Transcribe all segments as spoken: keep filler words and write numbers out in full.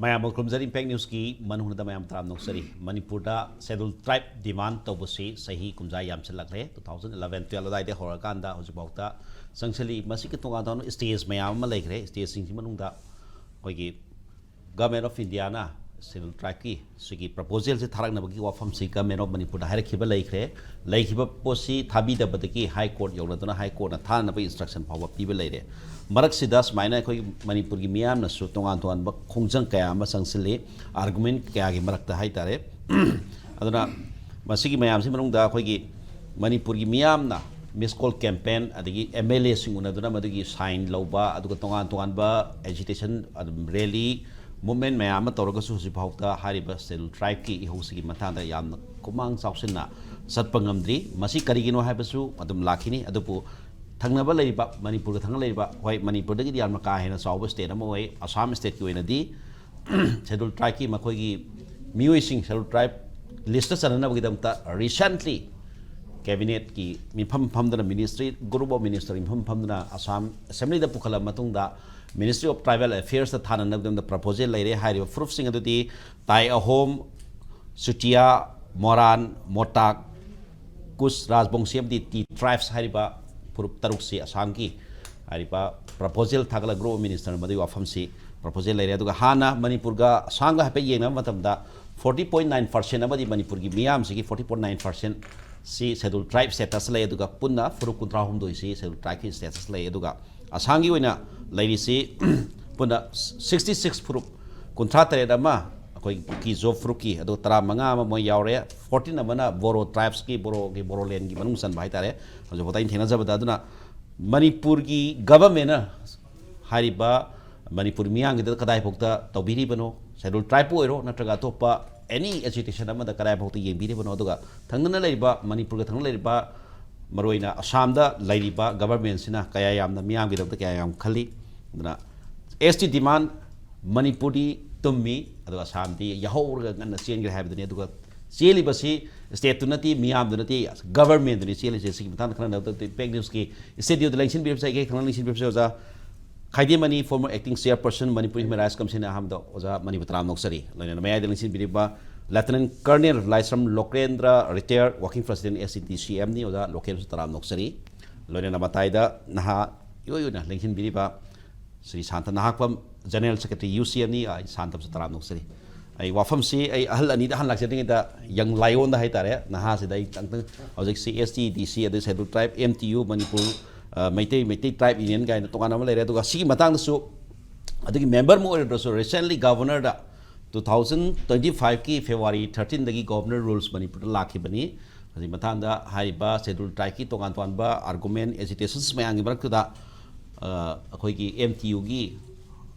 ꯃꯌꯥꯝꯕꯨ ꯈꯨꯔꯨꯝꯖꯔꯤ꯫ ꯏꯝꯄꯦꯛ ꯅ꯭ꯌꯨꯁꯀꯤ ꯃꯅꯨꯡꯗ ꯃꯌꯥꯝ ꯇꯔꯥꯝꯅ ꯑꯣꯛꯆꯔꯤ꯫ ꯃꯅꯤꯄꯨꯔꯗ ꯁꯦꯗꯨꯜ ꯇ꯭ꯔꯥꯏꯕ ꯗꯤꯃꯥꯟ ꯇꯧꯕꯁꯤ ꯆꯍꯤ ꯀꯨꯝꯖꯥ ꯌꯥꯝꯁꯤꯜꯂꯛꯂꯦ꯫ ꯇꯨ ꯊꯥꯎꯖꯟ ꯏꯂꯚꯦꯟ ꯇꯨꯌꯦꯜꯞ ꯑꯗꯨꯋꯥꯏꯗ ꯍꯧꯔꯀꯥꯟꯗ ꯍꯧꯖꯤꯛꯐꯥꯎꯗ ꯆꯪꯁꯤꯜꯂꯤ꯫ ꯃꯁꯤꯒꯤ ꯇꯣꯉꯥꯟ ꯇꯣꯉꯥꯟꯕ ꯁ꯭ꯇꯦꯖ ꯃꯌꯥꯝ ꯑꯃ ꯂꯩꯈ꯭ꯔꯦ꯫ ꯁ꯭ꯇꯦꯖꯁꯤꯡꯁꯤ ꯃꯅꯨꯡꯗ ꯑꯩꯈꯣꯏꯒꯤ ꯒꯃꯦꯟ ꯑꯣꯐ ꯏꯟꯗꯤꯌꯥꯅ ꯁꯦꯗꯨꯜ ꯇ꯭ꯔꯥꯏꯕꯀꯤ ꯁꯤꯒꯤ ꯄ꯭ꯔꯄꯣꯖꯦꯜꯁꯤ ꯊꯥꯔꯛꯅꯕꯒꯤ ꯋꯥꯐꯝꯁꯤ ꯒꯃꯦꯟ ꯑꯣꯐ ꯃꯅꯤꯄꯨꯔꯗ ꯍꯥꯏꯔꯛꯈꯤꯕ ꯂꯩꯈ꯭ꯔꯦ꯫ ꯂꯩꯈꯤꯕ ꯄꯣꯠꯁꯤ ꯊꯥꯕꯤꯗꯕꯗꯒꯤ ꯍꯥꯏ ꯀꯣꯔꯠ ꯌꯧꯅꯗꯨꯅ ꯍꯥꯏ ꯀꯣꯔꯠꯅ ꯊꯥꯅꯕ ꯏꯟꯁꯇ꯭ꯔꯛꯁꯟ ꯐꯥꯎꯕ ꯄꯤꯕ ꯂꯩꯔꯦ꯫ ꯃꯔꯛꯁꯤꯗ ꯁꯨꯃꯥꯏꯅ ꯑꯩꯈꯣꯏ ꯃꯅꯤꯄꯨꯔꯒꯤ ꯃꯤꯌꯥꯝꯅꯁꯨ ꯇꯣꯉꯥꯟ ꯇꯣꯉꯥꯟꯕ ꯈꯣꯡꯖꯪ ꯀꯌꯥ ꯑꯃ ꯆꯪꯁꯤꯜꯂꯤ, ꯑꯥꯔꯒꯨꯃꯦꯟ ꯀꯌꯥꯒꯤ ꯃꯔꯛꯇ ꯍꯥꯏꯇꯥꯔꯦ꯫ ꯑꯗꯨꯅ ꯃꯁꯤꯒꯤ ꯃꯌꯥꯝꯁꯤ ꯃꯅꯨꯡꯗ ꯑꯩꯈꯣꯏꯒꯤ ꯃꯅꯤꯄꯨꯔꯒꯤ ꯃꯤꯌꯥꯝꯅ ꯃꯤꯁ ꯀꯣꯜ ꯀꯦꯝꯄꯦꯟ, ꯑꯗꯒꯤ ꯑꯦꯝ ꯑꯦꯜ ꯑꯦꯁꯤꯡ ꯎꯅꯗꯨꯅ ꯃꯗꯨꯒꯤ ꯁꯥꯏꯟ ꯂꯧꯕ, ꯑꯗꯨꯒ ꯇꯣꯉꯥꯟ ꯇꯣꯉꯥꯟꯕ ꯑꯦꯖꯤꯇꯦꯁꯟ, ꯑꯗꯨꯝ ꯔꯦꯂꯤ, ꯃꯨꯞꯃꯦꯟ ꯃꯌꯥꯝ ꯑꯃ ꯇꯧꯔꯒꯁꯨ ꯍꯧꯖꯤꯛꯐꯥꯎꯗ ꯍꯥꯏꯔꯤꯕ ꯁꯦꯗꯨꯜ ꯇ꯭ꯔꯥꯏꯕꯀꯤ ꯏꯍꯧꯁꯤꯒꯤ ꯃꯇꯥꯡꯗ ꯌꯥꯝꯅ ꯈꯨꯃꯥꯡ ꯆꯥꯎꯁꯤꯟꯅ ꯆꯠꯄ ꯉꯝꯗ꯭ꯔꯤ꯫ ꯃꯁꯤ ꯀꯔꯤꯒꯤꯅꯣ ꯍꯥꯏꯕꯁꯨ ꯑꯗꯨꯝ ꯂꯥꯛꯈꯤꯅꯤ꯫ ꯑꯗꯨꯕꯨ ꯊꯪꯅꯕ ꯂꯩꯔꯤꯕ, ꯃꯅꯤꯄꯨꯔꯒ ꯊꯪꯅ ꯂꯩꯔꯤꯕ, ꯍꯣꯏ, ꯃꯅꯤꯄꯨꯔꯗꯒꯤꯗꯤ ꯌꯥꯝꯅ ꯀꯥ ꯍꯦꯟꯅ ꯆꯥꯎꯕ ꯁ꯭ꯇꯦꯠ ꯑꯃ ꯑꯣꯏ꯫ ꯑꯁꯥꯝ ꯁ꯭ꯇꯦꯠꯀꯤ ꯑꯣꯏꯅꯗꯤ ꯁꯦꯗꯨꯜ ꯇ꯭ꯔꯥꯏꯕꯀꯤ ꯃꯈꯣꯏꯒꯤ ꯃꯤꯑꯣꯏꯁꯤꯡ ꯁꯦꯗꯨꯜ ꯇ꯭ꯔꯥꯏꯕ ꯂꯤꯁꯇ ꯆꯟꯅꯅꯕꯒꯤꯗꯃꯛꯇ ꯔꯤꯁꯦꯟꯠꯂꯤ ꯀꯦꯕꯤꯅꯦꯠꯀꯤ ꯃꯤꯐꯝ ꯐꯝꯗꯨꯅ, ꯃꯤꯅꯤꯁꯇ꯭ꯔꯤ, ꯒ꯭ꯔꯨꯞ ꯑꯣꯐ ꯃꯤꯅꯤꯁꯇꯔ ꯃꯤꯐꯝ ꯐꯝꯗꯨꯅ ꯑꯁꯥꯝ ꯑꯦꯁꯦꯝꯕ꯭ꯂꯤꯗ ꯄꯨꯈꯠꯂꯕ ꯃꯇꯨꯡꯗ, ꯃꯤꯅꯤꯁꯇ꯭ꯔꯤ ꯑꯣꯐ ꯇ꯭ꯔꯥꯏꯕꯦꯜ ꯑꯦꯐꯤꯌꯔꯁꯇ ꯊꯥꯅꯅꯕꯒꯤꯗꯃꯛꯇ ꯄ꯭ꯔꯄꯣꯖꯦꯜ ꯂꯩꯔꯦ꯫ ꯍꯥꯏꯔꯤꯕ ꯐꯨꯔꯨꯞꯁꯤꯡ ꯑꯗꯨꯗꯤ ꯇꯥꯏ ꯑꯍꯣꯝ, ꯆꯨꯇꯤꯌꯥ, ꯃꯣꯔꯥꯟ, ꯃꯣꯇꯥꯛ, ꯀꯨꯁ ꯔꯥꯖꯕꯣꯡꯁꯤ ꯑꯃꯗꯤ ꯇꯤ ꯇ꯭ꯔꯥꯏꯕꯁ ꯍꯥꯏꯔꯤꯕ ꯐꯨꯔꯨꯞ ꯇꯔꯨꯛꯁꯤ ꯑꯁꯥꯝꯒꯤ ꯍꯥꯏꯔꯤꯕ ꯄ꯭ꯔꯄꯣꯖꯦꯜ ꯊꯥꯒꯠꯂ ꯒ꯭ꯔꯨꯞ ꯑꯣꯐ ꯃꯤꯅꯤꯁꯇꯔ ꯃꯗꯨꯒꯤ ꯋꯥꯐꯝꯁꯤ ꯄ꯭ꯔꯄꯣꯖꯦꯜ ꯂꯩꯔꯦ꯫ ꯑꯗꯨꯒ ꯍꯥꯟꯅ ꯃꯅꯤꯄꯨꯔꯒ ꯑꯁꯥꯝꯒ ꯍꯥꯏꯐꯦꯠ ꯌꯦꯡꯅꯕ ꯃꯇꯝꯗ, ꯐꯣꯔꯇꯤ ꯄꯣꯏꯟ ꯅꯥꯏꯟ ꯄꯥꯔꯁꯦꯟ ꯑꯃꯗꯤ ꯃꯅꯤꯄꯨꯔꯒꯤ ꯃꯤꯌꯥꯝꯁꯤꯒꯤ ꯐꯣꯔꯇꯤ ꯄꯣꯏꯟ ꯅꯥꯏꯟ ꯄꯥꯔꯁꯦꯟ ꯁꯤ ꯁꯦꯗꯨꯜ ꯇ꯭ꯔꯥꯏꯕ ꯁ꯭ꯇꯦꯇꯁ ꯂꯩ꯫ ꯑꯗꯨꯒ ꯄꯨꯟꯅ ꯐꯨꯔꯨꯞ ꯀꯨꯟꯊ꯭ꯔꯥ ꯍꯨꯝꯗꯣꯏꯁꯤ ꯁꯦꯗꯨꯜ ꯇ꯭ꯔꯥꯏꯕꯀꯤ ꯁ꯭ꯇꯦꯇꯁ ꯂꯩ꯫ ꯑꯗꯨꯒ ꯑꯁꯥꯝꯒꯤ ꯑꯣꯏꯅ ꯂꯩꯔꯤꯁꯤ ꯄꯨꯟꯅ ꯁꯤꯛꯁꯇꯤ ꯁꯤꯛꯁ ꯐꯨꯔꯨꯞ, ꯀꯨꯟꯊ꯭ꯔꯥ ꯇꯔꯦꯠ ꯑꯃ ꯑꯩꯈꯣꯏꯒꯤ ꯀꯨꯀꯤ ꯖꯣꯕ ꯐꯨꯔꯨꯞꯀꯤ, ꯑꯗꯨꯒ ꯇꯔꯥ ꯃꯉꯥ ꯑꯃ ꯃꯣꯏ ꯌꯥꯎꯔꯦ, ꯐꯣꯔꯇꯤꯟ ꯑꯃꯅ ꯕꯣꯔꯣ ꯇ꯭ꯔꯥꯏꯕꯁꯀꯤ, ꯕꯣꯔꯣꯒꯤ, ꯕꯣꯔꯣꯂꯦꯟꯒꯤ ꯃꯅꯨꯡ ꯆꯟꯕ ꯍꯥꯏꯇꯥꯔꯦ꯫ ꯍꯧꯖꯤꯛꯐꯥꯎꯗ ꯑꯩꯅ ꯊꯦꯡꯅꯖꯕꯗ, ꯑꯗꯨꯅ ꯃꯅꯤꯄꯨꯔꯒꯤ ꯒꯚꯔꯟꯃꯦꯟꯅ ꯍꯥꯏꯔꯤꯕ ꯃꯅꯤꯄꯨꯔ ꯃꯤꯌꯥꯝꯒꯤꯗ ꯀꯗꯥꯏꯐꯥꯎꯗ ꯇꯧꯕꯤꯔꯤꯕꯅꯣ, ꯁꯦꯗꯨꯜ ꯇ꯭ꯔꯥꯏꯕꯄꯨ ꯑꯣꯏꯔꯣ ꯅꯠꯇ꯭ꯔꯒ ꯑꯇꯣꯞꯄ ꯑꯦꯅꯤ ꯑꯦꯖꯤꯇꯦꯁꯟ ꯑꯃꯗ ꯀꯗꯥꯏꯐꯥꯎꯗ ꯌꯦꯡꯕꯤꯔꯤꯕꯅꯣ, ꯑꯗꯨꯒ ꯊꯪꯅꯅ ꯂꯩꯔꯤꯕ, ꯃꯅꯤꯄꯨꯔꯒ ꯊꯪꯅ ꯂꯩꯔꯤꯕ, ꯃꯔꯨꯑꯣꯏꯅ ꯑꯁꯥꯝꯗ ꯂꯩꯔꯤꯕ ꯒꯚꯔꯟꯃꯦꯟꯁꯤꯅ ꯀꯌꯥ ꯌꯥꯝꯅ ꯃꯤꯌꯥꯝꯒꯤꯗꯃꯛꯇ ꯀꯌꯥ ꯌꯥꯝ ꯈꯜꯂꯤ꯫ ꯑꯗꯨꯅ ꯑꯦꯁ ꯇꯤ ꯗꯤꯃꯥꯟ ꯃꯅꯤꯄꯨꯔꯗꯤ ꯇꯨꯝꯃꯤ, ꯑꯗꯨꯒ ꯑꯁꯥꯝꯗꯤ ꯌꯥꯍꯧꯔꯒ ꯉꯟꯅ ꯆꯦꯟꯈ꯭ꯔꯦ ꯍꯥꯏꯕꯗꯨꯅꯤ꯫ ꯑꯗꯨꯒ ꯆꯦꯜꯂꯤꯕꯁꯤ ꯁ꯭ꯇꯦꯠꯇꯨ ꯅꯠꯇꯦ, ꯃꯤꯌꯥꯝꯗꯨ ꯅꯠꯇꯦ, ꯒꯚꯔꯟꯃꯦꯟꯗꯨꯅꯤ ꯆꯦꯜꯂꯤꯁꯦ꯫ ꯁꯤꯒꯤ ꯃꯇꯥꯡꯗ ꯈꯟꯅꯅꯕꯗ ꯏꯝꯄꯦꯛ ꯅ꯭ꯌꯨꯁꯀꯤ ꯁ꯭ꯇꯨꯗꯤꯑꯣꯗ ꯂꯦꯡꯁꯤꯟꯕꯤꯔꯤꯕꯁꯦ ꯑꯩꯒꯤ ꯍꯦꯛ ꯊꯪꯅ ꯂꯦꯡꯁꯤꯟꯕꯤꯔꯤꯕꯁꯦ ꯑꯣꯖꯥ ꯈꯥꯏꯗꯦꯝꯃꯅꯤ, former acting chairperson, Manipur Human Rights Commission ꯑꯍꯥꯟꯕꯗ ꯑꯣꯖꯥ ꯃꯅꯤꯄꯨꯔ ꯇꯔꯥꯝꯅ ꯑꯣꯛꯆꯔꯤ꯫ ꯂꯣꯏꯅꯅ ꯃꯌꯥꯏꯗ ꯂꯦꯡꯁꯤꯟꯕꯤꯔꯤꯕ Lieutenant Colonel ꯂꯥꯏꯁ꯭ꯔꯝ ꯂꯣꯀꯦꯟꯗ꯭ꯔ, retired working president, S C D C M ꯅꯤ, ꯑꯣꯖꯥ ꯂꯣꯀꯦꯟꯁꯨ ꯇꯔꯥꯝꯅ ꯑꯣꯛꯆꯔꯤ꯫ ꯂꯣꯏꯅꯅ ꯃꯇꯥꯏꯗ ꯅꯍꯥ ꯏꯑꯣꯏ ꯑꯣꯏꯅ ꯂꯦꯡꯁꯤꯟꯕꯤꯔꯤꯕ ꯁ꯭ꯔꯤ ꯁꯥꯟꯇ ꯅꯍꯥꯛꯄꯝ, General Secretary, U C M ꯅꯤ, ꯑꯩ ꯁꯥꯟꯇꯝꯁꯨ ꯇꯔꯥꯝꯅ ꯑꯣꯛꯆꯔꯤ꯫ ꯑꯩ ꯋꯥꯐꯝꯁꯤ ꯑꯩ ꯑꯍꯜ ꯑꯅꯤꯗ ꯍꯥꯟꯅ ꯂꯥꯛꯆꯗ꯭ꯔꯤꯉꯩꯗ young lion ꯗ ꯍꯥꯏꯇꯥꯔꯦ, ꯅꯍꯥꯁꯤꯗ ꯑꯩ ꯈꯤꯇꯪ, ꯍꯧꯖꯤꯛ C S T, D C, ꯑꯗꯩ Scheduled Tribe, M T U, Manipur, ꯑ, ꯃꯩꯇꯩ, ꯃꯩꯇꯩ Tribe Union ꯀꯥꯏꯅ ꯇꯣꯉꯥꯟꯅ ꯑꯃ ꯂꯩꯔꯦ꯫ ꯑꯗꯨꯒ ꯁꯤꯒꯤ ꯃꯇꯥꯡꯗꯁꯨ ꯑꯗꯨꯒꯤ member ꯑꯃ ꯑꯣꯏꯔꯗ꯭ꯔꯁꯨ, recently Governor ꯗ two thousand twenty five ꯀꯤ February thirteen ꯗꯒꯤ Governor Rules ꯃꯅꯤꯄꯨꯔꯗ ꯂꯥꯛꯈꯤꯕꯅꯤ꯫ ꯑꯗꯨꯒꯤ ꯃꯇꯥꯡꯗ ꯍꯥꯏꯔꯤꯕ Scheduled Tribe ꯀꯤ ꯇꯣꯉꯥꯟ ꯇꯣꯉꯥꯟꯕ argument, agitations ꯃꯌꯥꯝꯒꯤ ꯃꯔꯛꯇꯨꯗ, ꯑ, ꯑꯩꯈꯣꯏꯒꯤ M T U ꯒꯤ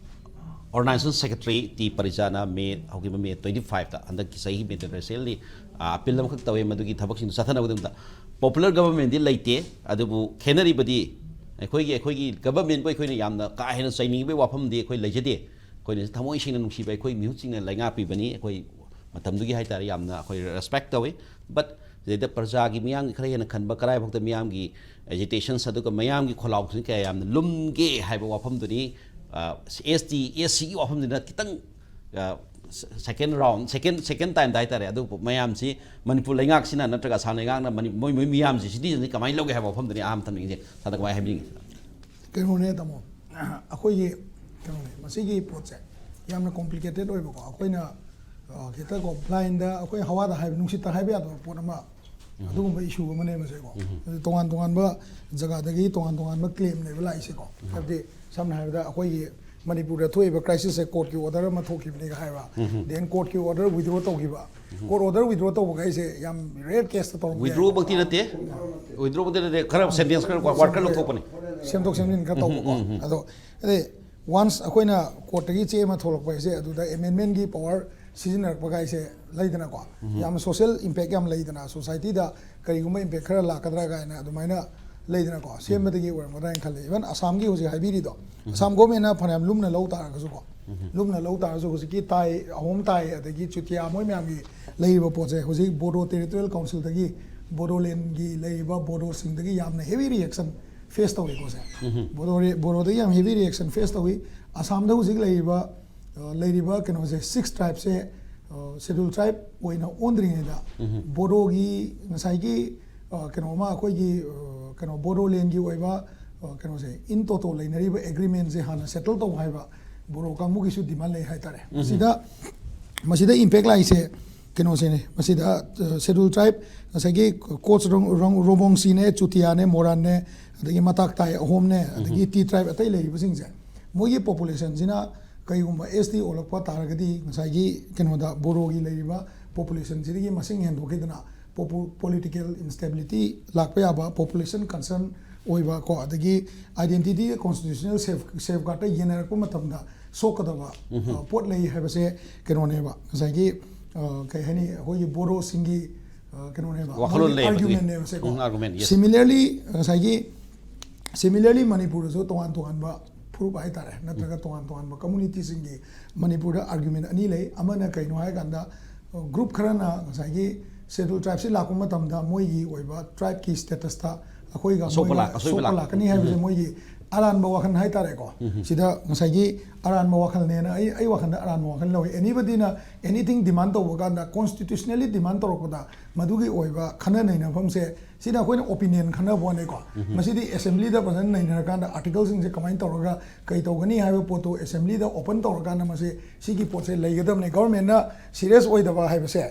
Organization Secretary ꯇꯤ ꯄꯔꯤꯖꯥꯅ ꯃꯦ, ꯍꯧꯈꯤꯕ ꯃꯦ twenty five ꯇ, ꯍꯟꯗꯛꯀꯤ ꯆꯍꯤ ꯃꯦ twenty five ꯂꯤ, ꯑ, appeal ꯑꯃꯈꯛ ꯇꯧꯋꯦ, ꯃꯗꯨꯒꯤ ꯊꯕꯛꯁꯤꯡꯗꯨ ꯆꯠꯊꯅꯕꯒꯤꯗꯃꯛꯇ꯫ Popular government ꯗꯤ ꯂꯩꯇꯦ, ꯑꯗꯨꯕꯨ ꯈꯦꯠꯅꯔꯤꯕꯗꯤ ꯑꯩꯈꯣꯏꯒꯤ, ꯑꯩꯈꯣꯏꯒꯤ government ꯄꯨ ꯑꯩꯈꯣꯏꯅ ꯌꯥꯝꯅ ꯀꯥ ꯍꯦꯟꯅ ꯆꯩꯅꯤꯡꯕꯒꯤ ꯋꯥꯐꯝꯗꯤ ꯑꯩꯈꯣꯏ ꯂꯩꯖꯗꯦ꯫ ꯑꯩꯈꯣꯏꯅ ꯊꯃꯣꯏ ꯁꯦꯡꯅ ꯅꯨꯡꯁꯤꯕ ꯑꯩꯈꯣꯏ ꯃꯤꯍꯨꯠꯁꯤꯡꯅ ꯂꯩꯉꯥꯛꯄꯤꯕꯅꯤ꯫ ꯑꯩꯈꯣꯏ ꯃꯇꯝꯗꯨꯒꯤ ꯍꯥꯏꯇꯥꯔꯦ, ꯌꯥꯝꯅ ꯑꯩꯈꯣꯏ respect ꯇꯧꯏ꯫ But ꯁꯤꯗꯩꯗ ꯄ꯭ꯔꯖꯥꯒꯤ ꯃꯤꯌꯥꯝꯒꯤ ꯈꯔ ꯍꯦꯟꯅ ꯈꯟꯕ, ꯀꯗꯥꯏꯐꯥꯎꯗ ꯃꯤꯌꯥꯝꯒꯤ agitations ꯑꯗꯨꯒ ꯃꯌꯥꯝꯒꯤ ꯈꯣꯜꯂꯥꯎꯁꯤꯡ ꯀꯌꯥ ꯌꯥꯝꯅ ꯂꯨꯝꯒꯦ ꯍꯥꯏꯕ ꯋꯥꯐꯝꯗꯨꯅꯤ, ꯑ, S T, S C ꯒꯤ ꯋꯥꯐꯝꯗꯨꯅ ꯈꯤꯇꯪ, ꯑ, second round, second, second time ꯗ ꯍꯥꯏꯇꯥꯔꯦ꯫ ꯑꯗꯨꯕꯨ ꯃꯌꯥꯝꯁꯤ ꯃꯅꯤꯄꯨꯔ ꯂꯩꯉꯥꯛꯁꯤꯅ ꯅꯠꯇ꯭ꯔꯒ ꯑꯁꯥꯝ ꯂꯩꯉꯥꯛꯅ ꯃꯅꯤ-, ꯃꯣꯏ, ꯃꯣꯏ ꯃꯤꯌꯥꯝꯁꯤ, citizen ꯁꯤ ꯀꯃꯥꯏꯅ ꯂꯧꯒꯦ ꯍꯥꯏꯕ ꯋꯥꯐꯝꯗꯨꯅꯤ ꯑꯍꯥꯟꯕ ꯊꯝꯅꯤꯡꯉꯤꯁꯦ꯫ ꯁꯥꯔꯗ ꯀꯃꯥꯏꯅ ꯍꯥꯏꯕꯤꯅꯤꯡꯉꯤ? ꯀꯩꯅꯣꯅꯦ ꯇꯥꯃꯣ, ꯑꯩꯈꯣꯏꯒꯤ ꯀꯩꯅꯣꯅꯦ, ꯃꯁꯤꯒꯤ ꯄꯣꯠꯁꯦ ꯌꯥꯝꯅ complicated ꯑꯣꯏꯕꯀꯣ꯫ ꯑꯩꯈꯣꯏꯅ, ꯑ, ꯈꯤꯇꯪ ꯀꯣ, blind ꯗ ꯑꯩꯈꯣꯏ ꯍꯋꯥꯗ ꯍꯥꯏꯕ, ꯅꯨꯡꯁꯤꯠꯇ ꯍꯥꯏꯕ ꯌꯥꯗꯕ ꯄꯣꯠ ꯑꯃ, ꯑꯗꯨꯒꯨꯝꯕ issue ꯑꯃꯅꯦ ꯃꯁꯦꯀꯣ꯫ ꯑꯗꯨ ꯇꯣꯉꯥꯟ ꯇꯣꯉꯥꯟꯕ ꯖꯒꯥꯗꯒꯤ ꯇꯣꯉꯥꯟ ꯇꯣꯉꯥꯟꯕ claim ꯅꯦꯕ ꯂꯥꯛꯏꯁꯦꯀꯣ꯫ ꯍꯥꯏꯕꯗꯤ ꯁꯝꯅ ꯍꯥꯏꯔꯕꯗ ꯑꯩꯈꯣꯏꯒꯤ ꯃꯅꯤꯄꯨꯔꯗ ꯊꯣꯛꯏꯕ crisis ꯁꯦ court ꯀꯤ order ꯑꯃ ꯊꯣꯛꯈꯤꯕꯅꯤꯒ ꯍꯥꯏꯕ, then court ꯀꯤ order withdraw ꯇꯧꯈꯤꯕ꯫ Court order withdraw ꯇꯧꯕ ꯍꯥꯏꯁꯦ ꯌꯥꯝ rare case ꯇ ꯇꯧꯔꯝꯕ ꯌꯥꯏꯀꯣ꯫ Withdrawꯃꯛꯇꯤ ꯅꯠꯇꯦ, withdrawꯃꯛꯇꯤ ꯅꯠꯇꯦ, ꯈꯔ sentence ꯈꯔ word ꯈꯔ ꯂꯧꯊꯣꯛꯄꯅꯤ꯫ ꯁꯦꯝꯗꯣꯛ ꯁꯦꯝꯖꯤꯟ ꯈꯔ ꯇꯧꯕꯀꯣ꯫ ꯑꯗꯣ ꯑꯗꯩ once ꯑꯩꯈꯣꯏꯅ court ꯇꯒꯤ ꯆꯦ ꯑꯃ ꯊꯣꯛꯂꯛꯄ ꯍꯥꯏꯁꯦ, ꯑꯗꯨꯗ amendment ꯀꯤ power ꯁꯤꯖꯤꯟꯅꯔꯛꯄ ꯀꯥꯏꯁꯦ ꯂꯩꯗꯅꯀꯣ, ꯌꯥꯝꯅ social impact ꯌꯥꯝ ꯂꯩꯗꯅ, society ꯗ ꯀꯔꯤꯒꯨꯝꯕ impact ꯈꯔ ꯂꯥꯛꯀꯗ꯭ꯔꯥ ꯀꯥꯏꯅ ꯑꯗꯨꯃꯥꯏꯅ ꯂꯩꯗꯅꯀꯣ, ꯁꯦꯝꯕꯗꯒꯤ ꯑꯣꯏꯔꯝꯒꯗ꯭ꯔꯥ ꯍꯥꯏꯅ ꯈꯜꯂꯦ꯫ Even ꯑꯁꯥꯝꯒꯤ ꯍꯧꯖꯤꯛ ꯍꯥꯏꯕꯤꯔꯤꯗꯣ, ꯑꯁꯥꯝ government ꯅ ꯐꯅꯌꯥꯝ ꯂꯨꯝꯅ ꯂꯧ ꯇꯥꯔꯒꯁꯨꯀꯣ, ꯂꯨꯝꯅ ꯂꯧ ꯇꯥꯔꯒꯁꯨ ꯍꯧꯖꯤꯛꯀꯤ ꯇꯥꯏ, ꯑꯍꯣꯝ ꯇꯥꯏ, ꯑꯗꯒꯤ ꯆꯨꯇꯤꯌꯥ, ꯃꯣꯏ ꯃꯌꯥꯝꯒꯤ ꯂꯩꯔꯤꯕ ꯄꯣꯠꯁꯦ ꯍꯧꯖꯤꯛ Bodo Territorial Council ꯗꯒꯤ, ꯕꯣꯗꯣꯂꯦꯟꯒꯤ ꯂꯩꯔꯤꯕ ꯕꯣꯗꯣꯁꯤꯡꯗꯒꯤ ꯌꯥꯝꯅ heavy reaction ꯐꯦꯁ ꯇꯧꯏꯀꯣ ꯁꯦ꯫ ꯕꯣꯗꯣ ꯔꯦ- ꯕꯣꯗꯣꯗ ꯌꯥꯝ ꯍꯦꯚꯤ ꯔꯤꯌꯦꯛꯁꯟ ꯐꯦꯁ ꯇꯧꯏ꯫ ꯑꯁꯥꯝꯗ ꯍꯧꯖꯤꯛ ꯂꯩꯔꯤꯕ, ꯑ, ꯂꯩꯔꯤꯕ ꯀꯩꯅꯣꯁꯦ, ꯁꯤꯛꯁ ꯇ꯭ꯔꯥꯏꯕꯁꯦ, ꯑ, ꯁꯦꯗ꯭ꯌꯨꯜ ꯇ꯭ꯔꯥꯏꯕ ꯑꯣꯏꯅ ꯑꯣꯟꯗ꯭ꯔꯤꯉꯩꯗ ꯕꯣꯗꯣꯒꯤ ꯉꯁꯥꯏꯒꯤ, ꯑ, ꯀꯩꯅꯣꯃ ꯑꯩꯈꯣꯏꯒꯤ, ꯑ, ꯀꯩꯅꯣ ꯕꯣꯗꯣꯂꯦꯟꯒꯤ ꯑꯣꯏꯕ, ꯑ, ꯀꯩꯅꯣꯁꯦ, ꯏꯟ ꯇꯣꯇꯣ ꯂꯩꯅꯔꯤꯕ ꯑꯦꯒ꯭ꯔꯤꯃꯦꯟꯁꯦ ꯍꯥꯟꯅ ꯁꯦꯇꯜ ꯇꯧ ꯍꯥꯏꯕ ꯕꯣꯗꯣ ꯀꯥꯡꯕꯨꯒꯤꯁꯨ ꯗꯤꯃꯥꯟ ꯂꯩ ꯍꯥꯏꯇꯥꯔꯦ꯫ ꯃꯁꯤꯗ, ꯃꯁꯤꯗ ꯏꯝꯄꯦꯛ ꯂꯥꯛꯏꯁꯦ ꯀꯩꯅꯣꯁꯤꯅꯦ꯫ ꯃꯁꯤꯗ, ꯑ, ꯁꯦꯗ꯭ꯌꯨꯜ ꯇ꯭ꯔꯥꯏꯕ ꯉꯁꯥꯏꯒꯤ ꯀꯣꯆ ꯔꯣꯡ-, ꯔꯣꯡ-, ꯔꯣꯕꯣꯡꯁꯤꯅꯦ, ꯆꯨꯇꯤꯌꯥꯅꯦ, ꯃꯣꯔꯥꯟꯅꯦ, ꯑꯗꯒꯤ ꯃꯇꯥꯛ ꯇꯥꯏ ꯑꯍꯨꯝꯅꯦ, ꯑꯗꯒꯤ ꯇꯤ ꯇ꯭ꯔꯥꯏꯕ ꯑꯇꯩ ꯂꯩꯔꯤꯕꯁꯤꯡꯁꯦ, ꯃꯣꯏꯒꯤ ꯄꯣꯄꯨꯂꯦꯁꯟꯁꯤꯅ ꯀꯩꯒꯨꯝꯕ ꯑꯦꯁ ꯇꯤ ꯑꯣꯜꯂꯛꯄ ꯇꯥꯔꯒꯗꯤ ꯉꯁꯥꯏꯒꯤ ꯀꯩꯅꯣꯗ ꯕꯣꯗꯣꯒꯤ ꯂꯩꯔꯤꯕ ꯄꯣꯄꯨꯂꯦꯁꯟꯁꯤꯗꯒꯤ ꯃꯁꯤꯡ ꯍꯦꯟꯗꯣꯛꯈꯤꯗꯅ ꯄꯣꯄꯨ-, ꯄꯣꯂꯤꯇꯤꯀꯦꯜ ꯏꯟꯁꯇꯦꯕꯤꯂꯤꯇꯤ ꯂꯥꯛꯄ ꯌꯥꯕ, ꯄꯣꯄꯨꯂꯦꯁꯟ ꯀꯟꯁꯔꯟ ꯑꯣꯏꯕ ꯀꯣ, ꯑꯗꯒꯤ ꯑꯥꯏꯗꯦꯟꯇꯤꯇꯤ ꯀꯣꯟꯁꯇꯤꯇ꯭ꯌꯨꯁꯅꯦꯜ ꯁꯦꯐ-, ꯁꯦꯐꯒꯥꯔꯗꯇ ꯌꯦꯟꯅꯔꯛꯄ ꯃꯇꯝꯗ ꯁꯣꯛꯀꯗꯕ, ꯑ, ꯄꯣꯠ ꯂꯩ ꯍꯥꯏꯕꯁꯦ ꯀꯩꯅꯣꯅꯦꯕ, ꯉꯁꯥꯏꯒꯤ, ꯑ, ꯀꯩ ꯍꯥꯏꯅꯤ, ꯑꯩꯈꯣꯏꯒꯤ ꯕꯣꯗꯣꯁꯤꯡꯒꯤ, ꯑ, ꯀꯩꯅꯣꯅꯦꯕ, ꯋꯥꯈꯜꯂꯣꯟ ꯃꯣꯏꯒꯤ ꯂꯩꯌꯦꯕ ꯑꯗꯨꯒꯤ꯫ ꯑꯥꯔꯒ꯭ꯌꯨꯃꯦꯟꯅꯦꯕꯁꯦꯀꯣ꯫ ꯎꯝ, ꯑꯥꯔꯒ꯭ꯌꯨꯃꯦꯟ, ꯌꯦꯁ꯫ ꯁꯤꯃꯤꯂꯔꯂꯤ ꯉꯁꯥꯏꯒꯤ ꯁꯤꯃꯤꯂꯔꯂꯤ ꯃꯅꯤꯄꯨꯔꯗꯁꯨ ꯇꯣꯉꯥꯟ ꯇꯣꯉꯥꯟꯕ ꯐꯨꯔꯨꯞ ꯍꯥꯏꯇꯥꯔꯦ, ꯅꯠꯇ꯭ꯔꯒ ꯇꯣꯉꯥꯟ ꯇꯣꯉꯥꯟꯕ ꯀꯝꯃꯨꯅꯤꯇꯤꯁꯤꯡꯒꯤ ꯃꯅꯤꯄꯨꯔꯗ ꯑꯥꯔꯒ꯭ꯌꯨꯃꯦꯟ ꯑꯅꯤ ꯂꯩ꯫ ꯑꯃꯅ ꯀꯩꯅꯣ ꯍꯥꯏꯔꯀꯥꯟꯗ, ꯒ꯭ꯔꯨꯞ ꯈꯔꯅ ꯉꯁꯥꯏꯒꯤ ꯁꯦꯗ꯭ꯌꯨꯜ ꯇ꯭ꯔꯥꯏꯕꯁꯤ ꯂꯥꯛꯄ ꯃꯇꯝꯗ ꯃꯣꯏꯒꯤ ꯑꯣꯏꯕ ꯇ꯭ꯔꯥꯏꯕꯀꯤ ꯁ꯭ꯇꯦꯇꯁꯇ ꯑꯩꯈꯣꯏꯒ ꯑꯁꯣꯛꯄ ꯃꯣꯏꯒ ꯂꯥꯛ-, ꯑꯁꯣꯏꯕ ꯁꯣꯛꯄ ꯂꯥꯛ-, ꯂꯥꯛꯀꯅꯤ ꯍꯥꯏꯕꯁꯦ ꯃꯣꯏꯒꯤ ꯑꯔꯥꯟꯕ ꯋꯥꯈꯜ ꯍꯥꯏꯇꯥꯔꯦꯀꯣ꯫ ꯁꯤꯗ ꯉꯁꯥꯏꯒꯤ ꯑꯔꯥꯟꯕ ꯋꯥꯈꯜꯅꯦꯅ ꯑꯩ, ꯑꯩ ꯋꯥꯈꯜꯗ ꯑꯔꯥꯟꯕ ꯋꯥꯈꯜ ꯂꯧꯏ꯫ ꯑꯦꯅꯤꯕꯗꯤꯅ ꯑꯦꯅꯤꯊꯤꯡ ꯗꯤꯃꯥꯟ ꯇꯧꯕ ꯀꯥꯟꯗ, ꯀꯣꯟꯁꯇꯤꯇ꯭ꯌꯨꯁꯅꯦꯜꯂꯤ ꯗꯤꯃꯥꯟ ꯇꯧꯔꯛꯄꯗ ꯃꯗꯨꯒꯤ ꯑꯣꯏꯕ ꯈꯟꯅ ꯅꯩꯅꯐꯝꯁꯦ, ꯁꯤꯗ ꯑꯩꯈꯣꯏꯅ ꯑꯣꯄꯤꯅꯤꯌꯟ ꯈꯟꯅꯕ ꯋꯥꯅꯤꯀꯣ꯫ ꯃꯁꯤꯗꯤ ꯑꯦꯁꯦꯝꯕ꯭ꯂꯤꯗ ꯐꯖꯅ ꯅꯩꯅꯔꯀꯥꯟꯗ ꯑꯥꯔꯇꯤꯀꯜꯁꯤꯡꯁꯦ ꯀꯃꯥꯏꯅ ꯇꯧꯔꯒ ꯀꯩ ꯇꯧꯒꯅꯤ ꯍꯥꯏꯕ ꯄꯣꯠꯇꯨ ꯑꯦꯁꯦꯝꯕ꯭ꯂꯤꯗ ꯑꯣꯄꯟ ꯇꯧꯔꯀꯥꯟꯗ ꯃꯁꯤ, ꯁꯤꯒꯤ ꯄꯣꯠꯁꯦ ꯂꯩꯒꯗꯕꯅꯤ꯫ ꯒꯚꯔꯟꯃꯦꯟꯠꯅ ꯁꯤꯔꯤꯌꯁ ꯑꯣꯏꯗꯕ ꯍꯥꯏꯕꯁꯦ,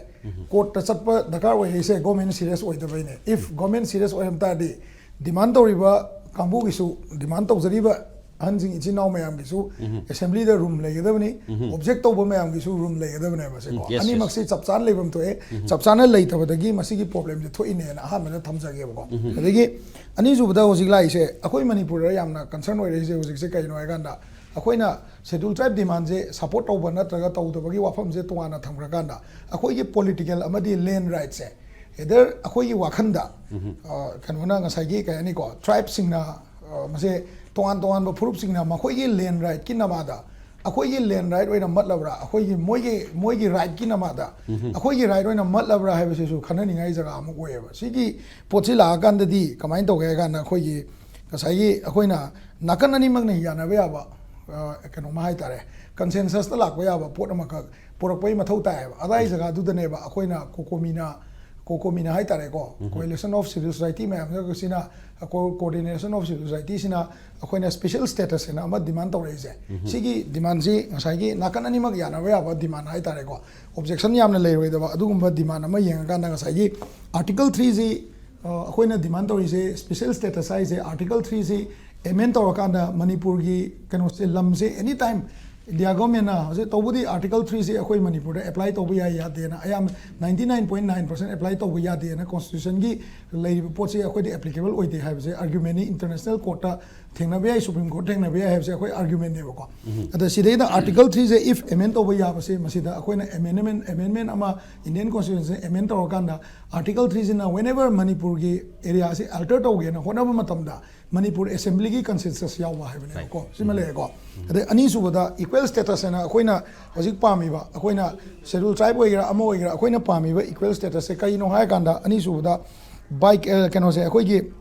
ꯀꯣꯔꯠꯇ ꯆꯠꯄ ꯗꯔꯀꯥꯔ ꯑꯣꯏꯔꯛꯏꯁꯦ ꯒꯚꯔꯟꯃꯦꯟꯠ ꯁꯤꯔꯤꯌꯁ ꯑꯣꯏꯗꯕꯩꯅꯦ꯫ ꯏꯐ ꯒꯚꯔꯟꯃꯦꯟꯠ ꯁꯤꯔꯤꯌꯁ ꯑꯣꯏꯔꯝ ꯇꯥꯔꯗꯤ, ꯗꯤꯃꯥꯟ ꯇꯧꯔꯤꯕ ꯀꯥꯡꯕꯨꯒꯤꯁꯨ, ꯗꯤꯃꯥꯟ ꯇꯧꯖꯔꯤꯕ ꯑꯍꯟꯁꯤꯡ ꯏꯆꯤꯟ ꯏꯅꯥꯎ ꯃꯌꯥꯝꯒꯤꯁꯨ ꯑꯦꯁꯦꯝꯕ꯭ꯂꯤꯗ ꯔꯨꯝ ꯂꯩꯒꯗꯕꯅꯤ, ꯑꯣꯕꯖꯦꯛ ꯇꯧꯕ ꯃꯌꯥꯝꯒꯤꯁꯨ ꯔꯨꯝ ꯂꯩꯒꯗꯕꯅꯦꯕ ꯁꯦꯀꯣ꯫ ꯎꯝ, ꯌꯦꯁ, ꯌꯦꯁ꯫ ꯑꯅꯤꯃꯛꯁꯤ ꯆꯞ ꯆꯥꯅ ꯂꯩꯐꯝ ꯊꯣꯛꯑꯦ꯫ ꯆꯞ ꯆꯥꯅ ꯂꯩꯇꯕꯗꯒꯤ ꯃꯁꯤꯒꯤ ꯄ꯭ꯔꯣꯕ꯭ꯂꯦꯝꯁꯦ ꯊꯣꯛꯏꯅꯦꯅ ꯑꯍꯥꯟꯕꯗ ꯊꯝꯖꯒꯦꯕꯀꯣ꯫ ꯑꯗꯒꯤ ꯑꯅꯤꯁꯨꯕꯗ ꯍꯧꯖꯤꯛ ꯂꯥꯛꯏꯁꯦ, ꯑꯩꯈꯣꯏ ꯃꯅꯤꯄꯨꯔꯗ ꯌꯥꯝꯅ ꯀꯟꯁꯔꯟ ꯑꯣꯏꯔꯛꯏꯁꯦ ꯍꯧꯖꯤꯛꯁꯦ ꯀꯩꯅꯣ ꯍꯥꯏꯀꯥꯟꯗ, ꯑꯩꯈꯣꯏꯅ ꯁꯦꯗ꯭ꯌꯨꯜ ꯇ꯭ꯔꯥꯏꯕ ꯗꯤꯃꯥꯟꯁꯦ ꯁꯄꯣꯔꯠ ꯇꯧꯕ ꯅꯠꯇ꯭ꯔꯒ ꯇꯧꯗꯕꯒꯤ ꯋꯥꯐꯝꯁꯦ ꯇꯣꯉꯥꯟꯅ ꯊꯝꯈ꯭ꯔꯀꯥꯟꯗ, ꯑꯩꯈꯣꯏꯒꯤ ꯄꯣꯂꯤꯇꯤꯀꯦꯜ ꯑꯃꯗꯤ ꯂꯦꯟ ꯔꯥꯏꯠꯁꯦ, ꯑꯦꯗꯔ ꯑꯩꯈꯣꯏꯒꯤ ꯋꯥꯈꯟꯗ, ꯑ, ꯀꯩꯅꯣꯅ ꯉꯁꯥꯏꯒꯤ ꯀꯩ ꯍꯥꯏꯅꯤꯀꯣ, ꯇ꯭ꯔꯥꯏꯕꯁꯤꯡꯅ, ꯑ, ꯃꯁꯦ ꯇꯣꯉꯥꯟ ꯇꯣꯉꯥꯟꯕ ꯐꯨꯔꯨꯞꯁꯤꯡꯅ ꯃꯈꯣꯏꯒꯤ ꯂꯦꯟ ꯔꯥꯏꯠꯀꯤ ꯅꯃꯥꯗ, ꯑꯩꯈꯣꯏꯒꯤ ꯂꯦꯟ ꯔꯥꯏꯠ ꯑꯣꯏꯅ ꯃꯠꯂꯕ꯭ꯔꯥ, ꯑꯩꯈꯣꯏꯒꯤ, ꯃꯣꯏꯒꯤ, ꯃꯣꯏꯒꯤ ꯔꯥꯏꯠꯀꯤ ꯅꯃꯥꯗ ꯑꯩꯈꯣꯏꯒꯤ ꯔꯥꯏꯠ ꯑꯣꯏꯅ ꯃꯠꯂꯕ꯭ꯔꯥ ꯍꯥꯏꯕꯁꯤꯁꯨ ꯈꯟꯅꯅꯤꯡꯉꯥꯏ ꯖꯒꯥ ꯑꯃ ꯑꯣꯏꯌꯦꯕ꯫ ꯁꯤꯒꯤ ꯄꯣꯠꯁꯤ ꯂꯥꯛꯑꯀꯥꯟꯗꯗꯤ ꯀꯃꯥꯏꯅ ꯇꯧꯒꯦ ꯍꯥꯏ ꯀꯥꯟꯗ, ꯑꯩꯈꯣꯏꯒꯤ ꯉꯁꯥꯏꯒꯤ ꯑꯩꯈꯣꯏꯅ ꯅꯥꯀꯟ ꯑꯅꯤꯃꯛꯅ ꯌꯥꯅꯕ ꯌꯥꯕ, ꯑ, ꯀꯩꯅꯣꯝꯃ ꯍꯥꯏꯇꯥꯔꯦ, ꯀꯟꯁꯦꯟꯁꯁꯇ ꯂꯥꯛꯄ ꯌꯥꯕ ꯄꯣꯠ ꯑꯃꯈꯛ ꯄꯨꯔꯛꯄꯒꯤ ꯃꯊꯧ ꯇꯥꯏꯌꯦꯕ꯫ ꯑꯗꯥꯏ ꯖꯒꯥꯗꯨꯗꯅꯦꯕ ꯑꯩꯈꯣꯏꯅ ꯀꯣꯀꯣꯃꯤꯅ, ꯀꯣꯀꯣꯃꯤꯅ ꯍꯥꯏꯇꯥꯔꯦꯀꯣ, Coalition of Civil Society ꯃꯌꯥꯝꯁꯤꯅ, ꯀꯣ-, Coordination of Civil Society ꯁꯤꯅ ꯑꯩꯈꯣꯏꯅ special status ꯍꯥꯏꯅ ꯑꯃ demand ꯇꯧꯔꯛꯏꯁꯦ꯫ ꯁꯤꯒꯤ demandꯁꯤ ꯉꯁꯥꯏꯒꯤ ꯅꯥꯀꯟ ꯑꯅꯤꯃꯛ ꯌꯥꯅꯕ ꯌꯥꯕ demand ꯍꯥꯏꯇꯥꯔꯦꯀꯣ, objection ꯌꯥꯝꯅ ꯂꯩꯔꯣꯏꯗꯕ ꯑꯗꯨꯒꯨꯝꯕ demand ꯑꯃ ꯌꯦꯡꯉꯀꯥꯟꯗ ꯉꯁꯥꯏꯒꯤ Article three ꯁꯤ, ꯑ, ꯑꯩꯈꯣꯏꯅ demand ꯇꯧꯔꯤꯁꯦ special status ꯍꯥꯏꯁꯦ, Article three ꯁꯤ amend ꯇꯧꯔꯀꯥꯟꯗ ꯃꯅꯤꯄꯨꯔꯒꯤ ꯀꯩꯅꯣꯁꯦ, ꯂꯝꯁꯦ any time India governmentꯅ ꯍꯧꯖꯤꯛ ꯇꯧꯕꯗꯤ Article three ꯁꯤ ꯑꯩꯈꯣꯏ ꯃꯅꯤꯄꯨꯔꯗ apply ꯇꯧꯕ ꯌꯥꯏ ꯌꯥꯗꯦꯅ ꯑꯌꯥꯝꯕ ninety nine point nine percent apply ꯇꯧꯕ ꯌꯥꯗꯦꯅ constitutionꯒꯤ ꯂꯩꯔꯤꯕ ꯄꯣꯠꯁꯤ ꯑꯩꯈꯣꯏꯗ applicable ꯑꯣꯏꯗꯦ ꯍꯥꯏꯕꯁꯦ argumentꯅꯤ꯫ International courtꯇ ꯊꯦꯡꯅꯕ ꯌꯥꯏ, Supreme Court ꯊꯦꯡꯅꯕ ꯌꯥꯏ ꯍꯥꯏꯕꯁꯦ ꯑꯩꯈꯣꯏ argumentꯅꯦꯕꯀꯣ꯫ ꯑꯗ ꯁꯤꯗꯩꯗ Article three say if amend ꯇꯧꯕ ꯌꯥꯕꯁꯦ, ꯃꯁꯤꯗ ꯑꯩꯈꯣꯏꯅ amendment, amendment ꯑꯃ Indian Constitution amend ꯇꯧꯔꯀꯥꯟꯗ Article three ꯁꯤꯅ whenever ꯃꯅꯤꯄꯨꯔꯒꯤ areaꯁꯤ alter ꯇꯧꯒꯦꯅ ꯍꯣꯠꯅꯕ ꯃꯇꯝꯗ ꯃꯅꯤꯄꯨꯔ Assemblyꯒꯤ consensus ꯌꯥꯎꯕ ꯍꯥꯏꯕꯅꯦꯕꯀꯣ꯫ ꯁꯤꯃ ꯂꯩꯔꯦꯀꯣ꯫ ꯑꯗꯩ ꯑꯅꯤꯁꯨꯕꯗ equal status ꯍꯥꯏꯅ ꯑꯩꯈꯣꯏꯅ ꯍꯧꯖꯤꯛ ꯄꯥꯝꯃꯤꯕ, ꯑꯩꯈꯣꯏꯅ Scheduled Tribe ꯑꯣꯏꯒꯦꯔꯥ ꯑꯃ ꯑꯣꯏꯒꯦꯔꯥ, ꯑꯩꯈꯣꯏꯅ ꯄꯥꯝꯃꯤꯕ equal statusꯁꯦ ꯀꯩꯅꯣ ꯍꯥꯏꯔꯀꯥꯟꯗ, ꯑꯅꯤꯁꯨꯕꯗ by, ꯑ, ꯀꯩꯅꯣꯁꯦ, ꯑꯩꯈꯣꯏꯒꯤ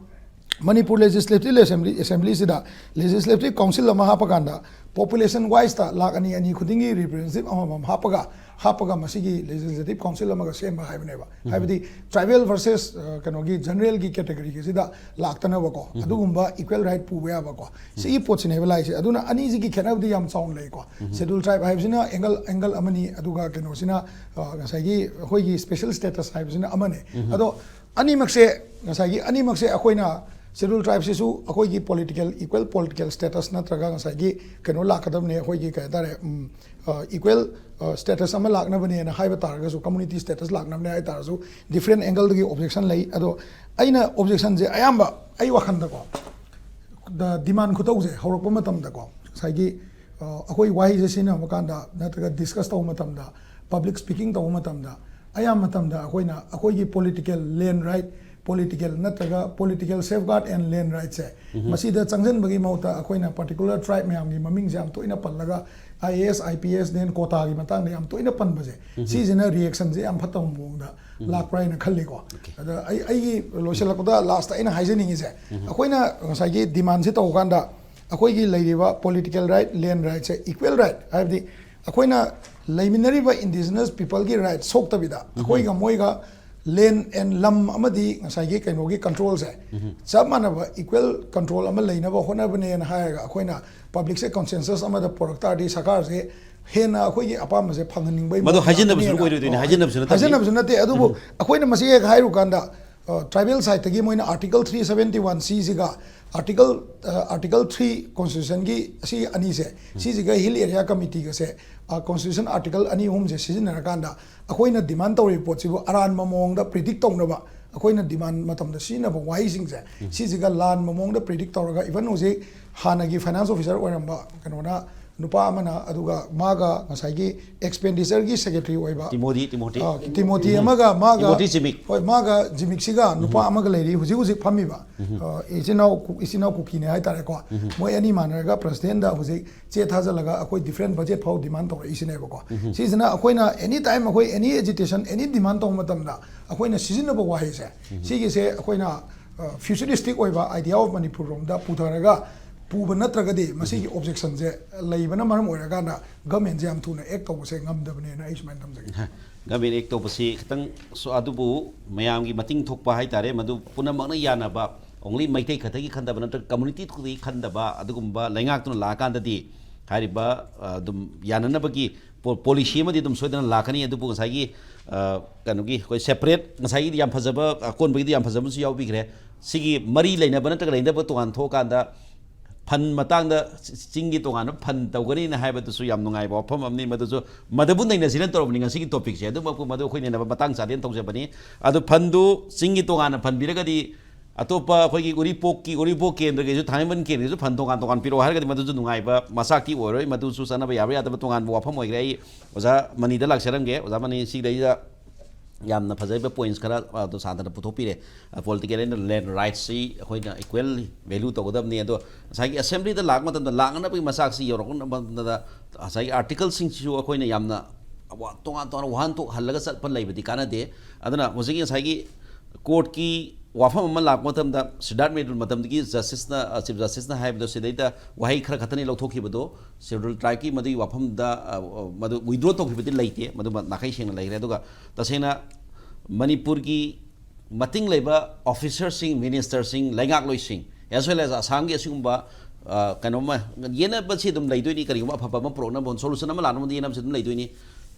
Manipur Legislative Assembly, Assemblyꯁꯤꯗ Legislative Council ꯑꯃ ꯍꯥꯞꯄꯀꯥꯟꯗ population wiseꯇ ꯂꯥꯛ ꯑꯅꯤ, ꯑꯅꯤ ꯈꯨꯗꯤꯡꯒꯤ representative ꯑꯃꯃꯝ ꯍꯥꯞꯄꯒ, ꯍꯥꯞꯄꯒ ꯃꯁꯤꯒꯤ Legislative Council ꯑꯃꯒ ꯁꯦꯝꯕ ꯍꯥꯏꯕꯅꯦꯕ꯫ ꯍꯥꯏꯕꯗꯤ tribal versus, ꯑ, ꯀꯩꯅꯣꯒꯤ generalꯒꯤ categoryꯒꯤꯁꯤꯗ ꯂꯥꯛꯇꯅꯕꯀꯣ, ꯑꯗꯨꯒꯨꯝꯕ equal right ꯄꯨꯕ ꯌꯥꯕꯀꯣ꯫ ꯁꯤꯒꯤ ꯄꯣꯠꯁꯤꯅꯦꯕ ꯂꯥꯛꯏꯁꯦ꯫ ꯑꯗꯨꯅ ꯑꯅꯤꯁꯤꯒꯤ ꯈꯦꯠꯅꯕꯗꯤ ꯌꯥꯝ ꯆꯥꯎꯅ ꯂꯩꯀꯣ꯫ Scheduled Tribe ꯍꯥꯏꯕꯁꯤꯅ angle, angle ꯑꯃꯅꯤ, ꯑꯗꯨꯒ ꯀꯩꯅꯣꯁꯤꯅ, ꯑ, ꯉꯁꯥꯏꯒꯤ ꯑꯩꯈꯣꯏꯒꯤ special status ꯍꯥꯏꯕꯁꯤꯅ ꯑꯃꯅꯤ꯫ ꯑꯗꯣ ꯑꯅꯤꯃꯛꯁꯦ, ꯉꯁꯥꯏꯒꯤ ꯑꯅꯤꯃꯛꯁꯦ ꯑꯩꯈꯣꯏꯅ Scheduled Tribeꯁꯤꯁꯨ ꯑꯩꯈꯣꯏꯒꯤ political, equal political status ꯅꯠꯇ꯭ꯔꯒ ꯉꯁꯥꯏꯒꯤ ꯀꯩꯅꯣ ꯂꯥꯛꯀꯗꯕꯅꯦ, ꯑꯩꯈꯣꯏꯒꯤ ꯀꯩ ꯍꯥꯏꯇꯥꯔꯦ, ꯎꯝ, ꯑ, equal, ꯑ, status ꯑꯃ ꯂꯥꯛꯅꯕꯅꯦꯅ ꯍꯥꯏꯕ ꯇꯥꯔꯒꯁꯨ, community status ꯂꯥꯛꯅꯕꯅꯦ ꯍꯥꯏ ꯇꯥꯔꯁꯨ, different angleꯗꯒꯤ objection ꯂꯩ꯫ ꯑꯗꯣ ꯑꯩꯅ objectionꯁꯦ ꯑꯌꯥꯝꯕ ꯑꯩ ꯋꯥꯈꯜꯗꯀꯣ, the demand ꯈꯨꯇꯧꯁꯦ ꯍꯧꯔꯛꯄ ꯃꯇꯝꯗꯀꯣ, ꯉꯁꯥꯏꯒꯤ, ꯑ, ꯑꯩꯈꯣꯏ ꯋꯥꯍꯩꯁꯦ ꯁꯤꯖꯤꯟꯅꯕ ꯀꯥꯟꯗ ꯅꯠꯇ꯭ꯔꯒ discuss ꯇꯧꯕ ꯃꯇꯝꯗ, public speaking ꯇꯧꯕ ꯃꯇꯝꯗ, ꯑꯌꯥꯝꯕ ꯃꯇꯝꯗ ꯑꯩꯈꯣꯏꯅ ꯑꯩꯈꯣꯏꯒꯤ political land right, ꯄꯣꯂꯤꯇꯤꯀꯦꯜ ꯅꯠꯇ꯭ꯔꯒ political safeguard and land rightꯁꯦ, ꯃꯁꯤꯗ ꯆꯪꯁꯤꯟꯕꯒꯤ ꯃꯍꯨꯠꯇ ꯑꯩꯈꯣꯏꯅ particular tribe ꯃꯌꯥꯝꯒꯤ ꯃꯃꯤꯡꯁꯦ ꯌꯥꯝ ꯇꯣꯏꯅ ꯄꯜꯂꯒ, I A S, I P S, then quotaꯒꯤ ꯃꯇꯥꯡꯗ ꯌꯥꯝ ꯇꯣꯏꯅ ꯄꯟꯕꯁꯦ, ꯁꯤꯁꯤꯅ reactionꯁꯦ ꯌꯥꯝ ꯐꯠꯇꯕ ꯃꯑꯣꯡꯗ ꯂꯥꯛꯄ꯭ꯔꯥ ꯍꯥꯏꯅ ꯈꯜꯂꯤꯀꯣ꯫ ꯑꯗ ꯑꯩ, ꯑꯩꯒꯤ ꯂꯣꯏꯁꯤꯜꯂꯛꯄꯗ lastꯇ ꯑꯩꯅ ꯍꯥꯏꯖꯅꯤꯡꯉꯤꯁꯦ, ꯑꯩꯈꯣꯏꯅ ꯉꯁꯥꯏꯒꯤ demandꯁꯦ ꯇꯧꯕ ꯀꯥꯟꯗ, ꯑꯩꯈꯣꯏꯒꯤ ꯂꯩꯔꯤꯕ political right, land rightꯁꯦ, equal right, ꯍꯥꯏꯕꯗꯤ ꯑꯩꯈꯣꯏꯅ ꯂꯩꯃꯤꯟꯅꯔꯤꯕ indigenous peopleꯒꯤ right ꯁꯣꯛꯇꯕꯤꯗ, ꯑꯩꯈꯣꯏꯒ ꯃꯣꯏꯒ land and ꯂꯝ ꯑꯃꯗꯤ ꯉꯁꯥꯏꯒꯤ ꯀꯩꯅꯣꯒꯤ controlꯁꯦ ꯆꯞ ꯃꯥꯟꯅꯕ equal control ꯑꯃ ꯂꯩꯅꯕ ꯍꯣꯠꯅꯕꯅꯦꯅ ꯍꯥꯏꯔꯒ, ꯑꯩꯈꯣꯏꯅ publicꯁꯦ consensus ꯑꯃꯗ ꯄꯨꯔꯛ ꯇꯥꯔꯗꯤ, ꯁꯔꯀꯥꯔꯁꯦ ꯍꯦꯟꯅ ꯑꯩꯈꯣꯏꯒꯤ ꯑꯄꯥꯝꯕꯁꯦ ꯐꯪꯍꯟꯅꯤꯡꯕꯩ ꯃꯗꯨ ꯃꯑꯣꯡ ꯍꯥꯏꯖꯤꯟꯅꯕꯁꯨ ꯂꯥꯛꯀꯅꯤꯅ꯫ ꯑꯣꯏꯔꯣꯏꯗꯣꯏꯅꯤ, ꯑ, ꯍꯥꯏꯖꯤꯟꯅꯕꯁꯨ ꯅꯠꯇꯕꯅꯤ꯫ ꯍꯥꯏꯖꯤꯟꯅꯕꯁꯨ ꯅꯠꯇꯦ꯫ ꯑꯗꯨꯕꯨ ꯑꯩꯈꯣꯏꯅ ꯃꯁꯤ ꯍꯦꯛ ꯍꯥꯏꯔꯨꯀꯥꯟꯗ, tribal sideꯇꯒꯤ ꯃꯣꯏꯅ Article three seventy one Cꯁꯤꯒ, Article, Article three Constitutionꯒꯤ ꯑꯁꯤ ꯑꯅꯤꯁꯦ, ꯁꯤꯁꯤꯒ Hill Area Committeeꯒꯁꯦ, Constitution Article ꯑꯅꯤ ꯑꯍꯨꯝꯁꯦ ꯁꯤꯖꯤꯟꯅꯔꯀꯥꯟꯗ, ꯑꯩꯈꯣꯏꯅ demand ꯇꯧꯔꯤꯕ ꯄꯣꯠꯁꯤꯕꯨ ꯑꯔꯥꯟꯕ ꯃꯑꯣꯡꯗ predict ꯇꯧꯅꯕ ꯑꯩꯈꯣꯏꯅ demand ꯃꯇꯝꯗ ꯁꯤꯖꯤꯟꯅꯕ ꯋꯥꯍꯩꯁꯤꯡꯁꯦ, ꯁꯤꯁꯤꯒ ꯂꯥꯟꯕ ꯃꯑꯣꯡꯗ predict ꯇꯧꯔꯒ, even ꯍꯧꯖꯤꯛ ꯍꯥꯟꯅꯒꯤ finance officer ꯑꯣꯏꯔꯝꯕ ꯀꯩꯅꯣꯅ, ꯅꯨꯄꯥ ꯑꯃꯅ, ꯑꯗꯨꯒ ꯃꯥꯒ ꯉꯁꯥꯏꯒꯤ expenditureꯒꯤ secretary ꯑꯣꯏꯕ, ꯇꯤꯃꯣꯊꯤ, ꯇꯤꯃꯣꯊꯤ꯫ ꯑ, ꯇꯤꯃꯣꯊꯤ ꯑꯃꯒ ꯃꯥꯒ, ꯇꯤꯃꯣꯊꯤ ꯖꯤꯃꯤꯛ꯫ ꯍꯣꯏ, ꯃꯥꯒ ꯖꯤꯃꯤꯛꯁꯤꯒ ꯅꯨꯄꯥ ꯑꯃꯒ ꯂꯩꯔꯤ ꯍꯧꯖꯤꯛ ꯍꯧꯖꯤꯛ ꯐꯝꯃꯤꯕ꯫ ꯑ, ꯏꯆꯤꯟ ꯏꯅꯥꯎ ꯀꯨ-, ꯏꯆꯤꯟ ꯏꯅꯥꯎ ꯀꯨꯀꯤꯅꯦ ꯍꯥꯏꯇꯥꯔꯦꯀꯣ꯫ ꯃꯣꯏ ꯑꯅꯤ ꯃꯥꯟꯅꯔꯒ presidentꯗ ꯍꯧꯖꯤꯛ ꯆꯦ ꯊꯥꯖꯤꯜꯂꯒ ꯑꯩꯈꯣꯏ different budget ꯐꯥꯎ demand ꯇꯧꯔꯛꯏꯁꯤꯅꯦꯕꯀꯣ꯫ ꯁꯤꯁꯤꯅ ꯑꯩꯈꯣꯏꯅ any time ꯑꯩꯈꯣꯏ any agitation, any demand ꯇꯧꯕ ꯃꯇꯝꯗ ꯑꯩꯈꯣꯏꯅ ꯁꯤꯖꯤꯟꯅꯕ ꯋꯥꯍꯩꯁꯦ, ꯁꯤꯒꯤꯁꯦ ꯑꯩꯈꯣꯏꯅ, ꯑ, futuristic ꯑꯣꯏꯕ idea of Manipur ꯔꯣꯝꯗ ꯄꯨꯊꯔꯒ ꯄꯨꯕ ꯅꯠꯇ꯭ꯔꯒꯗꯤ, ꯃꯁꯤꯒꯤ objectionꯁꯦ ꯂꯩꯕꯅ ꯃꯔꯝ ꯑꯣꯏꯔꯀꯥꯟꯗ governmentꯁꯦ ꯌꯥꯝ ꯊꯨꯅ act ꯇꯧꯕꯁꯦ ꯉꯝꯗꯕꯅꯦꯅ ꯑꯩ ꯁꯨꯃꯥꯏꯅ ꯊꯝꯖꯒꯦ꯫ Government act ꯇꯧꯕꯁꯤ ꯈꯤꯇꯪ ꯁꯣ-, ꯑꯗꯨꯕꯨ ꯃꯌꯥꯝꯒꯤ ꯃꯇꯤꯡ ꯊꯣꯛꯄ ꯍꯥꯏꯇꯥꯔꯦ, ꯃꯗꯨ ꯄꯨꯝꯅꯃꯛꯅ ꯌꯥꯅꯕ, only ꯃꯩꯇꯩ ꯈꯛꯇꯒꯤ ꯈꯟꯗꯕ ꯅꯠꯇ꯭ꯔꯒ community ꯈꯛꯇꯒꯤ ꯈꯟꯗꯕ ꯑꯗꯨꯒꯨꯝꯕ ꯂꯩꯉꯥꯛꯇꯨꯅ ꯂꯥꯛꯑꯀꯥꯟꯗꯗꯤ ꯍꯥꯏꯔꯤꯕ, ꯑ, ꯑꯗꯨꯝ ꯌꯥꯅꯅꯕꯒꯤ ꯄꯣ-, policy ꯑꯃꯗꯤ ꯑꯗꯨꯝ ꯁꯣꯏꯗꯅ ꯂꯥꯛꯀꯅꯤ꯫ ꯑꯗꯨꯕꯨ ꯉꯁꯥꯏꯒꯤ, ꯑ, ꯀꯩꯅꯣꯒꯤ ꯑꯩꯈꯣꯏ separate, ꯉꯁꯥꯏꯒꯤꯗꯤ ꯌꯥꯝ ꯐꯖꯕ, ꯑꯀꯣꯟꯕꯒꯤꯗꯤ ꯌꯥꯝ ꯐꯖꯕ ꯑꯃꯁꯨ ꯌꯥꯎꯕꯤꯈ꯭ꯔꯦ꯫ ꯁꯤꯒꯤ ꯃꯔꯤ ꯂꯩꯅꯕ ꯅꯠꯇ꯭ꯔꯒ ꯂꯩꯅꯗꯕ ꯇꯣꯉꯥꯟ ꯊꯣꯛꯑꯀꯥꯟꯗ fund ꯃꯇꯥꯡꯗ ꯆꯤꯡꯒꯤ ꯇꯣꯉꯥꯟꯕ fund ꯇꯧꯒꯅꯤꯅ ꯍꯥꯏꯕꯗꯨꯁꯨ ꯌꯥꯝ ꯅꯨꯡꯉꯥꯏꯕ ꯋꯥꯐꯝ ꯑꯃꯅꯤ꯫ ꯃꯗꯨꯁꯨ, ꯃꯗꯨꯕꯨ ꯅꯩꯅꯁꯤꯅ ꯇꯧꯔꯕꯅꯤ ꯉꯁꯤꯒꯤ topicꯁꯦ꯫ ꯑꯗꯨꯃꯛꯄꯨ ꯃꯗꯨ ꯑꯩꯈꯣꯏ ꯅꯩꯅꯕ ꯃꯇꯥꯡ ꯆꯥꯗꯦꯅ ꯇꯧꯖꯕꯅꯤ꯫ ꯑꯗꯨ fundꯗꯨ ꯆꯤꯡꯒꯤ ꯇꯣꯉꯥꯟꯅ fund ꯄꯤꯔꯒꯗꯤ, ꯑꯇꯣꯞꯄ ꯑꯩꯈꯣꯏꯒꯤ ꯎꯔꯤꯄꯣꯛꯀꯤ, ꯎꯔꯤꯄꯣꯛ ꯀꯦꯟꯗ꯭ꯔꯒꯤꯁꯨ, ꯊꯥꯡꯃꯩꯕꯟ ꯀꯦꯟꯗ꯭ꯔꯒꯤꯁꯨ fund ꯇꯣꯉꯥꯟ ꯇꯣꯉꯥꯟ ꯄꯤꯔꯛꯑꯣ ꯍꯥꯏꯔꯒꯗꯤ ꯃꯗꯨꯁꯨ ꯅꯨꯡꯉꯥꯏꯕ ꯃꯆꯥꯛꯇꯤ ꯑꯣꯏꯔꯣꯏ꯫ ꯃꯗꯨꯁꯨ ꯆꯠꯅꯕ ꯌꯥꯕ ꯌꯥꯗꯕ ꯇꯣꯉꯥꯟꯕ ꯋꯥꯐꯝ ꯑꯣꯏꯈ꯭ꯔꯦ꯫ ꯑꯩ ꯑꯣꯖꯥ ꯃꯅꯤꯗ ꯂꯥꯛꯆꯔꯝꯒꯦ꯫ ꯑꯣꯖꯥ ꯃꯅꯤ, ꯁꯤꯗꯩꯗ ꯌꯥꯝꯅ ꯐꯖꯕ ꯄꯣꯏꯟꯠꯁ ꯈꯔ ꯑꯗꯣ ꯁꯥꯟꯅꯗꯅ ꯄꯨꯊꯣꯛꯄꯤꯔꯦ꯫ ꯄꯣꯂꯤꯇꯤꯀꯦꯜ ꯑꯦꯟ ꯂꯦꯟ ꯔꯥꯏꯠꯁꯤ ꯑꯩꯈꯣꯏꯅ ꯏꯀ꯭ꯋꯦꯜꯂꯤ ꯚꯦꯂ꯭ꯌꯨ ꯇꯧꯒꯗꯕꯅꯤ꯫ ꯑꯗꯣ ꯉꯁꯥꯏꯒꯤ ꯑꯦꯁꯦꯝꯕ꯭ꯂꯤꯗ ꯂꯥꯛꯄ ꯃꯇꯝꯗ ꯂꯥꯛꯅꯅꯕꯒꯤ ꯃꯆꯥꯛꯁꯤ ꯌꯧꯔꯛꯄ ꯃꯇꯝꯗ ꯉꯁꯥꯏꯒꯤ ꯑꯥꯔꯇꯤꯀꯜꯁꯤꯡꯁꯤꯁꯨ ꯑꯩꯈꯣꯏꯅ ꯌꯥꯝꯅ ꯋꯥ- ꯇꯣꯉꯥꯟ ꯇꯣꯉꯥꯟꯅ ꯋꯥꯍꯟꯊꯣꯛ ꯍꯜꯂꯒ ꯆꯠꯄ ꯂꯩꯕꯗꯤ ꯀꯥꯟꯅꯗꯦ꯫ ꯑꯗꯨꯅ ꯍꯧꯖꯤꯛꯀꯤ ꯉꯁꯥꯏꯒꯤ ꯀꯣꯔꯠꯀꯤ ꯋꯥꯐꯝ ꯑꯃ ꯂꯥꯛꯄ ꯃꯇꯝꯗ ꯁꯤꯗꯥꯔꯠ ꯃꯦꯗꯨꯜ ꯃꯇꯝꯗꯒꯤ ꯖꯁꯇꯤꯁꯅ ꯆꯤꯐ ꯖꯁꯇꯤꯁꯅ ꯍꯥꯏꯕꯗꯣ ꯁꯤꯗꯩꯗ ꯋꯥꯍꯩ ꯈꯔ ꯈꯛꯇꯅꯤ ꯂꯧꯊꯣꯛꯈꯤꯕꯗꯣ꯫ ꯁꯦꯗꯨꯜ ꯇ꯭ꯔꯥꯏꯕꯀꯤ ꯃꯗꯨꯒꯤ ꯋꯥꯐꯝꯗ ꯃꯗꯨ ꯋꯤꯗ꯭ꯔꯣ ꯇꯧꯈꯤꯕꯗꯤ ꯂꯩꯇꯦ꯫ ꯃꯗꯨꯃ ꯅꯥꯈꯩ ꯁꯦꯡꯅ ꯂꯩꯈ꯭ꯔꯦ꯫ ꯑꯗꯨꯒ ꯇꯁꯦꯡꯅ ꯃꯅꯤꯄꯨꯔꯒꯤ ꯃꯇꯤꯡ ꯂꯩꯕ ꯑꯣꯐꯤꯁꯔꯁꯤꯡ, ꯃꯤꯅꯤꯁꯇꯔꯁꯤꯡ, ꯂꯩꯉꯥꯛꯂꯣꯏꯁꯤꯡ, ꯑꯦꯁ ꯋꯦꯜ ꯑꯦꯁ ꯑꯁꯥꯝꯒꯤ ꯑꯁꯤꯒꯨꯝꯕ ꯀꯩꯅꯣꯝꯃ ꯌꯦꯟꯅꯕꯁꯤ ꯑꯗꯨꯝ ꯂꯩꯗꯣꯏꯅꯤ꯫ ꯀꯔꯤꯒꯨꯝꯕ ꯑꯐꯕ ꯑꯃ ꯄꯨꯔꯛꯅꯕ, ꯁꯣꯂꯨꯁꯟ ꯑꯃ ꯂꯥꯛꯅꯕ ꯌꯦꯟꯅꯕꯁꯤ ꯑꯗꯨꯝ ꯂꯩꯗꯣꯏꯅꯤ꯫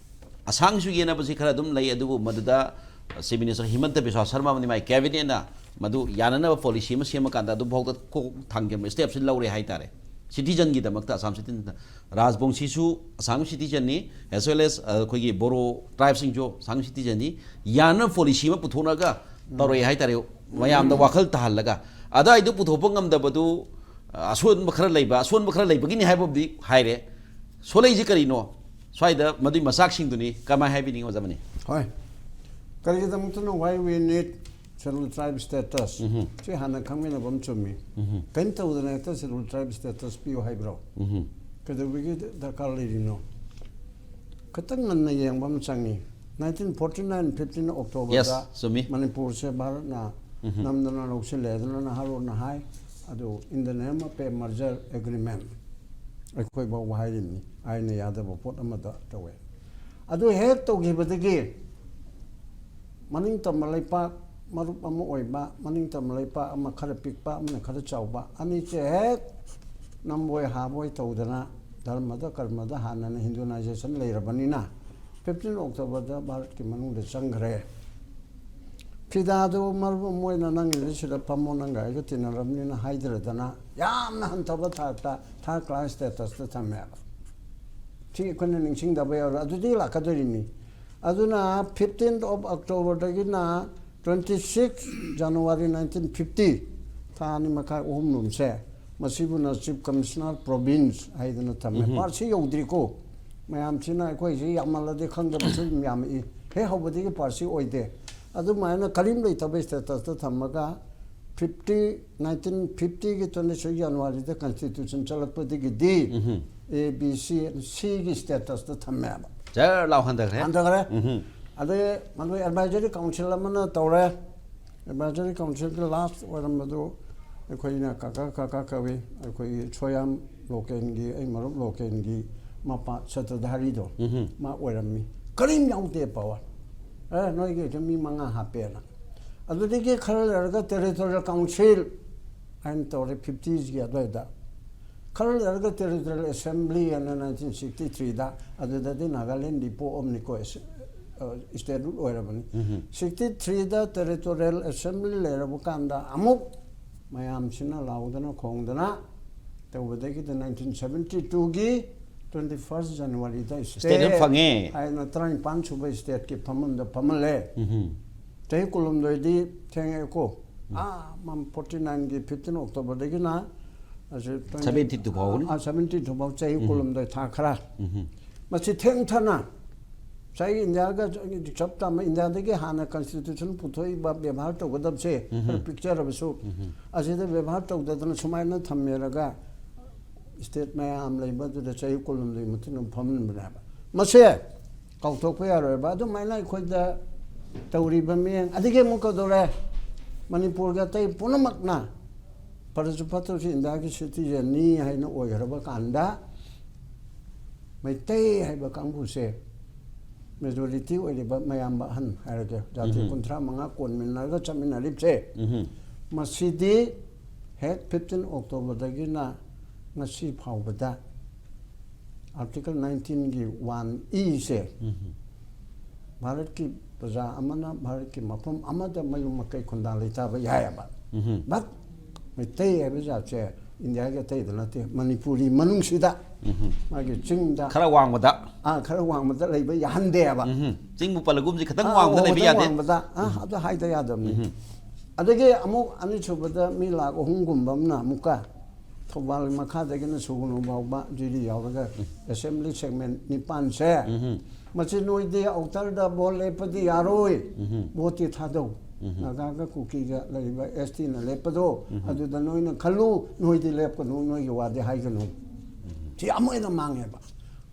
ꯑꯁꯥꯝꯒꯤꯁꯨ ꯌꯦꯟꯅꯕꯁꯤ ꯈꯔ ꯑꯗꯨꯝ ꯂꯩ꯫ ꯑꯗꯨꯕꯨ ꯃꯗꯨꯗ ꯆꯤꯐ ꯃꯤꯅꯤꯁꯇꯔ ꯍꯤꯃꯟꯇ ꯕꯤꯁ꯭ꯋꯥ ꯁꯔꯃ ꯑꯃꯗꯤ ꯃꯥꯒꯤ ꯀꯦꯕꯤꯅꯦꯠꯅ ꯃꯗꯨ ꯌꯥꯅꯅꯕ ꯄꯣꯂꯤꯁꯤ ꯑꯃ ꯁꯦꯝꯃꯀꯥꯟꯗ ꯑꯗꯨꯐꯥꯎꯗ ꯀꯣꯛ ꯊꯥꯡꯖꯤꯟꯕ ꯁ꯭ꯇꯦꯞꯁꯤ ꯂꯧꯔꯦ ꯍꯥꯏꯇꯥꯔꯦ꯫ ꯁꯤꯇꯤꯖꯟꯒꯤꯗꯃꯛꯇ ꯑꯁꯥꯝ ꯁꯤꯇꯤꯖꯟ, ꯔꯥꯖꯕꯣꯡꯁꯤꯁꯨ ꯑꯁꯥꯝꯒꯤ ꯁꯤꯇꯤꯖꯟꯅꯤ, ꯑꯦꯁ ꯋꯦꯜ ꯑꯦꯁ ꯑꯩꯈꯣꯏꯒꯤ ꯕꯣꯔꯣ ꯇ꯭ꯔꯥꯏꯕꯁꯤꯡꯁꯨ ꯑꯁꯥꯝꯒꯤ ꯁꯤꯇꯤꯖꯟꯅꯤ꯫ ꯌꯥꯅꯅꯕ ꯄꯣꯂꯤꯁꯤ ꯑꯃ ꯄꯨꯊꯣꯛꯅꯒ ꯇꯧꯔꯛꯑꯦ ꯍꯥꯏꯇꯥꯔꯦ꯫ ꯃꯌꯥꯝꯗ ꯋꯥꯈꯜ ꯇꯥꯍꯜꯂꯒ ꯑꯗꯥꯏꯗꯨ ꯄꯨꯊꯣꯛꯄ ꯉꯝꯗꯕꯗꯨ ꯑꯁꯣꯟꯕ ꯈꯔ ꯂꯩꯕ, ꯑꯁꯣꯟꯕ ꯈꯔ ꯂꯩꯕꯒꯤꯅꯤ ꯍꯥꯏꯕꯕꯨꯗꯤ ꯍꯥꯏꯔꯦ꯫ ꯁꯣꯜꯂꯛꯏꯁꯤ ꯀꯔꯤꯅꯣ? ꯁ꯭ꯋꯥꯏꯗ ꯃꯗꯨꯏ ꯃꯆꯥꯛꯁꯤꯡꯗꯨꯅꯤ꯫ ꯀꯃꯥꯏ ꯍꯥꯏꯕꯤꯅꯤꯡꯉꯤ ꯑꯣꯖꯥ ꯃꯅꯤ? ꯍꯣꯏ, ꯀꯔꯤꯒꯤꯗꯃꯛꯇꯅꯣ why we need Scheduled Tribe status? ꯁꯤ ꯍꯥꯟꯅ ꯈꯪꯃꯤꯟꯅꯕ ꯑꯃ ꯆꯨꯝꯃꯤ꯫ ꯀꯩꯅꯣ ꯇꯧꯗꯅ ꯍꯦꯛꯇ Scheduled Tribe status ꯄꯤꯌꯨ ꯍꯥꯏꯕ꯭ꯔꯣ? ꯀꯩꯗꯧꯕꯒꯤ ꯗꯔꯀꯥꯔ ꯂꯩꯔꯤꯅꯣ? ꯈꯤꯇꯪ ꯉꯟꯅ ꯌꯦꯡꯕ ꯑꯃ ꯆꯪꯉꯤ꯫ Nineteen forty nine fifteen October Yes, ꯗ ꯆꯨꯝꯃꯤ꯫ ꯃꯅꯤꯄꯨꯔꯁꯦ ꯚꯥꯔꯠꯅ ꯅꯝꯗꯅ ꯂꯧꯁꯤꯜꯂꯦ ꯑꯗꯨꯅ ꯅꯍꯥꯔꯣꯜꯅ ꯍꯥꯏ꯫ ꯑꯗꯨ in the name of a merger agreement ꯑꯩꯈꯣꯏ ꯐꯥꯎꯕ ꯍꯥꯏꯔꯤꯕꯅꯤ꯫ ꯑꯥꯏꯟꯅ ꯌꯥꯗꯕ ꯄꯣꯠ ꯑꯃꯗ ꯇꯧꯋꯦ꯫ ꯑꯗꯨ ꯍꯦꯛ ꯇꯧꯈꯤꯕꯗꯒꯤ ꯃꯅꯤꯡ ꯇꯝꯕ ꯂꯩꯄꯥꯛ ꯃꯔꯨꯞ ꯑꯃ ꯑꯣꯏꯕ, ꯃꯅꯤꯡ ꯇꯝꯕ ꯂꯩꯄꯥꯛ ꯑꯃ ꯈꯔ ꯄꯤꯛꯄ ꯑꯃꯅ ꯈꯔ ꯆꯥꯎꯕ, ꯑꯅꯤꯁꯦ ꯍꯦꯛ ꯅꯝꯕꯣꯏ ꯍꯥꯕꯣꯏ ꯇꯧꯗꯅ ꯙꯔꯃꯗ ꯀꯔꯃꯗ ꯍꯥꯟꯅꯅ ꯍꯤꯟꯗꯨꯅꯥꯏꯖꯦꯁꯟ ꯂꯩꯔꯕꯅꯤꯅ fifteen October ꯗ ꯚꯥꯔꯠꯀꯤ ꯃꯅꯨꯡꯗ ꯆꯪꯈ꯭ꯔꯦ꯫ ꯐꯤꯗꯥꯗꯨ ꯃꯔꯨꯞ ꯑꯃ ꯑꯣꯏꯅ ꯅꯪꯒꯤꯗꯤ ꯁꯤꯗ ꯐꯝꯃꯣ, ꯅꯪꯒ ꯑꯩꯒ ꯇꯤꯟꯅꯔꯕꯅꯤꯅ ꯍꯥꯏꯗ꯭ꯔꯗꯅ ꯌꯥꯝꯅ ꯍꯟꯊꯕ ꯊꯥꯛꯇ third class status ꯇ ꯊꯝꯃꯦ꯫ ꯁꯤ ꯑꯩꯈꯣꯏꯅ ꯅꯤꯡꯁꯤꯡꯗꯕ ꯌꯥꯔꯣꯏ꯫ ꯑꯗꯨꯗꯤ ꯂꯥꯛꯀꯗꯣꯔꯤꯅꯤ꯫ ꯑꯗꯨꯅ fifteenth of October ꯗꯒꯤꯅ twenty six January nineteen fifty, ꯊꯥ ꯑꯅꯤ ꯃꯈꯥꯏ ꯑꯍꯨꯝ ꯂꯣꯝꯁꯦ, ꯃꯁꯤꯕꯨꯅ Chief Commissioner Province ꯍꯥꯏꯗꯅ ꯊꯝꯃꯦ꯫ ꯄꯥꯔꯠꯁꯤ ꯌꯧꯗ꯭ꯔꯤꯀꯣ꯫ ꯃꯌꯥꯝꯁꯤꯅ ꯑꯩꯈꯣꯏꯁꯤ ꯌꯥꯝꯃꯜꯂꯗꯤ ꯈꯪꯗꯕꯁꯨ ꯑꯗꯨꯝ ꯌꯥꯝꯃꯛꯏ꯫ ꯍꯦꯛ ꯍꯧꯕꯗꯒꯤ ꯄꯥꯔꯁꯤ ꯑꯣꯏꯗꯦ꯫ ꯑꯗꯨꯃꯥꯏꯅ ꯀꯔꯤꯝ ꯂꯩꯇꯕ ꯁ꯭ꯇꯦꯇꯁꯇ ꯊꯝꯃꯒ ꯐꯤꯐꯇꯤ ꯅꯥꯏꯟꯇꯤꯟ ꯐꯤꯐꯇꯤꯒꯤ ꯇ꯭ꯋꯦꯟꯇꯤ ꯁꯤꯛꯁ ꯖꯅꯋꯥꯔꯤꯗ ꯀꯟꯁꯇꯤꯇ꯭ꯌꯨꯁꯟ ꯆꯠꯂꯛꯄꯗꯒꯤꯗꯤ ꯎꯝ꯫ ꯑꯦ ꯕꯤ ꯁꯤ ꯁꯤꯒꯤ ꯁ꯭ꯇꯦꯇꯁꯇ ꯊꯝꯃꯦꯕ꯫ ꯖꯔ ꯂꯥꯎ ꯍꯟꯊꯈ꯭ꯔꯦ꯫ ꯍꯟꯊꯈ꯭ꯔꯦ꯫ ꯎꯝ꯫ ꯑꯗꯩ ꯃꯗꯨ ꯑꯦꯗꯚꯥꯏꯖꯔꯤ ꯀꯥꯎꯟꯁꯤꯜ ꯑꯃꯅ ꯇꯧꯔꯦ꯫ ꯑꯦꯗꯚꯥꯏꯖꯔꯤ ꯀꯥꯎꯟꯁꯤꯜꯒꯤ ꯂꯥꯁ ꯑꯣꯏꯔꯝꯕꯗꯨ ꯑꯩꯈꯣꯏꯅ ꯀꯀꯥ ꯀꯀꯥ ꯀꯧꯏ꯫ ꯑꯩꯈꯣꯏꯒꯤ ꯁꯣꯌꯥꯝ ꯂꯣꯀꯦꯟꯒꯤ, ꯑꯩ ꯃꯔꯨꯞ ꯂꯣꯀꯦꯟꯒꯤ ꯃꯄꯥ ꯁꯇ꯭ꯔꯙꯥꯔꯤꯗꯣ ꯎꯝ꯫ ꯃꯥ ꯑꯣꯏꯔꯝꯃꯤ꯫ ꯀꯔꯤꯝ ꯌꯥꯎꯗꯦ ꯄꯋꯥꯔ꯫ ꯑꯦ, ꯅꯣꯏꯒꯤ ꯑꯗꯨꯝ ꯃꯤ ꯃꯉꯥ ꯍꯥꯞꯄꯦꯅ꯫ ꯑꯗꯨꯗꯒꯤ ꯈꯔ ꯂꯩꯔꯒ ꯇꯦꯔꯤꯇꯣꯔꯤꯌꯦꯜ ꯀꯥꯎꯟꯁꯤꯜ ꯍꯥꯏꯅ ꯇꯧꯔꯦ ꯐꯤꯐꯇꯤꯁꯒꯤ ꯑꯗꯨꯋꯥꯏꯗ꯫ ꯈꯔ ꯂꯩꯔꯒ ꯇꯦꯔꯤꯇꯣꯔꯤꯌꯦꯜ ꯑꯦꯁꯦꯝꯕ꯭ꯂꯤ ꯑꯅ ꯅꯥꯏꯟꯇꯤꯟ ꯁꯤꯛꯁꯇꯤ ꯊ꯭ꯔꯤꯗ, ꯑꯗꯨꯗꯗꯤ ꯅꯥꯒꯥꯂꯦꯟꯗꯤ ꯄꯣꯛꯑꯝꯅꯤꯀꯣ, ꯁ꯭ꯇꯦꯠꯍꯨꯗ ꯑꯣꯏꯔꯕꯅꯤ꯫ ꯎꯝ꯫ ꯁꯤꯛꯁꯇꯤ ꯊ꯭ꯔꯤꯗ ꯇꯦꯔꯤꯇꯣꯔꯤꯌꯦꯜ ꯑꯦꯁꯦꯝꯕ꯭ꯂꯤ ꯂꯩꯔꯕ ꯀꯥꯟꯗ ꯑꯃꯨꯛ ꯃꯌꯥꯝꯁꯤꯅ ꯂꯥꯎꯗꯅ ꯈꯣꯡꯗꯅ ꯇꯧꯕꯗꯒꯤꯗꯤ ꯅꯥꯏꯟꯇꯤꯟ ꯁꯕꯦꯟꯇꯤ ꯇꯨꯒꯤ ꯇ꯭ꯋꯦꯟꯇꯤ ꯐꯥꯔꯁ ꯖꯅꯋꯥꯔꯤꯗ ꯁ꯭ꯇꯦꯠ ꯑꯃ ꯐꯪꯉꯦ꯫ ꯍꯥꯏꯅ ꯇꯔꯥꯅꯤꯄꯥꯟ ꯁꯨꯕ ꯁ꯭ꯇꯦꯠꯀꯤ ꯐꯝꯐꯝꯗ ꯐꯝꯍꯜꯂꯦ꯫ ꯎꯝ꯫ ꯆꯍꯤ ꯀꯨꯟꯍꯨꯝꯗꯣꯏꯗꯤ ꯊꯦꯡꯉꯦꯀꯣ꯫ ꯑꯥ, ꯐꯣꯔꯇꯤ ꯅꯥꯏꯟꯒꯤ ꯐꯤꯐꯇꯤꯟ ꯑꯣꯛꯇꯣꯕꯔꯗꯒꯤꯅ ꯁꯕꯦꯟꯇꯤ ꯇꯨ ꯐꯥꯎꯕꯅꯤ꯫ ꯑꯥ, ꯁꯕꯦꯟꯇꯤ ꯇꯨ ꯐꯥꯎ ꯆꯍꯤ ꯀꯨꯟꯍꯨꯝꯗꯣꯏ ꯊꯥ ꯈꯔ꯫ ꯎꯝ꯫ ꯃꯁꯤ ꯊꯦꯡꯊꯅ ꯉꯁꯥꯏꯒꯤ ꯏꯟꯗꯤꯌꯥꯒ ꯆꯞ ꯇꯥꯃ ꯏꯟꯗꯤꯌꯥꯗꯒꯤ ꯍꯥꯟꯅ ꯀꯟꯁꯇꯤꯇ꯭ꯌꯨꯁꯟ ꯄꯨꯊꯣꯛꯏꯕ ꯕꯦꯕꯥꯔ ꯇꯧꯒꯗꯕꯁꯦ ꯎꯝ꯫ ꯈꯔ ꯄꯤꯛꯆꯔꯕꯁꯨ ꯎꯝ꯫ ꯑꯁꯤꯗ ꯕꯦꯕꯥꯔ ꯇꯧꯗꯗꯅ ꯁꯨꯃꯥꯏꯅ ꯊꯝꯃꯦꯔꯒ ꯁ꯭ꯇꯦꯠ ꯃꯌꯥꯝ ꯂꯩꯕꯗꯨꯗ ꯆꯍꯤ ꯀꯨꯟꯍꯨꯝꯗꯣꯏ ꯃꯇꯨꯡꯗ ꯐꯝꯍꯟꯕꯅꯦꯕ꯫ ꯃꯁꯦ ꯀꯥꯎꯊꯣꯛꯄ ꯌꯥꯔꯣꯏꯕ꯫ ꯑꯗꯨꯃꯥꯏꯅ ꯑꯩꯈꯣꯏꯗ ꯇꯧꯔꯤꯕ ꯃꯤꯠꯌꯦꯡ, ꯑꯗꯒꯤ ꯑꯃꯨꯛ ꯀꯩꯗꯧꯔꯦ, ꯃꯅꯤꯄꯨꯔꯒ ꯑꯇꯩ ꯄꯨꯝꯅꯃꯛꯅ ꯐꯔꯁꯨ ꯐꯠꯇ꯭ꯔꯁꯨ ꯏꯟꯗꯤꯌꯥꯒꯤ ꯁꯤꯇꯤꯖꯟꯅꯤ ꯍꯥꯏꯅ ꯑꯣꯏꯈ꯭ꯔꯕ ꯀꯥꯟꯗ ꯃꯩꯇꯩ ꯍꯥꯏꯕ ꯀꯥꯡꯕꯨꯁꯦ ꯃꯦꯖꯣꯔꯤꯇꯤ ꯑꯣꯏꯔꯤꯕ ꯃꯌꯥꯝꯕ ꯑꯍꯟ ꯍꯥꯏꯔꯒꯦ, ꯖꯥꯇꯤ ꯎꯝ꯫ ꯀꯨꯟꯊ꯭ꯔꯥ ꯃꯉꯥ ꯀꯣꯟꯃꯤꯟꯅꯔꯒ ꯆꯠꯃꯤꯟꯅꯔꯤꯕꯁꯦ, ꯎꯝ꯫ ꯃꯁꯤꯗꯤ ꯍꯦꯛ ꯐꯤꯐꯇꯤꯟ ꯑꯣꯛꯇꯣꯕꯔꯗꯒꯤꯅ ꯉꯁꯤ ꯐꯥꯎꯕꯗ ꯑꯥꯔꯇꯤꯀꯜ ꯅꯥꯏꯟꯇꯤꯟꯒꯤ ꯋꯥꯟ ꯏꯁꯦ ꯎꯝ꯫ ꯚꯥꯔꯠꯀꯤ ꯄ꯭ꯔꯖꯥ ꯑꯃꯅ ꯚꯥꯔꯠꯀꯤ ꯃꯐꯝ ꯑꯃꯗ ꯃꯌꯨꯝ ꯃꯀꯩ ꯈꯨꯟꯗꯥ ꯂꯩꯇꯥꯕ ꯌꯥꯏꯑꯕ꯫ ꯎꯝ꯫ But ꯃꯩꯇꯩ ꯍꯥꯏꯕ ꯖꯥꯠꯁꯦ ꯏꯟꯗꯤꯌꯥꯒꯤ ꯑꯇꯩꯗ ꯅꯠꯇꯦ, ꯃꯅꯤꯄꯨꯔꯤ ꯃꯅꯨꯡꯁꯤꯗ ꯎꯝ꯫ ꯃꯥꯒꯤ ꯆꯤꯡꯗ ꯈꯔ ꯋꯥꯡꯕꯗ꯫ ꯑꯥ, ꯈꯔ ꯋꯥꯡꯕꯗ ꯂꯩꯕ ꯌꯥꯍꯟꯗꯦꯕ꯫ ꯎꯝ꯫ ꯆꯤꯡꯕꯨ ꯄꯜꯂꯒꯨꯝꯁꯤ ꯈꯤꯇꯪ ꯑꯥ, ꯋꯥꯡꯕꯗ ꯂꯩꯕ ꯋꯥꯡꯕꯗ, ꯌꯥꯗꯦ꯫ ꯋꯥꯡꯕꯗ, ꯑꯥ, ꯑꯗꯨ ꯍꯥꯏꯗ ꯌꯥꯗꯕꯅꯤ꯫ ꯎꯝ꯫ ꯑꯗꯒꯤ ꯑꯃꯨꯛ ꯑꯅꯤꯁꯨꯕꯗ ꯃꯤ ꯂꯥꯛ ꯑꯍꯨꯝꯒꯨꯝꯕ ꯑꯃꯅ ꯑꯃꯨꯛꯀ ꯊꯧꯕꯥꯜ ꯃꯈꯥꯗꯒꯤꯅ ꯁꯨꯒꯅꯨ ꯐꯥꯎꯕ ꯖꯤꯔꯤ ꯌꯥꯎꯔꯒ ꯑꯦꯁꯦꯝꯕ꯭ꯂꯤ ꯁꯦꯒꯃꯦꯟ ꯅꯤꯄꯥꯟꯁꯦ, ꯃꯁꯤ ꯅꯣꯏꯗꯤ ꯑꯥꯎꯇꯔꯗ ꯚꯣꯠ ꯂꯦꯞꯄꯗꯤ ꯌꯥꯔꯣꯏ, ꯚꯣꯠꯇꯤ ꯊꯥꯗꯧ꯫ ꯅꯥꯒꯥꯒ ꯀꯨꯀꯤꯒ ꯂꯩꯔꯤꯕ ꯑꯦꯁ ꯇꯤꯅ ꯂꯦꯞꯄꯗꯣ, ꯑꯗꯨꯗ ꯅꯣꯏꯅ ꯈꯜꯂꯨ, ꯅꯣꯏꯗꯤ ꯂꯦꯞꯀꯅꯨ, ꯅꯣꯏꯒꯤ ꯋꯥꯗꯤ ꯍꯥꯏꯒꯅꯨ꯫ ꯁꯤ ꯌꯥꯝ ꯍꯦꯟꯅ ꯃꯥꯡꯉꯦꯕ꯫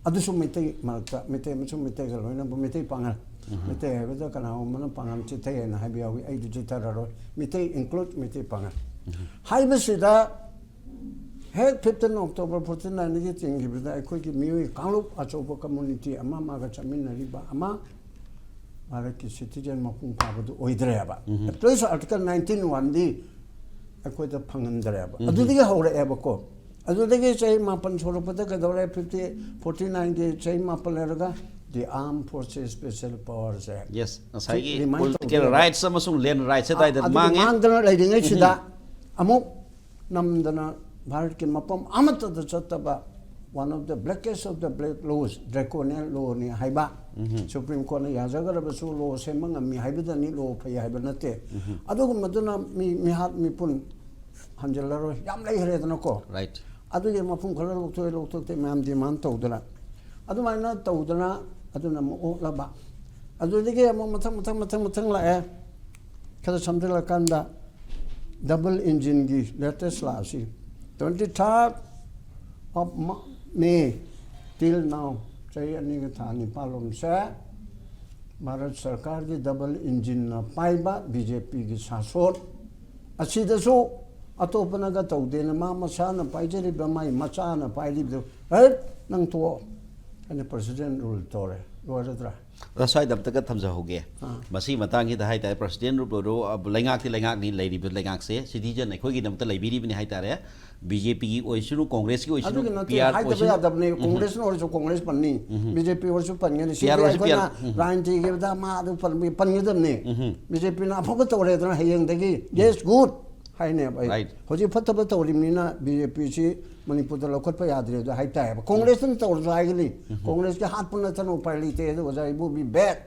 ꯑꯗꯨꯁꯨ ꯃꯩꯇꯩ ꯃꯔꯛꯇ, ꯃꯩꯇꯩ ꯑꯃꯁꯨꯡ ꯃꯩꯇꯩꯒ ꯂꯣꯏꯅꯕ ꯃꯩꯇꯩ ꯄꯥꯉꯜ, ꯃꯩꯇꯩ ꯍꯥꯏꯕꯗ ꯀꯅꯥꯒꯨꯝꯕꯅ ꯄꯥꯉꯜ ꯆꯤꯊꯩ ꯍꯥꯏꯅ ꯍꯥꯏꯕ ꯌꯥꯎꯏ, ꯑꯩꯗꯤ ꯆꯤꯊꯔꯔꯣꯏ, ꯃꯩꯇꯩ include ꯃꯩꯇꯩ ꯄꯥꯉꯜ ꯍꯥꯏꯕꯁꯤꯗ ꯍꯦꯛ ꯐꯤꯐꯇꯤꯟ ꯑꯣꯛꯇꯣꯕꯔ ꯐꯣꯔꯇꯤ ꯅꯥꯏꯟꯗꯒꯤ ꯆꯤꯡꯈꯤꯕꯗ ꯑꯩꯈꯣꯏꯒꯤ ꯃꯤꯑꯣꯏ ꯀꯥꯡꯂꯨꯞ ꯑꯆꯧꯕ ꯀꯝꯃꯨꯅꯤꯇꯤ ꯑꯃ ꯑꯃꯒ ꯆꯠꯃꯤꯟꯅꯔꯤꯕ ꯑꯃ ꯚꯥꯔꯠꯀꯤ ꯁꯤꯇꯤꯖꯦꯟ ꯃꯄꯨꯡ ꯐꯥꯕꯗꯨ ꯑꯣꯏꯗ꯭ꯔꯦꯕ꯫ ꯑꯦꯠꯂꯤꯁ ꯑꯥꯔꯇꯤꯀꯜ ꯅꯥꯏꯟꯇꯤꯟ ꯋꯥꯟꯗꯤ ꯑꯩꯈꯣꯏꯗ ꯐꯪꯍꯟꯗ꯭ꯔꯦꯕ꯫ ꯑꯗꯨꯗꯒꯤ ꯍꯧꯔꯛꯑꯦꯕꯀꯣ꯫ ꯑꯗꯨꯗꯒꯤ ꯆꯍꯤ ꯃꯥꯄꯟ ꯁꯨꯔꯛꯄꯗ ꯀꯩꯗꯧꯔꯦ? ꯐꯤꯐꯇꯤ, ꯐꯣꯔꯇꯤ ꯅꯥꯏꯟꯒꯤ ꯆꯍꯤ ꯃꯥꯄꯟ ꯂꯩꯔꯒ the Armed Forces Special Powers Act꯫ Yes, ꯉꯁꯥꯏꯒꯤ ꯁꯤ remind ꯄꯣꯂꯤꯇꯤꯀꯦꯜ ꯇꯧꯕꯤꯔꯒ ꯔꯥꯏꯠꯁ ꯑꯃꯁꯨꯡ ꯂꯦꯟ ꯔꯥꯏꯠꯁꯦ ꯑꯗꯥꯏꯗ ꯑꯗꯨ ꯃꯥꯡꯉꯦ꯫ ꯃꯥꯡꯗꯅ ꯂꯩꯔꯤꯉꯩꯁꯤꯗ ꯑꯃꯨꯛ ꯅꯝꯗꯅ ꯚꯥꯔꯠꯀꯤ ꯃꯐꯝ ꯑꯃꯠꯇꯗ ꯆꯠꯇꯕ one of the blackest of the black laws, draconian lawꯅꯤ ꯍꯥꯏꯕ꯫ ꯁꯨꯄ꯭ꯔꯤꯝ ꯀꯣꯔꯠꯅ ꯌꯥꯖꯈ꯭ꯔꯕꯁꯨ ꯂꯣ ꯁꯦꯝꯕ ꯉꯝꯃꯤ ꯍꯥꯏꯕꯗꯅꯤ, ꯂꯣ ꯐꯩ ꯍꯥꯏꯕ ꯅꯠꯇꯦ꯫ ꯑꯗꯨꯒꯨꯝꯕꯗꯨꯅ ꯃꯤ ꯃꯤꯍꯥꯠ ꯃꯤꯄꯨꯟ ꯍꯟꯖꯤꯜꯂꯔꯣꯏ, ꯌꯥꯝ ꯂꯩꯈ꯭ꯔꯦꯗꯅꯀꯣ꯫ ꯔꯥꯏꯠ꯫ ꯑꯗꯨꯒꯤ ꯃꯄꯨꯡ ꯈꯔ ꯂꯧꯊꯣꯛꯑꯦ, ꯂꯧꯊꯣꯛꯇꯦ ꯃꯌꯥꯝ ꯗꯤꯃꯥꯟ ꯇꯧꯗꯅ ꯑꯗꯨꯃꯥꯏꯅ ꯇꯧꯗꯅ ꯑꯗꯨꯅ ꯑꯃꯨꯛ ꯑꯣꯛꯂꯕ꯫ ꯑꯗꯨꯗꯒꯤ ꯑꯃꯨꯛ ꯃꯊꯪ ꯃꯊꯪ ꯃꯊꯪ ꯃꯊꯪ ꯂꯥꯛꯑꯦ꯫ ꯈꯔ ꯁꯝꯖꯜꯂꯀꯥꯟꯗ ꯗꯕꯜ ꯏꯟꯖꯤꯟꯒꯤ ꯂꯦꯇꯦꯁ ꯂꯥꯛꯑꯁꯤ twenty third of May till now, ꯆꯍꯤ ꯑꯅꯤꯒ ꯊꯥ ꯅꯤꯄꯥꯜ ꯂꯣꯝꯁꯦ ꯚꯥꯔꯠ ꯁꯔꯀꯥꯔꯒꯤ ꯗꯕꯜ ꯏꯟꯖꯤꯟꯅ ꯄꯥꯏꯕ ꯕꯤ ꯖꯦ ꯄꯤꯒꯤ ꯁꯥꯁꯣꯟ ꯑꯁꯤꯗꯁꯨ ꯑꯇꯣꯞꯄꯅꯒ ꯇꯧꯗꯦꯅ ꯃꯥ ꯃꯁꯥꯅ ꯄꯥꯏꯖꯔꯤꯕ ꯃꯥꯏ ꯃꯆꯥꯅ ꯄꯥꯏꯔꯤꯕꯗꯨ, "ꯍꯦꯠ, ꯅꯪ ꯊꯣꯛꯑꯣ" ꯍꯥꯏꯅ ꯄ꯭ꯔꯁꯤꯗꯦꯟ ꯔꯨꯜ ꯇꯧꯔꯦ꯫ ꯂꯣꯏꯔꯗ꯭ꯔꯥ? ꯑꯗ ꯁ꯭ꯋꯥꯏꯗ ꯑꯝꯇꯒ ꯊꯝꯖꯍꯧꯒꯦ꯫ ꯃꯁꯤꯒꯤ ꯃꯇꯥꯡꯁꯤꯗ ꯍꯥꯏꯇꯥꯔꯦ, ꯄ꯭ꯔꯁꯤꯗꯦꯟ ꯔꯨꯜ ꯑꯣꯏꯔꯣ, ꯑ, ꯂꯩꯉꯥꯛꯇꯤ ꯂꯩꯉꯥꯛꯅꯤ, ꯂꯩꯔꯤꯕ ꯂꯩꯉꯥꯛꯁꯦ ꯁꯤꯇꯤꯖꯟ ꯑꯩꯈꯣꯏꯒꯤꯗꯃꯛꯇ ꯂꯩꯕꯤꯔꯤꯕꯅꯤ ꯍꯥꯏꯇꯥꯔꯦ꯫ ꯕꯤ ꯖꯦ ꯄꯤꯒꯤ ꯑꯣꯏꯁꯅꯨ, ꯀꯣꯡꯒ꯭ꯔꯦꯁꯀꯤ ꯑꯣꯏꯁꯅꯨ, ꯑꯗꯨꯒꯤ ꯅꯠꯇꯦ, ꯄꯤ ꯑꯥꯔ ꯍꯥꯏꯗꯕ ꯑꯣꯏꯁꯅꯨ꯫ ꯌꯥꯗꯕꯅꯦ꯫ ꯀꯣꯡꯒ꯭ꯔꯦꯁꯅ ꯑꯣꯏꯔꯁꯨ ꯀꯣꯡꯒ꯭ꯔꯦꯁ ꯄꯟꯅꯤ, ꯕꯤ ꯖꯦ ꯄꯤ ꯑꯣꯏꯔꯁꯨ ꯄꯟꯒꯅꯤ꯫ ꯁꯤ ꯄꯤ ꯑꯥꯔ ꯑꯣꯏꯔꯁꯨ ꯄꯤ ꯑꯩꯈꯣꯏꯅ ꯑꯥꯔ, ꯎꯝ꯫ ꯂꯥꯏꯟ ꯊꯤꯈꯤꯕꯗ ꯃꯥ ꯑꯗꯨ ꯄꯟꯕꯤ-, ꯄꯟꯒꯗꯕꯅꯤ꯫ ꯕꯤ ꯖꯦ ꯄꯤꯅ ꯑꯐꯕ ꯇꯧꯔꯦꯗꯅ ꯍꯌꯦꯡꯗꯒꯤ, "Yes, good" ꯍꯥꯏꯅꯦꯕ ꯑꯩ꯫ ꯔꯥꯏꯠ꯫ ꯍꯧꯖꯤꯛ ꯐꯠꯇꯕ ꯇꯧꯔꯤꯕꯅꯤꯅ ꯕꯤ ꯖꯦ ꯄꯤꯁꯤ ꯃꯅꯤꯄꯨꯔꯗ ꯂꯧꯈꯠꯄ ꯌꯥꯗ꯭ꯔꯦ ꯑꯗꯨ ꯍꯥꯏꯇꯥꯏꯌꯦꯕ꯫ ꯀꯣꯡꯒ꯭ꯔꯦꯁꯅ ꯇꯧꯔꯁꯨ ꯍꯥꯏꯒꯅꯤ, ꯀꯣꯡꯒ꯭ꯔꯦꯁꯀꯤ ꯍꯥꯠꯄ ꯅꯠꯇꯅ ꯎꯄꯥꯏ ꯂꯩꯇꯦ꯫ ꯑꯗꯨ ꯑꯣꯖꯥ ꯏꯕꯣꯕꯤ ꯕꯦꯠ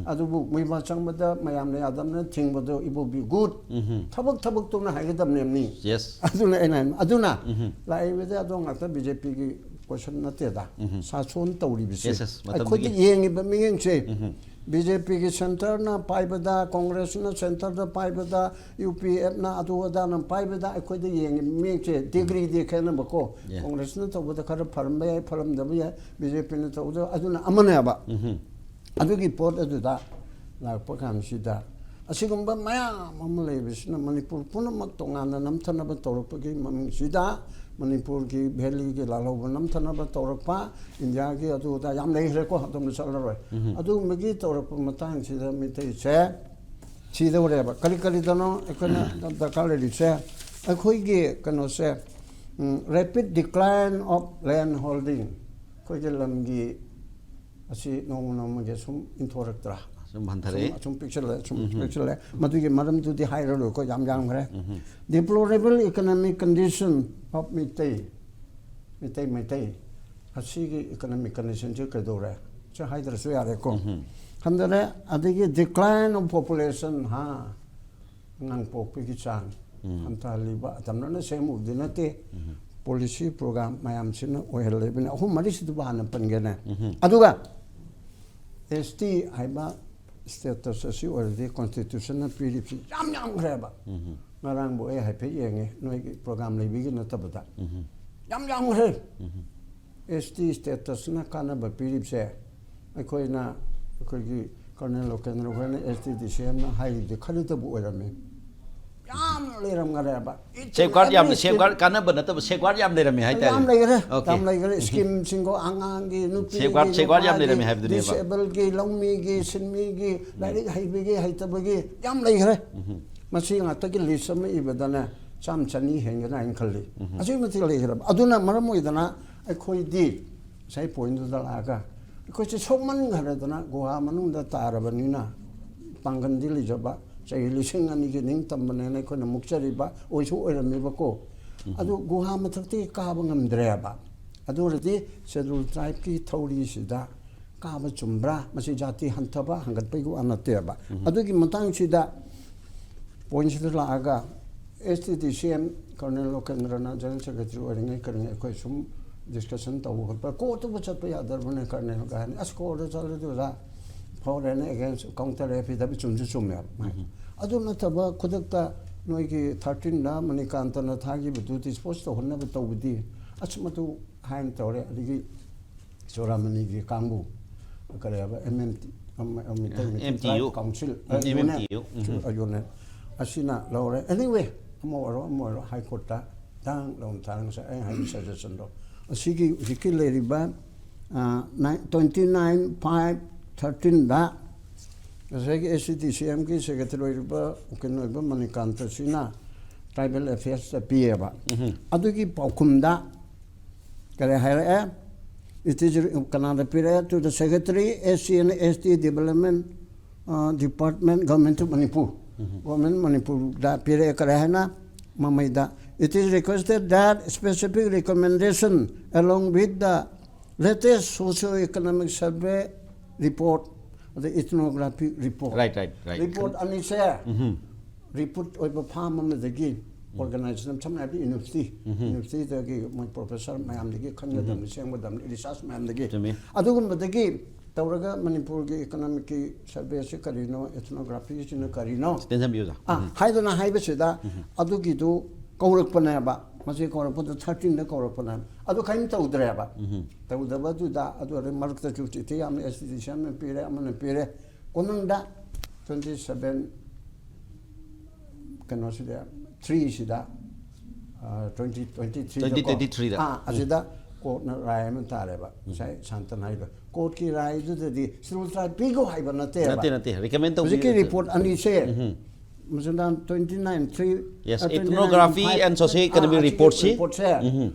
ꯑꯗꯨꯕꯨ ꯃꯣꯏꯕꯥ ꯆꯪꯕꯗ ꯃꯌꯥꯝꯅ ꯌꯥꯗꯕꯅ ꯊꯤꯡꯕꯗꯣ, it will be good. ꯎꯝ꯫ ꯊꯕꯛ ꯊꯕꯛꯇꯧꯅ ꯍꯥꯏꯒꯗꯕꯅꯦꯕꯅꯤ꯫ Yes. ꯑꯗꯨꯅ ꯑꯩꯅ ꯍꯥꯏ-, ꯑꯗꯨꯅ ꯎꯝ꯫ ꯂꯥꯛꯏꯕꯗ ꯑꯗꯣ ꯉꯥꯛꯇ ꯕꯤ ꯖꯦ ꯄꯤꯒꯤ ꯀꯣꯏꯁꯟ ꯅꯠꯇꯦꯗ꯫ ꯎꯝ꯫ ꯁꯥꯁꯣꯟ ꯇꯧꯔꯤꯕꯁꯦ Yes, yes. ꯃꯇꯝꯗꯨꯒꯤ ꯑꯩꯈꯣꯏꯗ ꯌꯦꯡꯉꯤꯕ ꯃꯤꯠꯌꯦꯡꯁꯦ, ꯎꯝ꯫ ꯕꯤ ꯖꯦ ꯄꯤꯒꯤ ꯁꯦꯟꯇꯔꯅ ꯄꯥꯏꯕꯗ, ꯀꯣꯡꯒ꯭ꯔꯦꯁꯅ ꯁꯦꯟꯇꯔꯗ ꯄꯥꯏꯕꯗ, ꯌꯨ ꯄꯤ ꯑꯦꯐꯅ ꯑꯗꯨ ꯑꯗꯥꯅ ꯄꯥꯏꯕꯗ ꯑꯩꯈꯣꯏꯗ ꯌꯦꯡꯉꯤꯕ ꯃꯤꯠꯌꯦꯡꯁꯦ ꯗꯤꯒ꯭ꯔꯤꯗꯤ ꯈꯦꯠꯅꯕꯀꯣ꯫ Yeah. ꯀꯣꯡꯒ꯭ꯔꯦꯁꯅ ꯇꯧꯕꯗ ꯈꯔ ꯐꯔꯝꯕ ꯌꯥꯏ, ꯐꯔꯝꯗꯕ ꯌꯥꯏ, ꯕꯤ ꯖꯦ ꯄꯤꯅ ꯇꯧꯕꯗ ꯑꯗꯨꯅ ꯑꯃꯅꯦꯕ꯫ ꯎꯝ꯫ ꯑꯗꯨꯒꯤ ꯄꯣꯠ ꯑꯗꯨꯗ ꯂꯥꯛꯄ ꯀꯥꯟꯁꯤꯗ ꯑꯁꯤꯒꯨꯝꯕ ꯃꯌꯥꯝ ꯑꯃ ꯂꯩꯕꯁꯤꯅ ꯃꯅꯤꯄꯨꯔ ꯄꯨꯝꯅꯃꯛ ꯇꯣꯉꯥꯟꯅ ꯅꯝꯊꯅꯕ ꯇꯧꯔꯛꯄꯒꯤ ꯃꯃꯤꯡꯁꯤꯗ, ꯃꯅꯤꯄꯨꯔꯒꯤ ꯚꯦꯂꯤꯒꯤ ꯂꯥꯜꯍꯧꯕ ꯅꯝꯊꯅꯕ ꯇꯧꯔꯛꯄ, ꯏꯟꯗꯤꯌꯥꯒꯤ ꯑꯗꯨ ꯑꯗꯥ ꯌꯥꯝ ꯂꯩꯈ꯭ꯔꯦꯀꯣ, ꯑꯗꯣꯝꯗ ꯆꯠꯂꯔꯣꯏ꯫ ꯑꯗꯨꯒꯨꯝꯕꯒꯤ ꯇꯧꯔꯛꯄ ꯃꯇꯥꯡꯁꯤꯗ ꯃꯤꯇꯩꯁꯦ ꯁꯤꯗꯧꯔꯦꯕ꯫ ꯀꯔꯤ ꯀꯔꯤꯗꯅꯣ ꯑꯩꯈꯣꯏꯅ ꯗꯔꯀꯥꯔ ꯂꯩꯔꯤꯁꯦ? ꯑꯩꯈꯣꯏꯒꯤ ꯀꯩꯅꯣꯁꯦ, rapid decline of land holding, ꯑꯩꯈꯣꯏꯒꯤ ꯂꯝꯒꯤ ꯑꯁꯤ ꯅꯣꯡꯃ ꯅꯣꯡꯃꯒꯤ ꯁꯨꯝ ꯏꯟꯊꯣꯔꯛꯇ꯭ꯔꯥ? ꯁꯨꯝ ꯍꯟꯊꯔꯛꯏ꯫ ꯁꯨꯝ ꯄꯤꯛꯁꯤꯜꯂꯦ, ꯁꯨꯝ ꯄꯤꯛꯁꯤꯜꯂꯦ꯫ ꯃꯗꯨꯒꯤ ꯃꯔꯝꯗꯨꯗꯤ ꯍꯥꯏꯔꯔꯣꯏꯀꯣ, ꯌꯥꯝ ꯌꯥꯝꯈ꯭ꯔꯦ꯫ Deplorable economic condition of Meitei, Meitei, Meitei ꯑꯁꯤꯒꯤ economic conditionꯁꯦ ꯀꯩꯗꯧꯔꯦ? ꯁꯤ ꯍꯥꯏꯗ꯭ꯔꯁꯨ ꯌꯥꯔꯦꯀꯣ꯫ ꯍꯟꯊꯔꯦ꯫ ꯑꯗꯒꯤ decline of population, ꯍꯥ, ꯑꯉꯥꯡ ꯄꯣꯛꯄꯒꯤ ꯆꯥꯡ ꯍꯟꯊꯍꯜꯂꯤꯕ ꯑꯇꯝꯅꯅ ꯁꯦꯝꯃꯨꯕꯗꯤ ꯅꯠꯇꯦ꯫ Policy program ꯃꯌꯥꯝꯁꯤꯅ ꯑꯣꯏꯍꯜꯂꯤꯕꯅꯤ꯫ ꯑꯍꯨꯝ ꯃꯔꯤꯁꯤꯗꯕꯨ ꯍꯥꯟꯅ ꯄꯟꯒꯦꯅꯦ꯫ ꯑꯗꯨꯒ ꯑꯦꯁ ꯇꯤ ꯍꯥꯏꯕ status ꯑꯁꯤ ꯑꯣꯏꯔꯗꯤ constitutionꯅ ꯄꯤꯔꯤꯕꯁꯤ ꯌꯥꯝ ꯌꯥꯝꯈ꯭ꯔꯦꯕ꯫ ꯉꯔꯥꯡꯕꯨ ꯑꯩ ꯍꯥꯏꯐꯦꯠ ꯌꯦꯡꯉꯦ, ꯅꯣꯏꯒꯤ program ꯂꯩꯕꯒꯤ ꯅꯠꯇꯕꯗ꯫ ꯌꯥꯝ ꯌꯥꯝꯈ꯭ꯔꯦ꯫ ꯑꯦꯁ ꯇꯤ statusꯅ ꯀꯥꯟꯅꯕ ꯄꯤꯔꯤꯕꯁꯦ ꯑꯩꯈꯣꯏꯅ, ꯑꯩꯈꯣꯏꯒꯤ Colonel ꯂꯣꯀꯦꯟꯗ꯭ꯔ ꯍꯣꯏꯅ ꯑꯦꯁ ꯇꯤ ꯗꯤ ꯁꯤ ꯑꯦꯝꯅ ꯍꯥꯏꯔꯤꯕꯗꯤ ꯈꯔꯗꯕꯨ ꯑꯣꯏꯔꯝꯃꯤ꯫ ꯌꯥꯝ ꯂꯩꯔꯝꯈ꯭ꯔꯦꯕ꯫ Each and Safeguard ꯌꯥꯝꯅ, every scheme safeguard ꯀꯥꯟꯅꯕ ꯅꯠꯇꯕ safeguard ꯌꯥꯝ ꯂꯩꯔꯝꯃꯦ ꯍꯥꯏꯇꯥꯔꯦ꯫ ꯌꯥꯝ ꯂꯩꯈ꯭ꯔꯦ꯫ Okay. ꯌꯥꯝ ꯂꯩꯈ꯭ꯔꯦ꯫ Schemeꯁꯤꯡꯀꯣ, ꯑꯉꯥꯡꯒꯤ, ꯅꯨꯄꯤꯒꯤ, Safeguard, safeguard ꯌꯥꯝ ꯅꯨꯄꯥꯒꯤ, ꯂꯩꯔꯝꯃꯦ ꯍꯥꯏꯕꯗꯨꯅꯦꯕ꯫ Disableꯒꯤ, ꯂꯧꯃꯤꯒꯤ, ꯁꯤꯟꯃꯤꯒꯤ, ꯂꯥꯏꯔꯤꯛ ꯍꯩꯕꯒꯤ, ꯍꯩꯇꯕꯒꯤ ꯌꯥꯝ ꯂꯩꯈ꯭ꯔꯦ꯫ ꯃꯁꯤ ꯉꯥꯛꯇꯒꯤ list ꯑꯃ ꯏꯕꯗꯅꯦ ꯆꯥꯝ ꯆꯅꯤ ꯍꯦꯟꯒꯅꯤ ꯍꯥꯏꯅ ꯈꯜꯂꯤ꯫ ꯑꯁꯤꯒꯤ ꯃꯇꯤꯛ ꯂꯩꯈ꯭ꯔꯕ꯫ ꯑꯗꯨꯅ ꯃꯔꯝ ꯑꯣꯏꯗꯅ ꯑꯩꯈꯣꯏꯗꯤ ꯉꯁꯥꯏ pointꯗꯨꯗ ꯂꯥꯛꯑꯒ ꯑꯩꯈꯣꯏꯁꯦ ꯁꯣꯛꯃꯟꯈ꯭ꯔꯗꯅ ꯒꯨꯍꯥ ꯃꯅꯨꯡꯗ ꯇꯥꯔꯕꯅꯤꯅ ꯄꯥꯡꯒꯜꯗꯤ ꯂꯩꯖꯕ, ꯆꯍꯤ ꯂꯤꯁꯤꯡ ꯑꯅꯤꯒꯤ ꯅꯤꯡꯇꯝꯕꯅꯦꯅ ꯑꯩꯈꯣꯏꯅ ꯃꯨꯛꯆꯔꯤꯕ ꯑꯣꯏꯁꯨ ꯑꯣꯏꯔꯝꯃꯤꯕꯀꯣ꯫ ꯑꯗꯨ ꯒꯨꯍꯥ ꯃꯊꯛꯇꯒꯤ ꯀꯥꯕ ꯉꯝꯗ꯭ꯔꯦꯕ꯫ ꯑꯗꯨ ꯑꯣꯏꯔꯗꯤ Scheduled Tribeꯀꯤ ꯊꯧꯔꯤꯁꯤꯗ ꯀꯥꯕ ꯆꯨꯝꯕ꯭ꯔꯥ? ꯃꯁꯤ ꯖꯥꯇꯤ ꯍꯟꯊꯕ ꯍꯟꯒꯠꯄꯒꯤ ꯋꯥ ꯅꯠꯇꯦꯕ꯫ ꯑꯗꯨꯒꯤ ꯃꯇꯥꯡꯁꯤꯗ ꯄꯣꯏꯟꯁꯤꯗ ꯂꯥꯛꯑꯒ, ꯑꯦꯁ ꯇꯤ ꯗꯤ ꯁꯤ ꯑꯦꯝ ꯀꯔꯅꯦꯜ ꯂꯣꯀꯦꯟꯗ꯭ꯔꯅ ꯖꯦꯅꯔꯦꯜ ꯁꯦꯀ꯭ꯔꯦꯇꯔꯤ ꯑꯣꯏꯔꯤꯉꯩ ꯀꯔꯤꯉꯩ ꯑꯩꯈꯣꯏ ꯁꯨꯝ ꯗꯤꯁꯀꯁꯟ ꯇꯧꯕ ꯈꯣꯠꯄ, ꯀꯣꯔꯠꯇꯕꯨ ꯆꯠꯄ ꯌꯥꯗ꯭ꯔꯕꯅꯦ ꯀꯔꯅꯦꯜ ꯀꯥꯏꯅ꯫ ꯑꯁ, ꯀꯣꯔꯠꯇ ꯆꯠꯂꯗꯤ ꯑꯣꯖꯥ, four and against counter affidavit ꯆꯨꯝꯁꯨ ꯆꯨꯝꯃꯦꯕ꯫ ꯑꯗꯨ ꯅꯠꯇꯕ ꯈꯨꯗꯛꯇ ꯅꯣꯏꯒꯤ ꯊꯥꯔꯇꯤꯟꯗ ꯃꯅꯤꯀꯥꯟꯇꯅ ꯊꯥꯈꯤꯕꯗꯨ ꯗꯤꯁꯄꯣꯁ ꯇꯧꯍꯟꯅꯕ ꯇꯧꯕꯗꯤ, ꯑꯁ, ꯃꯗꯨ ꯍꯥꯏꯅ ꯇꯧꯔꯦ꯫ ꯑꯗꯒꯤ ꯆꯨꯔꯥꯃꯅꯤꯒꯤ ꯀꯥꯡꯕꯨ, ꯀꯔꯤ ꯍꯥꯏꯕ, ꯑꯦꯝ ꯑꯦꯝ ꯇꯤ, ꯑꯝ-, ꯑꯝ-, Meitei, Meitei M T U. Tribe council, ꯑꯦ, ꯎꯝ, M M union, T U, ꯎꯝ꯫ ꯌꯨꯅꯤꯌꯟ ꯑꯁꯤꯅ ꯂꯧꯔꯦ꯫ ꯑꯦꯅꯤꯋꯦ, ꯑꯃ ꯑꯣꯏꯔꯣ ꯑꯃ ꯑꯣꯏꯔꯣ, ꯍꯥꯏ ꯀꯣꯔꯠꯇ ꯗꯥꯡ ꯂꯧꯅ ꯊꯥꯔꯒ ꯉꯁꯥꯏ ꯑꯩꯅ ꯍꯥꯏꯕ ꯁꯖꯦꯁꯟꯗꯣ, ꯑꯁꯤꯒꯤ ꯍꯧꯖꯤꯛꯀꯤ ꯂꯩꯔꯤꯕ, ꯑ, ꯅꯥꯏꯟ, ꯇ꯭ꯋꯦꯟꯇꯤ ꯅꯥꯏꯟ ꯐꯥꯏꯚ ꯊꯥꯔꯇꯤꯟꯗ ꯉꯁꯥꯏꯒꯤ ꯑꯦꯁ ꯁꯤ ꯗꯤ ꯁꯤ ꯑꯦꯝꯒꯤ ꯁꯦꯀ꯭ꯔꯦꯇꯔꯤ ꯑꯣꯏꯔꯤꯕ, ꯎꯀꯤꯜ ꯑꯣꯏꯕ ꯃꯅꯤꯀꯥꯟꯇꯁꯤꯅ ꯇ꯭ꯔꯥꯏꯕꯦꯜ ꯑꯦꯐꯤꯌꯔꯁꯇ ꯄꯤꯌꯦꯕ꯫ ꯑꯗꯨꯒꯤ ꯄꯥꯎꯈꯨꯝꯗ ꯀꯔꯤ ꯍꯥꯏꯔꯛꯑꯦ? It is, ꯀꯅꯥꯗ ꯄꯤꯔꯛꯑꯦ? To the Secretary, S C and S T Development, uh, Department, Government of Manipur꯫ Government ꯃꯅꯤꯄꯨꯔꯗ ꯄꯤꯔꯛꯑꯦ꯫ ꯀꯔꯤ ꯍꯥꯏꯅ? ꯃꯃꯩꯗ, "It is requested that specific recommendation along with the latest socio-economic survey report, the ethnography report." Right, right, right. Report ꯑꯅꯤꯁꯦ report ꯑꯣꯏꯕ farm ꯑꯃꯗꯒꯤ organisation, ꯁꯝꯅ ꯍꯥꯏꯔꯕꯗ university, ꯌꯨꯅꯤꯚꯔꯁꯤꯇꯤꯗꯒꯤ ꯃꯣꯏ ꯄ꯭ꯔꯣꯐꯦꯁꯔ ꯃꯌꯥꯝꯗꯒꯤ ꯈꯟꯒꯗꯕꯅꯤ, ꯁꯦꯝꯒꯗꯕꯅꯤ, ꯔꯤꯁꯥꯔꯁ ꯃꯌꯥꯝꯗꯒꯤ꯫ ꯆꯨꯝꯃꯤ꯫ ꯑꯗꯨꯒꯨꯝꯕꯗꯒꯤ ꯇꯧꯔꯒ ꯃꯅꯤꯄꯨꯔꯒꯤ ꯏꯀꯣꯅꯣꯃꯤꯛꯀꯤ ꯁꯔꯚꯦꯁꯤ ꯀꯔꯤꯅꯣ, ꯑꯦꯊꯅꯣꯒ꯭ꯔꯥꯐꯤꯁꯤꯅ ꯀꯔꯤꯅꯣ, ꯈꯤꯇꯪ ꯊꯝꯕꯤꯌꯨ, ꯑꯣꯖꯥ꯫ ꯑꯥ, ꯍꯥꯏꯗꯅ ꯍꯥꯏꯕꯁꯤꯗ ꯑꯗꯨꯒꯤꯗꯨ ꯀꯧꯔꯛꯄꯅꯦꯕ꯫ ꯃꯁꯤ ꯀꯧꯔꯛꯄꯗ ꯊꯥꯔꯇꯤꯟꯗ ꯀꯧꯔꯛꯄꯅꯦꯕ꯫ ꯑꯗꯨ ꯀꯔꯤꯝ ꯇꯧꯗ꯭ꯔꯦꯕ꯫ ꯇꯧꯗꯕꯗꯨꯗ ꯑꯗꯨ ꯑꯣꯏꯔꯗꯤ ꯃꯔꯛꯇ ꯆꯨꯇꯤꯊꯤ ꯌꯥꯝꯅ ꯑꯦꯁ ꯇꯤ ꯗꯤ ꯁꯤ ꯑꯦꯝꯅ ꯄꯤꯔꯦ, ꯑꯃꯅ ꯄꯤꯔꯦ꯫ ꯀꯣꯅꯨꯡꯗ ꯇ꯭ꯋꯦꯟꯇꯤ ꯁꯚꯦꯟ, ꯀꯩꯅꯣꯁꯤꯗ, ꯊ꯭ꯔꯤꯁꯤꯗ, ꯇ꯭ꯋꯦꯟꯇꯤ ꯇ꯭ꯋꯦꯟꯇꯤ ꯊ꯭ꯔꯤꯗ, ꯇ꯭ꯋꯦꯟꯇꯤ ꯇ꯭ꯋꯦꯟꯇꯤ ꯊ꯭ꯔꯤꯗ꯫ ꯑꯥ, ꯑꯁꯤꯗ ꯀꯣꯔꯠꯅ ꯔꯥꯏ ꯑꯃ ꯇꯥꯔꯦꯕ꯫ ꯉꯁꯥꯏ ꯁꯥꯟꯇꯅ ꯍꯥꯏꯗꯣ, ꯀꯣꯔꯠꯀꯤ ꯔꯥꯏꯗꯨꯗꯗꯤ ꯁꯦꯗꯨꯜ ꯇ꯭ꯔꯥꯏꯕ ꯄꯤꯈꯣ ꯍꯥꯏꯕ ꯅꯠꯇꯦꯕ꯫ ꯅꯠꯇꯦ, ꯅꯠꯇꯦ, ꯔꯤꯀꯃꯦꯟ ꯇꯧꯕꯤ ꯍꯧꯖꯤꯛꯀꯤ ꯅꯠꯇꯦ꯫ ꯔꯤꯄꯣꯔꯠ ꯑꯅꯤꯁꯦ, ꯃꯁꯤꯗ ꯇ꯭ꯋꯦꯟꯇꯤ ꯅꯥꯏꯟ ꯊ꯭ꯔꯤ, Yes, ꯑ, twenty nine ethnography five, and socio-economic ꯑ, ꯑꯁꯤꯒꯤ reportꯁꯤ꯫ ꯔꯤꯄꯣꯔꯠꯁꯦ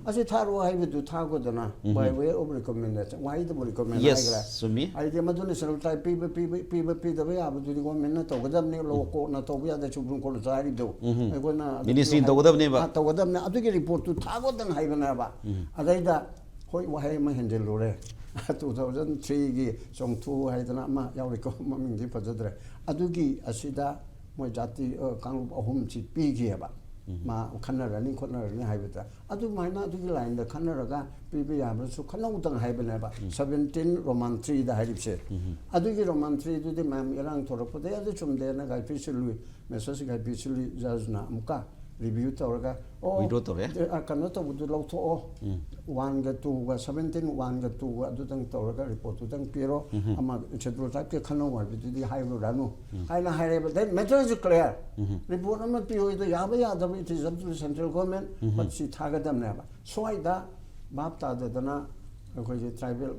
ꯑꯁꯤ ꯊꯥꯔꯛꯑꯣ ꯍꯥꯏꯕꯗꯨ ꯊꯥꯒꯣꯗꯅ, by way of recommendation꯫ ꯋꯥꯍꯩꯗꯕꯨ ꯔꯤꯀꯃꯦꯟ Yes, ꯍꯥꯏꯈ꯭ꯔꯦ꯫ ꯆꯨꯝꯃꯤ꯫ ꯍꯥꯏꯗꯤ ꯃꯗꯨꯅ ꯁꯦꯗꯨꯜ ꯇ꯭ꯔꯥꯏꯕ ꯄꯤꯕ, ꯄꯤꯕ, ꯄꯤꯕ, ꯄꯤꯗꯕ ꯌꯥꯕꯗꯨꯗꯤ ꯒꯣꯔꯃꯦꯟꯅ ꯇꯧꯒꯗꯕꯅꯤ, ꯂꯣ ꯀꯣꯔꯠꯅ ꯇꯧꯕ ꯌꯥꯗꯦ, ꯁꯨꯄ꯭ꯔꯤꯝ ꯀꯣꯔꯠꯅ ꯍꯥꯏꯔꯤꯕꯗꯣ꯫ ꯑꯩꯈꯣꯏꯅ ꯑꯗꯨ ꯃꯤꯅꯤꯁꯇ꯭ꯔꯤꯅ ꯍꯥꯏ-, ꯇꯧꯒꯗꯕꯅꯦꯕ꯫ ꯑ, ꯇꯧꯒꯗꯕꯅꯦ꯫ ꯑꯗꯨꯒꯤ ꯔꯤꯄꯣꯔꯠꯇꯨ ꯊꯥꯒꯣꯗꯅ ꯍꯥꯏꯕꯅꯦꯕ꯫ ꯑꯗꯩꯗ ꯍꯣꯏ, ꯋꯥꯍꯩ ꯑꯃ ꯍꯦꯟꯖꯤꯜꯂꯨꯔꯦ꯫ ꯇꯨ ꯊꯥꯎꯖꯟ ꯊ꯭ꯔꯤꯒꯤ ꯆꯣꯡꯊꯨ ꯍꯥꯏꯗꯅ ꯑꯃ ꯌꯥꯎꯔꯤꯀꯣ, ꯃꯃꯤꯡꯗꯤ ꯐꯖꯗ꯭ꯔꯦ꯫ ꯑꯗꯨꯒꯤ ꯑꯁꯤꯗ ꯃꯣꯏ ꯖꯥꯇꯤ, ꯑ, ꯀꯥꯡꯂꯨꯞ ꯑꯍꯨꯝꯁꯤ ꯄꯤꯈꯤꯑꯕ꯫ ꯃꯥ ꯈꯟꯅꯔꯅꯤ ꯈꯣꯠꯅꯔꯅꯤ ꯍꯥꯏꯕꯗ, ꯑꯗꯨꯃꯥꯏꯅ ꯑꯗꯨꯒꯤ ꯂꯥꯏꯟꯗ ꯈꯟꯅꯔꯒ ꯄꯤꯕ ꯌꯥꯕꯁꯨ ꯈꯟꯅꯧꯗꯪ ꯍꯥꯏꯕꯅꯦꯕ꯫ ꯁꯕꯦꯟꯇꯤꯟ ꯔꯣꯃꯥꯟ ꯊ꯭ꯔꯤꯗ ꯍꯥꯏꯔꯤꯕꯁꯦ꯫ ꯑꯗꯨꯒꯤ ꯔꯣꯃꯥꯟ ꯊ꯭ꯔꯤꯗꯨꯗꯤ ꯃꯌꯥꯝ ꯏꯔꯥꯡ ꯊꯣꯔꯛꯄꯗꯒꯤ ꯑꯗꯨ ꯆꯨꯝꯗꯦꯅ ꯒꯥꯏꯐꯤ ꯁꯤꯜꯂꯨꯏ, ꯃꯦꯁꯦꯁ ꯒꯥꯏꯐꯤ ꯁꯤꯜꯂꯨꯏ ꯖꯖꯅ ꯑꯃꯨꯛꯀ ꯔꯤꯚ꯭ꯌꯨ ꯇꯧꯔꯒ, ꯑꯣ, withdraw ꯇꯧꯔꯦ꯫ ꯑ, ꯀꯩꯅꯣ ꯇꯧꯕꯗꯨ ꯂꯧꯊꯣꯛꯑꯣ, ꯋꯥꯟꯒ ꯇꯨꯒ, ꯁꯕꯦꯟꯇꯤꯟ ꯋꯥꯟꯒ ꯇꯨꯒ ꯑꯗꯨꯗꯪ ꯇꯧꯔꯒ ꯔꯤꯄꯣꯔꯠꯇꯨꯗꯪ ꯄꯤꯔꯣ, ꯑꯃ ꯁꯦꯗꯨꯜ ꯇ꯭ꯔꯥꯏꯕꯀꯤ ꯈꯟꯅꯧ ꯍꯥꯏꯕꯗꯨꯗꯤ ꯍꯥꯏꯔꯨꯔꯅꯨ ꯍꯥꯏꯅ ꯍꯥꯏꯔꯦꯕ꯫ Then matter is clear. Report ꯑꯃ ꯄꯤꯌꯣ, ꯑꯗꯨ ꯌꯥꯕ ꯌꯥꯗꯕ, it is up to the central government, but ꯁꯤ ꯊꯥꯒꯗꯕꯅꯦꯕ꯫ ꯁ꯭ꯋꯥꯏꯗ ꯚꯥꯞ ꯇꯥꯗꯗꯅ ꯑꯩꯈꯣꯏꯒꯤ ꯇ꯭ꯔꯥꯏꯕꯦꯜ,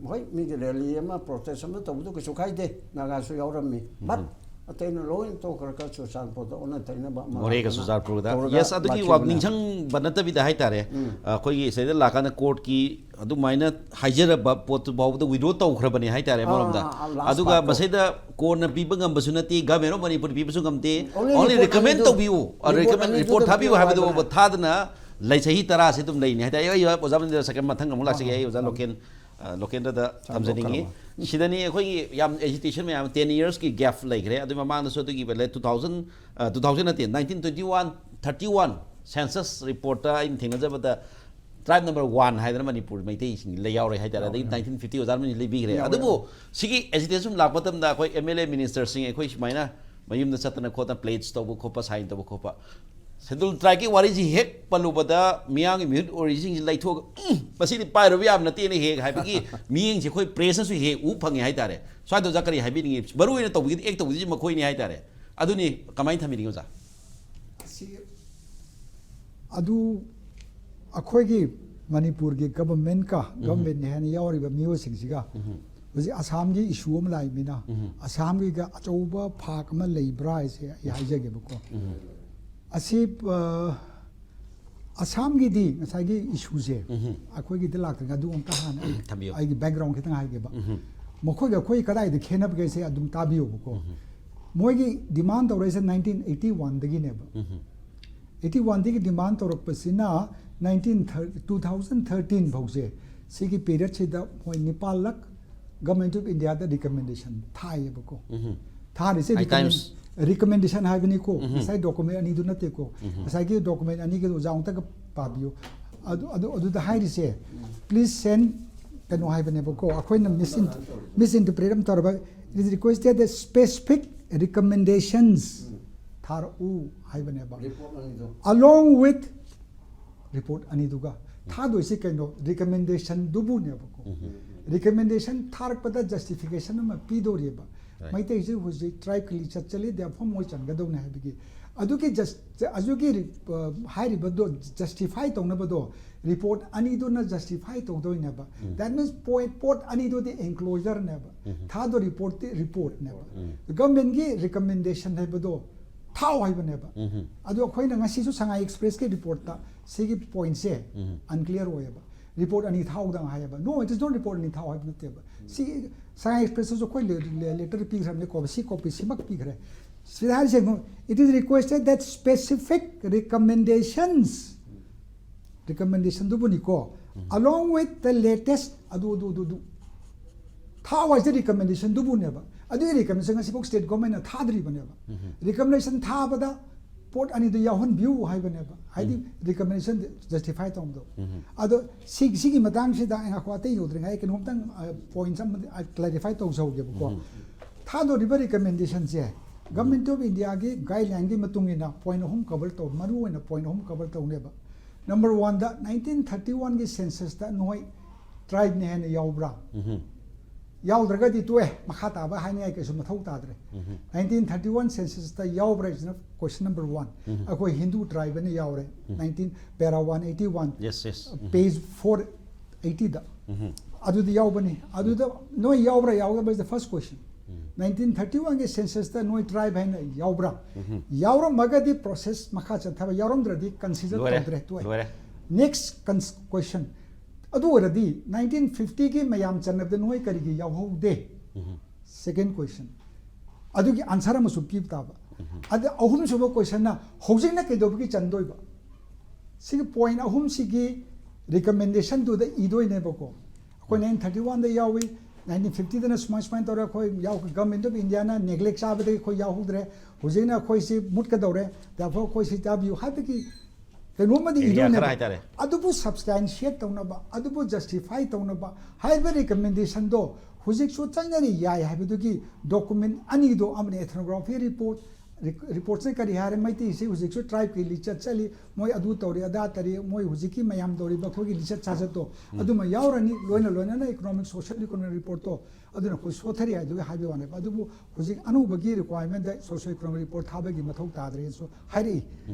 ꯍꯣꯏ, ꯃꯤꯒꯤ ꯔꯦꯂꯤ ꯑꯃ, ꯄ꯭ꯔꯣꯇꯦꯁ ꯑꯃ ꯇꯧꯕꯗꯣ ꯀꯩꯁꯨ ꯀꯥꯏꯗꯦ, ꯅꯥꯒꯥꯁꯨ ꯌꯥꯎꯔꯝꯃꯤ, but ꯑꯇꯩꯅ ꯂꯣꯏ ꯇꯣꯛꯈ꯭ꯔꯒ ꯆꯨꯔꯆꯥꯟꯄꯨꯔꯗ ꯑꯣꯟꯅ ꯇꯩꯅꯕ ꯑꯃ ꯃꯣꯔꯦꯒ ꯑꯃ ꯆꯨꯔꯆꯥꯟꯄꯨꯔꯗ꯫ ꯇꯧꯔꯒ Yes, ꯑꯗꯨꯒꯤ ꯋꯥ ꯂꯥꯛꯈꯤꯕꯅꯦ꯫ ꯅꯤꯡꯁꯤꯡꯕ ꯅꯠꯇꯕꯤꯗ ꯍꯥꯏꯇꯥꯔꯦ꯫ ꯑꯩꯈꯣꯏꯒꯤ ꯁꯤꯗ ꯂꯥꯛꯀꯥꯟꯗ ꯀꯣꯔꯠꯀꯤ ꯑꯗꯨꯃꯥꯏꯅ ꯍꯥꯏꯖꯔꯕ ꯄꯣꯠꯇꯨ ꯐꯥꯎꯕꯗ withdraw ꯇꯧꯈ꯭ꯔꯕꯅꯦ ꯍꯥꯏꯇꯥꯔꯦ ꯑꯥ, ꯑꯃꯔꯣꯝꯗ꯫ ꯑꯥ, last ꯑꯗꯨꯒ part ꯇꯣ꯫ ꯃꯁꯤꯗ ꯀꯣꯔꯠꯅ ꯄꯤꯕ ꯉꯝꯕꯁꯨ ꯅꯠꯇꯦ, Government of ꯃꯅꯤꯄꯨꯔ ꯄꯤꯕꯁꯨ ꯉꯝꯗꯦ꯫ Only Only report recommend ꯑꯅꯤꯗꯨ, ꯇꯧꯕꯤꯌꯨ, ꯑ, report recommend ꯑꯅꯤꯗꯨ report ꯑꯗꯨꯝ ꯊꯥꯕꯤꯌꯨ ꯄꯤꯌꯨ ꯍꯥꯏꯕꯗꯨ ꯍꯥꯏꯕꯅꯦ꯫ ꯊꯥꯗꯅ ꯂꯩ ꯆꯍꯤ ꯇꯔꯥꯁꯤ ꯑꯗꯨꯝ ꯂꯩꯅꯤ ꯍꯥꯏꯇꯥꯔꯦ꯫ ꯑꯩ, ꯑꯩ ꯑꯣꯖꯥ ꯃꯅꯤꯟꯗ꯭ꯔ ꯁꯥꯏꯀꯜ ꯃꯊꯪ ꯑꯃꯨꯛ ꯂꯥꯛꯆꯒꯦ꯫ ꯑꯩ ꯑꯣꯖꯥ ꯂꯣꯀꯦꯟ, ꯑ, ꯂꯣꯀꯦꯟꯗ꯭ꯔꯗ ꯊꯝꯖꯅꯤꯡꯉꯤ꯫ ꯁꯤꯗꯅꯤ ꯑꯩꯈꯣꯏꯒꯤ ꯌꯥꯝ agitation ꯃꯌꯥꯝ, ten yearsꯀꯤ gap ꯂꯩꯈ꯭ꯔꯦ꯫ ꯑꯗꯨ ꯃꯃꯥꯡꯗꯁꯨ ꯑꯗꯨꯒꯤ ꯂꯩ, two thousand, ꯑ, two thousand ꯅꯠꯇꯦ, nineteen twenty one, thirty one census reportꯇ ꯑꯩꯅ ꯊꯦꯡꯅꯖꯕꯗ tribe number one ꯍꯥꯏꯗꯅ ꯃꯅꯤꯄꯨꯔ ꯃꯩꯇꯩꯁꯤꯡ ꯂꯩ, ꯌꯥꯎꯔꯦ ꯍꯥꯏꯇꯥꯔꯦ꯫ ꯑꯗꯒꯤ ꯌꯥꯎꯔꯦ꯫ Nineteen fifty ꯑꯣꯖꯥ ꯃꯅꯤ ꯂꯩꯕꯤꯈ꯭ꯔꯦ꯫ ꯌꯥꯎꯔꯦ, ꯑꯗꯨꯕꯨ ꯌꯥꯎꯔꯦ꯫ ꯁꯤꯒꯤ agitation ꯂꯥꯛꯄ ꯃꯇꯝꯗ ꯑꯩꯈꯣꯏ M L A ministerꯁꯤꯡ ꯑꯩꯈꯣꯏ ꯁꯨꯃꯥꯏꯅ ꯃꯌꯨꯝꯗ ꯆꯠꯇꯅ ꯈꯣꯠꯇꯅ pledge ꯇꯧꯕ ꯈꯣꯠꯄ, sign ꯇꯧꯕ ꯈꯣꯠꯄ, Scheduled tribeꯀꯤ ꯋꯥꯔꯤꯁꯤ ꯍꯦꯛ ꯄꯜꯂꯨꯕꯗ ꯃꯤꯌꯥꯝꯒꯤ ꯃꯤꯍꯨꯠ ꯑꯣꯏꯔꯤꯁꯤꯡꯁꯤ ꯂꯩꯊꯣꯛꯑꯒ, "ꯎꯝ, ꯃꯁꯤꯗꯤ ꯄꯥꯏꯔꯨꯕ ꯌꯥꯕ ꯅꯠꯇꯦꯅ" ꯍꯦꯛ ꯍꯥꯏꯕꯒꯤ ꯃꯤꯠꯌꯦꯡꯁꯤ ꯑꯩꯈꯣꯏ pressꯅꯁꯨ ꯍꯦꯛ ꯎ ꯐꯪꯉꯦ ꯍꯥꯏꯇꯥꯔꯦ꯫ ꯁ꯭ꯋꯥꯏꯗ ꯑꯣꯖꯥ ꯀꯔꯤ ꯍꯥꯏꯕꯤꯅꯤꯡꯉꯤ? ꯃꯔꯨ ꯑꯣꯏꯅ ꯇꯧꯕꯤꯒꯗ-, act ꯇꯧꯕꯤꯗꯣꯏꯁꯤ ꯃꯈꯣꯏꯅꯤ ꯍꯥꯏꯇꯥꯔꯦ꯫ ꯑꯗꯨꯅꯤ ꯀꯃꯥꯏꯅ ꯊꯝꯕꯤꯅꯤꯡꯉꯤ ꯑꯣꯖꯥ? ꯑꯁꯤ ꯑꯗꯨ ꯑꯩꯈꯣꯏꯒꯤ ꯃꯅꯤꯄꯨꯔꯒꯤ governmentꯀ, governmentꯅ ꯍꯦꯟꯅ ꯌꯥꯎꯔꯤꯕ ꯃꯤꯑꯣꯏꯁꯤꯡꯁꯤꯒ ꯍꯧꯖꯤꯛ ꯑꯁꯥꯝꯒꯤ issue ꯑꯃ ꯂꯥꯛꯏꯃꯤꯅ, ꯑꯁꯥꯝꯒꯤꯒ ꯑꯆꯧꯕ ꯐꯥꯛ ꯑꯃ ꯂꯩꯕ꯭ꯔꯥ ꯍꯥꯏꯁꯦ ꯑꯩ ꯍꯥꯏꯖꯒꯦꯕꯀꯣ꯫ ꯑꯁꯤ, ꯑ, ꯑꯁꯥꯝꯒꯤꯗꯤ ꯉꯁꯥꯏꯒꯤ issueꯁꯦ ꯑꯩꯈꯣꯏꯒꯤꯗ ꯂꯥꯛꯇ꯭ꯔꯤꯉꯩ ꯑꯗꯨ ꯑꯝꯇ ꯍꯥꯟꯅ ꯑꯩ, ꯊꯝꯕꯤꯌꯨ꯫ ꯑꯩꯒꯤ background ꯈꯤꯇꯪ ꯍꯥꯏꯒꯦꯕ꯫ ꯃꯈꯣꯏꯒ ꯑꯩꯈꯣꯏ ꯀꯗꯥꯏꯗ ꯈꯦꯠꯅꯕꯒꯦꯁꯦ ꯑꯗꯨꯝ ꯇꯥꯕꯤꯌꯣꯕꯀꯣ꯫ ꯃꯣꯏꯒꯤ demand ꯇꯧꯔꯛꯏꯁꯦ nineteen eighty oneꯗꯒꯤꯅꯦꯕ꯫ ꯑꯩꯠꯇꯤ ꯋꯥꯟꯗꯒꯤ ꯗꯤꯃꯥꯟ ꯇꯧꯔꯛꯄꯁꯤꯅ ꯅꯥꯏꯟꯇꯤꯟ ꯇꯨ ꯊꯥꯎꯖꯟ ꯊꯥꯔꯇꯤꯟ ꯐꯥꯎꯁꯦ, ꯁꯤꯒꯤ ꯄꯤꯔꯤꯌꯠꯁꯤꯗ ꯃꯣꯏ ꯅꯤꯄꯥꯜꯂꯛ ꯒꯚꯔꯟꯃꯦꯟꯠ ꯑꯣꯐ ꯏꯟꯗꯤꯌꯥꯗ ꯔꯤꯀꯃꯦꯟꯗꯦꯁꯟ ꯊꯥꯏꯌꯦꯕꯀꯣ꯫ ꯊꯥꯔꯤꯁꯦ High times. ꯔꯤꯀꯃꯦꯟꯗꯦꯁꯟ ꯍꯥꯏꯕꯅꯤꯀꯣ, ꯉꯁꯥꯏ ꯗꯣꯀꯨꯃꯦꯟ ꯑꯅꯤꯗꯨ ꯅꯠꯇꯦꯀꯣ꯫ ꯉꯁꯥꯏꯒꯤ ꯗꯣꯀꯨꯃꯦꯟ ꯑꯅꯤꯒꯤꯗꯣ ꯑꯣꯖꯥ ꯑꯃꯨꯛꯇꯒ ꯄꯥꯕꯤꯌꯨ꯫ ꯑꯗꯨ ꯑꯗꯨ ꯑꯗꯨꯗ ꯍꯥꯏꯔꯤꯁꯦ, please send ꯀꯩꯅꯣ ꯍꯥꯏꯕꯅꯦꯕꯀꯣ, ꯑꯩꯈꯣꯏꯅ ꯃꯤꯁ ꯃꯤꯁ ꯏꯟꯇꯔꯄ꯭ꯔꯦꯠ ꯑꯃ ꯇꯧꯔꯕ, it is requested that specific recommendations ꯊꯥꯔꯛꯎ ꯍꯥꯏꯕꯅꯦꯕ, ꯔꯤꯄꯣꯔꯠ ꯑꯅꯤꯗꯣ along with ꯔꯤꯄꯣꯔꯠ ꯑꯅꯤꯗꯨꯒ꯫ ꯊꯥꯗꯣꯏꯁꯦ ꯀꯩꯅꯣ? ꯔꯤꯀꯃꯦꯟꯗꯦꯁꯟꯗꯨꯕꯨꯅꯦꯕꯀꯣ꯫ ꯔꯤꯀꯃꯦꯟꯗꯦꯁꯟ ꯊꯥꯔꯛꯄꯗ ꯖꯁꯇꯤꯐꯤꯀꯦꯁꯟ ꯑꯃ ꯄꯤꯗꯧꯔꯤꯕ꯫ Right. ꯃꯩꯇꯩꯁꯦ ꯍꯧꯖꯤꯛ ꯇ꯭ꯔꯥꯏꯕ ꯀꯂꯤ ꯆꯠꯆꯜꯂꯤ, therefore ꯃꯣꯏ ꯆꯟꯒꯗꯧꯅꯦ ꯍꯥꯏꯕꯒꯤ꯫ ꯑꯗꯨꯒꯤ just ꯑꯗꯨꯒꯤ ꯔꯤ- ꯑ, ꯍꯥꯏꯔꯤꯕꯗꯣ ꯖꯁꯇꯤꯐꯥꯏ ꯇꯧꯅꯕꯗꯣ ꯔꯤꯄꯣꯔꯠ ꯑꯅꯤꯗꯨꯅ ꯖꯁꯇꯤꯐꯥꯏ ꯇꯧꯗꯣꯏꯅꯦꯕ꯫ That means point, ꯄꯣꯠ ꯑꯅꯤꯗꯨꯗꯤ ꯏꯟꯀ꯭ꯂꯣꯖꯔꯅꯦꯕ꯫ ꯊꯥꯗꯣ ꯔꯤꯄꯣꯔꯠꯇꯤ ꯔꯤꯄꯣꯔꯠꯅꯦꯕ꯫ ꯒꯚꯔꯟꯃꯦꯟꯠꯀꯤ ꯔꯤꯀꯃꯦꯟꯗꯦꯁꯟ ꯍꯥꯏꯕꯗꯣ ꯊꯥꯎ ꯍꯥꯏꯕꯅꯦꯕ꯫ ꯑꯗꯣ ꯑꯩꯈꯣꯏꯅ ꯉꯁꯤꯁꯨ ꯁꯉꯥꯏ ꯑꯦꯛꯁꯄ꯭ꯔꯦꯁꯀꯤ ꯔꯤꯄꯣꯔꯠꯇ ꯁꯤꯒꯤ ꯄꯣꯏꯟꯠꯁꯦ ꯑꯟꯀ꯭ꯂꯤꯌꯔ ꯑꯣꯏꯌꯦꯕ꯫ ꯔꯤꯄꯣꯔꯠ ꯑꯅꯤ ꯊꯥꯎꯗꯪ ꯍꯥꯏꯌꯦꯕ꯫ No, it is not report ꯑꯅꯤ ꯊꯥꯎ ꯍꯥꯏꯕ ꯅꯠꯇꯦꯕ꯫ ꯁꯤ ꯁꯉꯥꯏ ꯑꯦꯛꯁꯄ꯭ꯔꯦꯁꯇꯁꯨ ꯑꯩꯈꯣꯏ ꯂꯦꯇꯔ ꯄꯤꯈ꯭ꯔꯕꯅꯦꯀꯣ, ꯁꯤ ꯀꯣꯄꯤ ꯁꯤꯃꯛ ꯄꯤꯈ꯭ꯔꯦ꯫ ꯁꯤꯗ ꯍꯥꯏꯔꯤꯁꯦ, it is requested that specific recommendations, ꯔꯤꯀꯃꯦꯟꯗꯦꯁꯟꯗꯨꯕꯨꯅꯤꯀꯣ, along with the latest ꯑꯗꯨ ꯑꯗꯨ ꯑꯗꯨ ꯑꯗꯨ ꯊꯥꯎ ꯍꯥꯏꯁꯦ ꯔꯤꯀꯃꯦꯟꯗꯦꯁꯟꯗꯨꯕꯨꯅꯦꯕ꯫ ꯑꯗꯨꯒꯤ ꯔꯤꯀꯃꯦꯟꯗꯦꯁꯟ ꯉꯁꯤꯐꯥꯎ ꯁ꯭ꯇꯦꯠ ꯒꯣꯔꯃꯦꯟꯅ ꯊꯥꯗ꯭ꯔꯤꯕꯅꯦꯕ꯫ ꯔꯤꯀꯃꯦꯟꯗꯦꯁꯟ ꯊꯥꯕꯗ ꯄꯣꯠ ꯑꯅꯤꯗꯨ ꯌꯥꯎꯍꯟꯕꯤꯌꯨ ꯍꯥꯏꯕꯅꯦꯕ, ꯍꯥꯏꯗꯤ ꯔꯤꯀꯃꯦꯟꯗꯦꯁꯟ ꯖꯁꯇꯤꯐꯥꯏ ꯇꯧꯕꯗꯣ꯫ ꯑꯗꯣ ꯁꯤ- ꯁꯤꯒꯤ ꯃꯇꯥꯡꯁꯤꯗ ꯑꯩ ꯉꯥꯏꯈꯣ, ꯑꯇꯩ ꯌꯧꯗ꯭ꯔꯤꯉꯩ ꯀꯩꯅꯣꯝꯇꯪ ꯄꯣꯏꯟꯠꯁ ꯑꯃ ꯀ꯭ꯂꯦꯔꯤꯐꯥꯏ ꯇꯧꯖꯍꯧꯒꯦꯕꯀꯣ꯫ ꯊꯥꯗꯣꯔꯤꯕ ꯔꯤꯀꯃꯦꯟꯗꯦꯁꯟꯁꯦ ꯒꯚꯔꯟꯃꯦꯟꯠ ꯑꯣꯐ ꯏꯟꯗꯤꯌꯥꯒꯤ ꯒꯥꯏꯗꯂꯥꯏꯟꯒꯤ ꯃꯇꯨꯡ ꯏꯟꯅ ꯄꯣꯏꯟꯠ ꯑꯍꯨꯝ ꯀꯚꯔ ꯇꯧ, ꯃꯔꯨ ꯑꯣꯏꯅ ꯄꯣꯏꯟꯠ ꯑꯍꯨꯝ ꯀꯚꯔ ꯇꯧꯅꯦꯕ꯫ ꯅꯝꯕꯔ ꯋꯥꯟꯗ, ꯅꯥꯏꯟꯇꯤꯟ ꯊꯥꯔꯇꯤ ꯋꯥꯟꯒꯤ ꯁꯦꯟꯁꯁꯇ ꯅꯣꯏ ꯇ꯭ꯔꯥꯏꯕꯅ ꯍꯦꯟꯅ ꯌꯥꯎꯕ꯭ꯔꯥ? ꯌꯥꯎꯗ꯭ꯔꯒꯗꯤ ꯇꯣꯛꯑꯦ, ꯃꯈꯥ ꯇꯥꯕ ꯍꯥꯏꯅꯤꯡꯉꯥꯏ ꯀꯩꯁꯨ ꯃꯊꯧ ꯇꯥꯗ꯭ꯔꯦ꯫ ꯅꯥꯏꯟꯇꯤꯟ ꯊꯥꯔꯇꯤ ꯋꯥꯟ ꯁꯦꯟꯁꯁꯇ ꯌꯥꯎꯕ꯭ꯔꯥ ꯍꯥꯏꯁꯤꯅ ꯀꯣꯏꯁꯟ ꯅꯝꯕꯔ ꯋꯥꯟ꯫ ꯑꯩꯈꯣꯏ ꯍꯤꯟꯗꯨ ꯇ꯭ꯔꯥꯏꯕꯅ ꯌꯥꯎꯔꯦ, nineteen para one eighty one, Yes, yes. Page four ꯑꯩꯠꯇꯤꯗ꯫ ꯑꯗꯨꯗꯤ ꯌꯥꯎꯕꯅꯤ꯫ ꯑꯗꯨꯗ ꯅꯣꯏ ꯌꯥꯎꯕ꯭ꯔꯥ ꯌꯥꯎꯗꯕ꯭ꯔꯥ is the first question. Nineteen thirty ꯋꯥꯟꯒꯤ ꯁꯦꯟꯁꯁꯇ ꯅꯣꯏ ꯇ꯭ꯔꯥꯏꯕ ꯍꯥꯏꯅ ꯌꯥꯎꯕ꯭ꯔꯥ? ꯌꯥꯎꯔꯝꯃꯒꯗꯤ ꯄ꯭ꯔꯣꯁꯦꯁ ꯃꯈꯥ ꯆꯠꯊꯕ, ꯌꯥꯎꯔꯝꯗ꯭ꯔꯗꯤ ꯀꯟꯁꯤꯗꯔ ꯂꯣꯏꯔꯦ, ꯇꯧꯗ꯭ꯔꯦ, ꯇꯣꯛꯑꯦ꯫ ꯂꯣꯏꯔꯦ꯫ ꯅꯦꯛꯁ ꯀꯣꯏꯁꯟ꯫ ꯑꯗꯨ ꯑꯣꯏꯔꯗꯤ ꯅꯥꯏꯟꯇꯤꯟ ꯐꯤꯐꯇꯤꯒꯤ ꯃꯌꯥꯝ ꯆꯟꯅꯕꯗ ꯅꯣꯏ ꯀꯔꯤꯒꯤ ꯌꯥꯎꯍꯧꯗꯦ? ꯁꯦꯀꯦꯟ ꯀꯣꯏꯁꯟ꯫ ꯑꯗꯨꯒꯤ ꯑꯟꯁꯔ ꯑꯃꯁꯨ ꯄꯤꯕ ꯇꯥꯕ꯫ ꯑꯗ ꯑꯍꯨꯝꯁꯨꯕ ꯀꯣꯏꯁꯟꯅ ꯍꯧꯖꯤꯛꯅ ꯀꯩꯗꯧꯕꯒꯤ ꯆꯟꯗꯣꯏꯕ? ꯁꯤꯒꯤ ꯄꯣꯏꯟ ꯑꯍꯨꯝꯁꯤꯒꯤ ꯔꯤꯀꯃꯦꯟꯗꯦꯁꯟꯗꯨꯗ ꯏꯗꯣꯏꯅꯦꯕꯀꯣ꯫ ꯑꯩꯈꯣꯏ ꯅꯥꯏꯟꯇꯤꯟ ꯊꯥꯔꯇꯤ ꯋꯥꯟꯗ ꯌꯥꯎꯏ, ꯅꯥꯏꯟꯇꯤꯟ ꯐꯤꯐꯇꯤꯗꯅ ꯁꯨꯃꯥꯏ ꯁꯨꯃꯥꯏꯅ ꯇꯧꯔꯦ, ꯑꯩꯈꯣꯏ ꯌꯥꯎ ꯒꯚꯔꯟꯃꯦꯟꯠ ꯑꯣꯐ ꯏꯟꯗꯤꯌꯥꯅ ꯅꯦꯒ꯭ꯂꯦꯛ ꯆꯥꯕꯗꯒꯤ ꯑꯩꯈꯣꯏ ꯌꯥꯎꯍꯧꯗ꯭ꯔꯦ, ꯍꯧꯖꯤꯛꯅ ꯑꯩꯈꯣꯏꯁꯤ ꯃꯨꯠꯀꯗꯧꯔꯦ, therefore ꯑꯩꯈꯣꯏꯁꯤ ꯇꯥꯕꯤꯌꯨ ꯍꯥꯏꯕꯒꯤ ꯀꯩꯅꯣꯝꯃꯗꯤ area ꯏꯗꯣꯏꯅꯦꯕ꯫ ꯈꯔ ꯍꯥꯏꯇꯥꯔꯦ꯫ ꯑꯗꯨꯕꯨ ꯁꯕꯁꯇꯥꯟꯁꯤꯌꯦꯠ ꯇꯧꯅꯕ, ꯑꯗꯨꯕꯨ ꯖꯁꯇꯤꯐꯥꯏ ꯇꯧꯅꯕ ꯍꯥꯏꯕ ꯔꯤꯀꯃꯦꯟꯗꯦꯁꯟꯗꯣ ꯍꯧꯖꯤꯛꯁꯨ ꯆꯠꯅꯔꯤ ꯌꯥꯏ ꯍꯥꯏꯕꯗꯨꯒꯤ ꯗꯣꯀꯨꯃꯦꯟ ꯑꯅꯤꯗꯣ, ꯑꯃꯅ ethnography report, ꯔꯤꯄꯣꯔꯠꯁꯤꯅ ꯀꯔꯤ ꯍꯥꯏꯔꯦ, ꯃꯩꯇꯩꯁꯤ ꯍꯧꯖꯤꯛꯁꯨ ꯇ꯭ꯔꯥꯏꯕꯀꯤ ꯂꯤꯆꯠ ꯆꯠꯂꯤ, ꯃꯣꯏ ꯑꯗꯨ ꯇꯧꯔꯤ ꯑꯗꯥ ꯇꯧꯔꯤ, ꯃꯣꯏ ꯍꯧꯖꯤꯛꯀꯤ ꯃꯌꯥꯝ ꯇꯧꯔꯤꯕ ꯑꯩꯈꯣꯏꯒꯤ ꯂꯤꯆꯠ ꯁꯥꯖꯠꯇꯣ ꯑꯗꯨꯃ ꯌꯥꯎꯔꯅꯤ, ꯂꯣꯏꯅ ꯂꯣꯏꯅꯅ ꯏꯀꯣꯅꯣꯃꯤꯛ ꯁꯣꯁꯤꯌꯦꯜ ꯏꯀꯣꯅꯣꯃꯤꯛ ꯔꯤꯄꯣꯔꯠꯇꯣ ꯑꯗꯨꯅ ꯑꯩꯈꯣꯏ ꯁꯣꯊꯔꯤ ꯍꯥꯏꯗꯨꯒꯤ ꯍꯥꯏꯕ ꯋꯥꯅꯦꯕ꯫ ꯑꯗꯨꯕꯨ ꯍꯧꯖꯤꯛ ꯑꯅꯧꯕꯒꯤ ꯔꯤꯀ꯭ꯋꯥꯏꯔꯃꯦꯟꯗ ꯁꯣꯁꯤꯌꯣ ꯏꯀꯣꯅꯣꯃꯤꯛ ꯔꯤꯄꯣꯔꯠ ꯊꯥꯕꯒꯤ ꯃꯊꯧ ꯇꯥꯗ꯭ꯔꯦꯅꯁꯨ ꯍꯥꯏꯔꯛꯏ꯫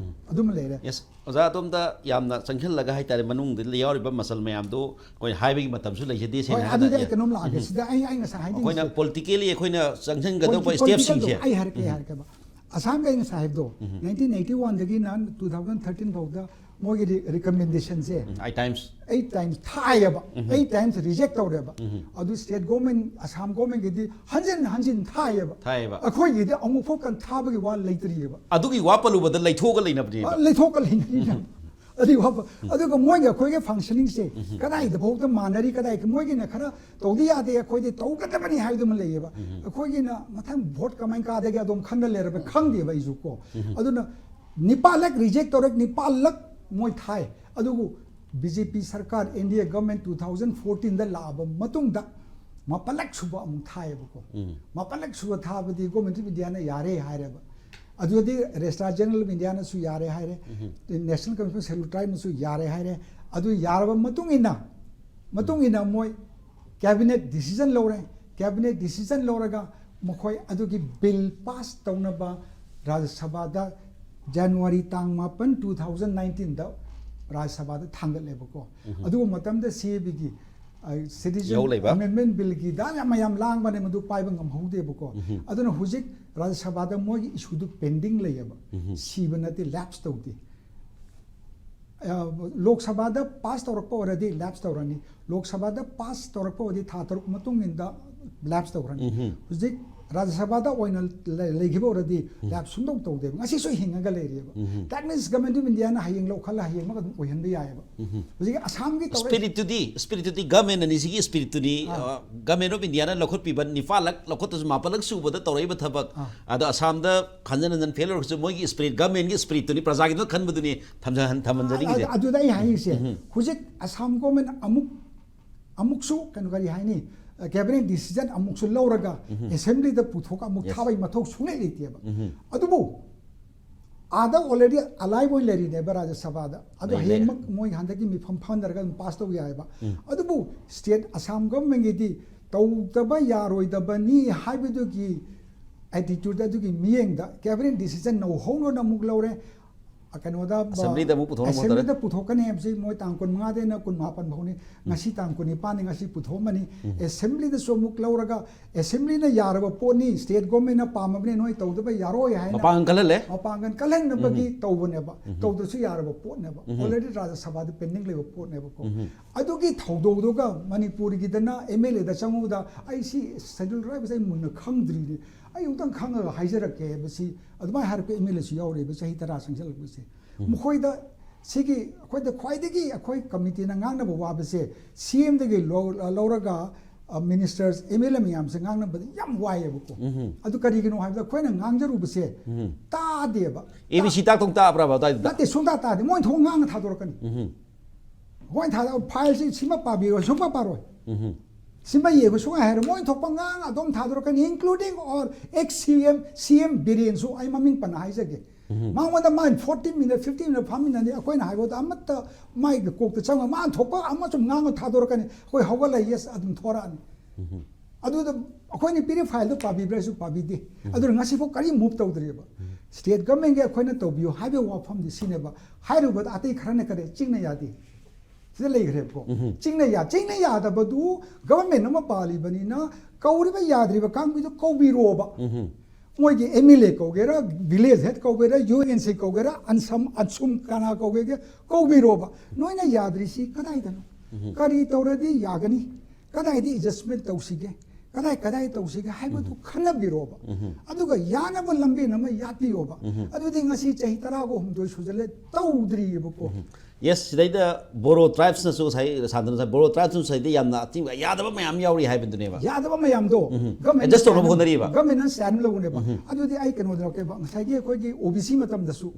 ꯑꯗꯨꯃ ꯂꯩꯔꯦ꯫ ꯌꯦꯁ, ꯑꯣꯖꯥ ꯑꯗꯣꯝꯗ ꯌꯥꯝꯅ ꯆꯪꯁꯤꯜꯂꯒ ꯍꯥꯏꯇꯥꯔꯦ, ꯃꯅꯨꯡꯗ ꯌꯥꯎꯔꯤꯕ ꯃꯁꯜ ꯃꯌꯥꯝꯗꯣ ꯑꯩꯈꯣꯏ ꯍꯥꯏꯕꯒꯤ ꯃꯇꯝꯁꯨ ꯂꯩꯖꯗꯦ꯫ ꯍꯣꯏ, ꯁꯦꯡꯅ ꯑꯗꯨꯗꯤ ꯍꯥꯏꯔꯕꯗ ꯑꯩ ꯀꯩꯅꯣꯝ ꯂꯥꯛꯑꯒꯦ꯫ ꯁꯤꯗ ꯑꯩ ꯑꯩ ꯉꯁꯥꯏ ꯑꯩꯈꯣꯏꯅ ꯍꯥꯏꯅꯤꯡꯉꯤꯁꯦ ꯄꯣꯂꯤꯇꯤꯀꯦꯜꯂꯤ ꯑꯩꯈꯣꯏꯅ ꯆꯪꯁꯤꯟꯒꯗꯧꯕ ꯄꯣꯂꯤꯇꯤꯀꯦꯜꯗꯣ ꯁ꯭ꯇꯦꯞꯁꯤꯡꯁꯦ ꯑꯩ ꯍꯥꯏꯔꯛꯀꯦ, ꯑꯩ ꯍꯥꯏꯔꯛꯀꯦꯕ꯫ ꯑꯁꯥꯝꯒꯤ ꯑꯩ ꯉꯁꯥꯏ ꯍꯥꯏꯕꯗꯣ, ꯅꯥꯏꯟꯇꯤꯟ ꯑꯩꯠꯇꯤ ꯋꯥꯟꯗꯒꯤꯅ ꯇꯨ ꯊꯥꯎꯖꯟ ꯊꯥꯔꯇꯤꯟ ꯐꯥꯎꯗ ꯃꯣꯏꯒꯤ recommendation ꯁꯦ ꯑꯥꯏꯠ ꯇꯥꯏꯝꯁ ꯑꯩꯠ ꯇꯥꯏꯝꯁ ꯊꯥꯏꯌꯦꯕ꯫ ꯑꯩꯠ ꯇꯥꯏꯝꯁ ꯔꯤꯖꯦꯛ ꯇꯧꯔꯦꯕ꯫ ꯑꯗꯨ ꯁ꯭ꯇꯦꯠ ꯒꯣꯔꯃꯦꯟ, ꯑꯁꯥꯝ ꯒꯣꯔꯃꯦꯟꯒꯤꯗꯤ ꯍꯟꯖꯤꯟ ꯍꯟꯖꯤꯟ ꯊꯥꯏꯌꯦꯕ꯫ ꯊꯥꯏꯌꯦꯕ꯫ ꯑꯩꯈꯣꯏꯒꯤꯗꯤ ꯑꯃꯨꯛꯐꯥꯎ ꯀꯟ ꯊꯥꯕꯒꯤ ꯋꯥ ꯂꯩꯇ꯭ꯔꯤꯑꯕ꯫ ꯑꯗꯨꯒꯤ ꯋꯥ ꯄꯜꯂꯨꯕꯗ ꯂꯩꯊꯣꯛꯑꯒ ꯂꯩꯅꯕꯅꯦꯕ꯫ ꯑ, ꯂꯩꯊꯣꯛꯀ ꯂꯩꯅꯔꯤꯅ꯫ ꯑꯗꯨꯒꯤ ꯋꯥ ꯄ-, ꯑꯗꯨꯒ ꯃꯣꯏꯒ ꯑꯩꯈꯣꯏꯒ ꯐꯪꯁꯅꯤꯡꯁꯦ ꯀꯗꯥꯏꯗꯐꯥꯎꯗ ꯃꯥꯟꯅꯔꯤ, ꯀꯗꯥꯏ, ꯃꯣꯏꯒꯤꯅ ꯈꯔ ꯇꯧꯗ ꯌꯥꯗꯦ, ꯑꯩꯈꯣꯏꯗꯤ ꯇꯧꯒꯗꯕꯅꯤ ꯍꯥꯏꯕꯗꯨꯃ ꯂꯩꯌꯦꯕ꯫ ꯑꯩꯈꯣꯏꯒꯤꯅ ꯃꯊꯪ ꯚꯣꯠ ꯀꯃꯥꯏꯅ ꯀꯥꯗꯒꯦ ꯑꯗꯨꯝ ꯈꯟꯅ ꯂꯩꯔꯕ ꯈꯪꯗꯦꯕ ꯑꯩꯁꯨ ꯀꯣ꯫ ꯑꯗꯨꯅ ꯅꯤꯄꯥꯜꯂꯛ ꯔꯤꯖꯦꯛ ꯇꯧꯔꯦ, ꯅꯤꯄꯥꯜꯂꯛ ꯃꯣꯏ ꯊꯥꯏ꯫ ꯑꯗꯨꯕꯨ ꯕꯤ ꯖꯦ ꯄꯤ ꯁꯔꯀꯥꯔ, ꯑꯦꯟ ꯗꯤ ꯑꯦ ꯒꯚꯔꯟꯃꯦꯟꯠ ꯇꯨ ꯊꯥꯎꯖꯟ ꯐꯣꯔꯇꯤꯟꯗ ꯂꯥꯛꯑꯕ ꯃꯇꯨꯡꯗ ꯃꯥꯄꯜꯂꯛ ꯁꯨꯕ ꯑꯃꯨꯛ ꯊꯥꯏꯌꯦꯕꯀꯣ꯫ ꯃꯥꯄꯜꯂꯛ ꯁꯨꯕ ꯊꯥꯕꯗꯤ ꯒꯣꯔꯃꯦꯟꯠ ꯑꯣꯐ ꯏꯟꯗꯤꯌꯥꯅ ꯌꯥꯔꯦ ꯍꯥꯏꯔꯦꯕ꯫ ꯑꯗꯨꯗꯤ ꯔꯦꯖꯤꯁꯇ꯭ꯔꯥꯔ ꯖꯦꯅꯔꯦꯜ ꯑꯣꯐ ꯏꯟꯗꯤꯌꯥꯅꯁꯨ ꯌꯥꯔꯦ ꯍꯥꯏꯔꯦ, ꯅꯦꯁꯅꯦꯜ ꯀꯃꯤꯁꯟ ꯁꯦꯗ꯭ꯌꯨꯜ ꯇ꯭ꯔꯥꯏꯕꯅꯁꯨ ꯌꯥꯔꯦ ꯍꯥꯏꯔꯦ꯫ ꯑꯗꯨ ꯌꯥꯔꯕ ꯃꯇꯨꯡ ꯏꯟꯅ, ꯃꯇꯨꯡ ꯏꯟꯅ ꯃꯣꯏ ꯀꯦꯕꯤꯅꯦꯠ ꯗꯤꯁꯤꯖꯟ ꯂꯧꯔꯦ꯫ ꯀꯦꯕꯤꯅꯦꯠ ꯗꯤꯁꯤꯖꯟ ꯂꯧꯔꯒ ꯃꯈꯣꯏ ꯑꯗꯨꯒꯤ ꯕꯤꯜ ꯄꯥꯁ ꯇꯧꯅꯕ ꯔꯥꯖ꯭ꯌ ꯁꯚꯥꯗ ꯖꯅꯋꯥꯔꯤ ꯇꯥꯡ ꯃꯥꯄꯟ, ꯇꯨ ꯊꯥꯎꯖꯟ ꯅꯥꯏꯟꯇꯤꯟꯗ ꯔꯥꯖ꯭ꯌ ꯁꯚꯥꯗ ꯊꯥꯡꯒꯠꯂꯦꯕꯀꯣ꯫ ꯑꯗꯨꯒ ꯃꯇꯝꯗ ꯁꯤ ꯑꯦ ꯕꯤꯒꯤ, ꯑ, ꯁꯤꯇꯤꯖꯟ ꯌꯧ ꯂꯩꯕ꯫ ꯑꯃꯦꯟꯃꯦꯟ ꯕꯤꯜꯒꯤ ꯗꯥ ꯌꯥꯝ ꯃꯌꯥꯝ ꯂꯥꯡꯕꯅꯦ, ꯃꯗꯨ ꯄꯥꯏꯕ ꯉꯝꯍꯧꯗꯦꯕꯀꯣ꯫ ꯑꯗꯨꯅ ꯍꯧꯖꯤꯛ ꯔꯥꯖ꯭ꯌ ꯁꯚꯥꯗ ꯃꯣꯏꯒꯤ ꯏꯁꯨꯗꯨ ꯄꯦꯟꯗꯤꯡ ꯂꯩꯌꯦꯕ꯫ ꯁꯤꯕ ꯅꯠꯇꯦ, ꯂꯦꯞꯁ ꯇꯧꯗꯦ꯫ ꯑ, ꯂꯣꯛ ꯁꯚꯥꯗ ꯄꯥꯁ ꯇꯧꯔꯛꯄ ꯑꯣꯏꯔꯗꯤ ꯂꯦꯞꯁ ꯇꯧꯔꯅꯤ, ꯂꯣꯛ ꯁꯚꯥꯗ ꯄꯥꯁ ꯇꯧꯔꯛꯄ ꯑꯣꯏꯔꯗꯤ ꯊꯥ ꯇꯔꯨꯛ ꯃꯇꯨꯡ ꯏꯟꯗ ꯂꯦꯞꯁ ꯇꯧꯈ꯭ꯔꯅꯤ꯫ ꯍꯧꯖꯤꯛ ꯔꯥꯖ꯭ꯌ ꯁꯚꯥꯗ ꯑꯣꯏꯅ ꯂꯩ- ꯂꯩꯈꯤꯕ ꯑꯣꯏꯔꯗꯤ ꯂꯥꯏꯞ ꯁꯨꯡꯇꯧ ꯇꯧꯗꯦꯕ, ꯉꯁꯤꯁꯨ ꯍꯤꯡꯉꯒ ꯂꯩꯔꯤꯑꯕ꯫ That means Government of India ꯅ ꯍꯌꯦꯡ ꯂꯧꯈꯠꯂ ꯍꯌꯦꯡꯃꯛ ꯑꯗꯨꯝ ꯑꯣꯏꯍꯟꯕ ꯌꯥꯏꯑꯕ꯫ ꯍꯧꯖꯤꯛꯀꯤ ꯑꯁꯥꯝꯒꯤ ꯇꯧꯔꯛꯏ ꯁ꯭ꯄꯤꯔꯤꯠꯇꯨꯗꯤ ꯁ꯭ꯄꯤꯔꯤꯠꯇꯨꯗꯤ ꯒꯃꯦꯟ ꯑꯅꯤꯁꯤꯒꯤ ꯁ꯭ꯄꯤꯔꯤꯠꯇꯨꯅꯤ꯫ ꯑꯥ꯫ ꯒꯃꯦꯟ ꯑꯣꯐ ꯏꯟꯗꯤꯌꯥꯅ ꯂꯧꯈꯠꯄꯤꯕ ꯅꯤꯄꯥꯜ ꯂꯛ ꯂꯧꯈꯠꯇꯁꯨ ꯃꯥꯄꯜ ꯂꯛ ꯁꯨꯕꯗ ꯇꯧꯔꯛꯏꯕ ꯊꯕꯛ꯫ ꯑꯥ꯫ ꯑꯗꯣ ꯑꯁꯥꯝꯗ ꯍꯟꯖꯟ ꯍꯟꯖꯟ ꯐꯦꯜ ꯑꯣꯏꯔꯒꯁꯨ ꯃꯣꯏꯒꯤ ꯁ꯭ꯄꯤꯔꯤꯠ ꯒꯃꯦꯟꯒꯤ ꯁ꯭ꯄꯤꯔꯤꯠꯇꯨꯅꯤ ꯄ꯭ꯔꯖꯥꯒꯤꯗꯃꯛ ꯈꯟꯕꯗꯨꯅꯤ ꯊꯝꯖꯍꯟ ꯊꯝꯍꯟꯖꯅꯤꯡꯉꯤꯁꯦ꯫ ꯑꯗꯨꯗ ꯑꯩ ꯍꯥꯏꯔꯤꯁꯦ ꯍꯧꯖꯤꯛ ꯑꯁꯥꯝ ꯒꯣꯔꯃꯦꯟ ꯑꯃꯨꯛ ꯑꯃꯨꯛꯁꯨ ꯀꯩꯅꯣ ꯀꯔꯤ ꯍꯥꯏꯅꯤ, ꯀꯦꯕꯤꯅꯦꯠ ꯗꯤꯁꯤꯖꯟ ꯑꯃꯨꯛꯁꯨ ꯂꯧꯔꯒ ꯑꯦꯁꯦꯝꯕ꯭ꯂꯤꯗ ꯄꯨꯊꯣꯛꯑꯒ ꯑꯃꯨꯛ ꯊꯥꯕꯩ ꯃꯊꯧ ꯁꯨꯡꯂꯩ ꯂꯩꯇꯦꯕ꯫ ꯑꯗꯨꯕꯨ ꯑꯥꯗ ꯑꯣꯜꯔꯦꯗꯤ ꯑꯂꯥꯏꯕ ꯑꯣꯏꯅ ꯂꯩꯔꯤꯅꯦꯕ ꯔꯥꯖ꯭ꯌ ꯁꯚꯥꯗ꯫ ꯑꯗꯣ ꯂꯩ, ꯍꯌꯦꯡꯃꯛ ꯂꯩꯔꯦ꯫ ꯃꯣꯏ ꯍꯟꯗꯛꯀꯤ ꯃꯤꯐꯝ ꯐꯝꯅꯔꯒ ꯑꯗꯨꯝ ꯄꯥꯁ ꯇꯧ ꯌꯥꯏꯑꯕ꯫ ꯑꯗꯨꯕꯨ ꯁ꯭ꯇꯦꯠ ꯑꯁꯥꯝ ꯒꯣꯔꯃꯦꯟꯒꯤꯗꯤ ꯇꯧꯗꯕ ꯌꯥꯔꯣꯏꯗꯕꯅꯤ ꯍꯥꯏꯕꯗꯨꯒꯤ ꯑꯦꯇꯤꯇ꯭ꯌꯨꯠ ꯑꯗꯨꯒꯤ ꯃꯤꯠꯌꯦꯡꯗ ꯀꯦꯕꯤꯅꯦꯠ ꯗꯤꯁꯤꯖꯟ ꯅꯧꯍꯧꯅꯅ ꯑꯃꯨꯛ ꯂꯧꯔꯦ꯫ ꯑ, ꯀꯩꯅꯣꯗ ꯑꯦꯁꯦꯝꯕ꯭ꯂꯤꯗ ꯑꯃꯨꯛ ꯄꯨꯊꯣꯛꯅꯕ ꯑꯦꯁꯦꯝꯕ꯭ꯂꯤꯗ ꯄꯨꯊꯣꯛꯀꯅꯤ ꯍꯥꯏꯕꯁꯤ ꯃꯣꯏ ꯇꯥꯡ ꯀꯨꯟꯃꯉꯥꯗꯩꯅ ꯀꯨꯟꯃꯥꯄꯟ ꯐꯥꯎꯅꯤ꯫ ꯉꯁꯤ ꯇꯥꯡ ꯀꯨꯟꯅꯤꯄꯥꯟꯅꯤ, ꯉꯁꯤ ꯄꯨꯊꯣꯛꯑꯝꯃꯅꯤ꯫ ꯑꯦꯁꯦꯝꯕ꯭ꯂꯤꯗꯁꯨ ꯑꯃꯨꯛ ꯂꯧꯔꯒ ꯑꯦꯁꯦꯝꯕ꯭ꯂꯤꯅ ꯌꯥꯔꯕ ꯄꯣꯠꯅꯤ, ꯁ꯭ꯇꯦꯠ ꯒꯣꯔꯃꯦꯟꯅ ꯄꯥꯝꯃꯕꯅꯤ, ꯅꯣꯏ ꯇꯧꯗꯕ ꯌꯥꯔꯣꯏ ꯍꯥꯏꯅ ꯃꯄꯥꯡꯒꯜ ꯀꯜꯍꯜꯂꯦ꯫ ꯃꯄꯥꯡꯒꯜ ꯀꯜꯍꯟꯅꯕꯒꯤ ꯇꯧꯕꯅꯦꯕ꯫ ꯇꯧꯗ꯭ꯔꯁꯨ ꯌꯥꯔꯕ ꯄꯣꯠꯅꯦꯕ꯫ ꯑꯣꯜꯔꯦꯗꯤ ꯔꯥꯖ꯭ꯌ ꯁꯚꯥꯗ ꯄꯦꯟꯗꯤꯡ ꯂꯩꯕ ꯄꯣꯠꯅꯦꯕꯀꯣ꯫ ꯑꯗꯨꯒꯤ ꯊꯧꯗꯧꯗꯨꯒ ꯃꯅꯤꯄꯨꯔꯒꯤꯗꯅ ꯑꯦꯝ ꯑꯦꯜ ꯑꯦꯗ ꯆꯪꯉꯨꯕꯗ ꯑꯩ ꯁꯤ ꯁꯦꯗ꯭ꯌꯨꯜ ꯇ꯭ꯔꯥꯏꯕꯁꯦ ꯑꯩ ꯃꯨꯟꯅ ꯈꯪꯗ꯭ꯔꯤꯅꯦ, ꯑꯩ ꯑꯃꯨꯛꯇꯪ ꯈꯪꯉꯒ ꯍꯥꯏꯖꯔꯛꯀꯦ ꯍꯥꯏꯕꯁꯤ ꯑꯗꯨꯃꯥꯏꯅ ꯍꯥꯏꯔꯛꯄ ꯑꯦꯝ ꯑꯦꯜ ꯑꯦꯁꯨ ꯌꯥꯎꯔꯦꯕ ꯆꯍꯤ ꯇꯔꯥ ꯆꯪꯁꯤꯜꯂꯛꯄꯁꯦ꯫ ꯃꯈꯣꯏꯗ ꯁꯤꯒꯤ ꯑꯩꯈꯣꯏꯗ ꯈ꯭ꯋꯥꯏꯗꯒꯤ ꯑꯩꯈꯣꯏ ꯀꯃꯤꯇꯤꯅ ꯉꯥꯡꯅꯕ ꯋꯥꯕꯁꯦ ꯁꯤ ꯑꯦꯝꯗꯒꯤ ꯂꯧꯔꯒ ꯃꯤꯅꯤꯁꯇꯔꯁ ꯑꯦꯝ ꯑꯦꯜ ꯑꯦ ꯃꯌꯥꯝꯁꯦ ꯉꯥꯡꯅꯕꯗ ꯌꯥꯝ ꯋꯥꯏꯑꯦꯕꯀꯣ꯫ ꯑꯗꯨ ꯀꯔꯤꯒꯤꯅꯣ ꯍꯥꯏꯕꯗ ꯑꯩꯈꯣꯏꯅ ꯉꯥꯡꯖꯔꯨꯕꯁꯦ ꯇꯥꯗꯦꯕ꯫ ꯑꯦ ꯕꯤ ꯁꯤ ꯇꯥꯛꯇꯧ ꯇꯥꯕ꯭ꯔꯕ ꯑꯗꯨꯋꯥꯏꯗꯨꯗ? ꯅꯠꯇꯦ, ꯁꯨꯡꯇꯥ ꯇꯥꯗꯦ꯫ ꯃꯣꯏꯅ ꯊꯣꯛꯑ ꯉꯥꯡꯉ ꯊꯥꯗꯣꯔꯛꯀꯅꯤ꯫ ꯃꯣꯏꯅ ꯊꯥꯗ ꯐꯥꯏꯜꯁꯤ ꯁꯤꯃ ꯄꯥꯕꯤꯌꯨ, ꯁꯨꯡꯄꯥ ꯄꯥꯔꯣꯏ꯫ ꯁꯤꯃ ꯌꯦꯡꯉꯨ ꯁꯨꯡꯍꯥꯏ ꯍꯥꯏꯔꯣꯏ꯫ ꯃꯣꯏꯅ ꯊꯣꯛꯄ ꯉꯥꯡ ꯑꯗꯨꯝ ꯊꯥꯗꯣꯔꯛꯀꯅꯤ, including or ex C M, C M ꯕꯤꯔꯦꯟꯁꯨ ꯑꯩ ꯃꯃꯤꯡ ꯄꯟꯅ ꯍꯥꯏꯖꯒꯦ꯫ ꯃꯉꯣꯟꯗ ꯃꯥꯏ forty minute, fifty minute ꯐꯝꯃꯤꯟꯅꯅꯤ, ꯑꯩꯈꯣꯏꯅ ꯍꯥꯏꯕꯗ ꯑꯃꯠꯇ ꯃꯥꯏ ꯀꯣꯛꯇ ꯆꯪꯉ ꯃꯥꯅ ꯊꯣꯛꯄ ꯑꯃ ꯁꯨꯝ ꯉꯥꯡꯉ ꯊꯥꯗꯣꯔꯛꯀꯅꯤ꯫ ꯑꯩꯈꯣꯏ ꯍꯧꯒꯠꯂ yes ꯑꯗꯨꯝ ꯊꯣꯔꯛꯑꯅꯤ꯫ ꯑꯗꯨꯗ ꯑꯩꯈꯣꯏꯅ ꯄꯤꯔꯤꯕ ꯐꯥꯏꯜꯗꯣ ꯄꯥꯕꯤꯕ꯭ꯔꯥꯁꯨ ꯄꯥꯕꯤꯗꯦ꯫ ꯑꯗꯨꯅ ꯉꯁꯤꯐꯥꯎ ꯀꯔꯤ ꯃꯨꯚ ꯇꯧꯗ꯭ꯔꯤꯕ꯫ ꯁ꯭ꯇꯦꯠ ꯒꯚꯔꯟꯃꯦꯟꯒꯤ ꯑꯩꯈꯣꯏꯅ ꯇꯧꯕꯤꯌꯨ ꯍꯥꯏꯕ ꯋꯥꯐꯝꯗꯤ ꯁꯤꯅꯦꯕ꯫ ꯍꯥꯏꯔꯨꯕꯗ ꯑꯇꯩ ꯈꯔꯅ ꯀꯔꯤ ꯆꯤꯡꯅ ꯌꯥꯗꯦ꯫ ꯁꯤꯗ ꯂꯩꯈ꯭ꯔꯦꯕꯀꯣ꯫ ꯆꯤꯡꯅ ꯌꯥ-, ꯆꯤꯡꯅ ꯌꯥꯗꯕꯗꯨ ꯒꯚꯔꯟꯃꯦꯟ ꯑꯃ ꯄꯥꯜꯂꯤꯕꯅꯤꯅ ꯀꯧꯔꯤꯕ ꯌꯥꯗ꯭ꯔꯤꯕ ꯀꯥꯡꯕꯨꯗꯨ ꯀꯧꯕꯤꯔꯣꯕ꯫ ꯃꯣꯏꯒꯤ ꯑꯦꯝ ꯑꯦꯜ ꯑꯦ ꯀꯧꯒꯦꯔꯥ, ꯚꯤꯂꯦꯖ ꯍꯦꯗ ꯀꯧꯒꯦꯔꯥ, ꯌꯨ ꯑꯦꯟ ꯁꯤ ꯀꯧꯒꯦꯔꯥ, ꯑꯟꯁꯝ, ꯑꯟꯁꯨꯝ ꯀꯅꯥ ꯀꯧꯒꯦꯒꯦ ꯀꯧꯕꯤꯔꯣꯕ꯫ ꯅꯣꯏꯅ ꯌꯥꯗ꯭ꯔꯤꯁꯤ ꯀꯗꯥꯏꯗꯅꯣ? ꯀꯔꯤ ꯇꯧꯔꯗꯤ ꯌꯥꯒꯅꯤ? ꯀꯗꯥꯏꯗ ꯑꯦꯗꯖꯁꯃꯦꯟ ꯇꯧꯁꯤꯒꯦ? ꯀꯗꯥꯏ ꯀꯗꯥꯏ ꯇꯧꯁꯤꯒꯦ ꯍꯥꯏꯕꯗꯨ ꯈꯟꯅꯕꯤꯔꯣꯕ꯫ ꯑꯗꯨꯒ ꯌꯥꯅꯕ ꯂꯝꯕꯦꯟ ꯑꯃ ꯌꯥꯠꯄꯤꯌꯣꯕ꯫ ꯑꯗꯨꯗꯤ ꯉꯁꯤ ꯆꯍꯤ ꯇꯔꯥꯒ ꯍꯨꯝꯗꯣꯏ ꯁꯨꯖꯜꯂꯦ, ꯇꯧꯗ꯭ꯔꯤꯑꯕꯀꯣ꯫ ꯌꯦꯁ, ꯁꯤꯗꯩꯗ ꯕꯣꯔꯣ ꯇ꯭ꯔꯥꯏꯕꯁꯅꯁꯨ ꯉꯁꯥꯏ ꯁꯥꯟꯇꯅ ꯉꯁꯥꯏ ꯕꯣꯔꯣ ꯇ꯭ꯔꯥꯏꯕꯁꯅꯁꯨ ꯁꯤꯗꯩꯗ ꯌꯥꯝꯅ ꯑꯊꯤꯡꯕ ꯌꯥꯗꯕ ꯃꯌꯥꯝ ꯌꯥꯎꯔꯤ ꯍꯥꯏꯕꯗꯨꯅꯦꯕ꯫ ꯌꯥꯗꯕ ꯃꯌꯥꯝꯗꯣ Adjust ꯇꯧꯅꯕ ꯍꯣꯠꯅꯔꯤꯕ꯫ ꯒꯃꯦꯟꯅ ꯁ꯭ꯇꯦꯟ ꯂꯧꯅꯦꯕ꯫ ꯑꯗꯨꯗꯤ ꯑꯩ ꯀꯩꯅꯣꯗ ꯂꯧꯀꯦꯕ, ꯉꯁꯥꯏꯒꯤ ꯑꯩꯈꯣꯏꯒꯤ ꯑꯣ ꯕꯤ ꯁꯤ ꯃꯇꯝꯗꯁꯨ,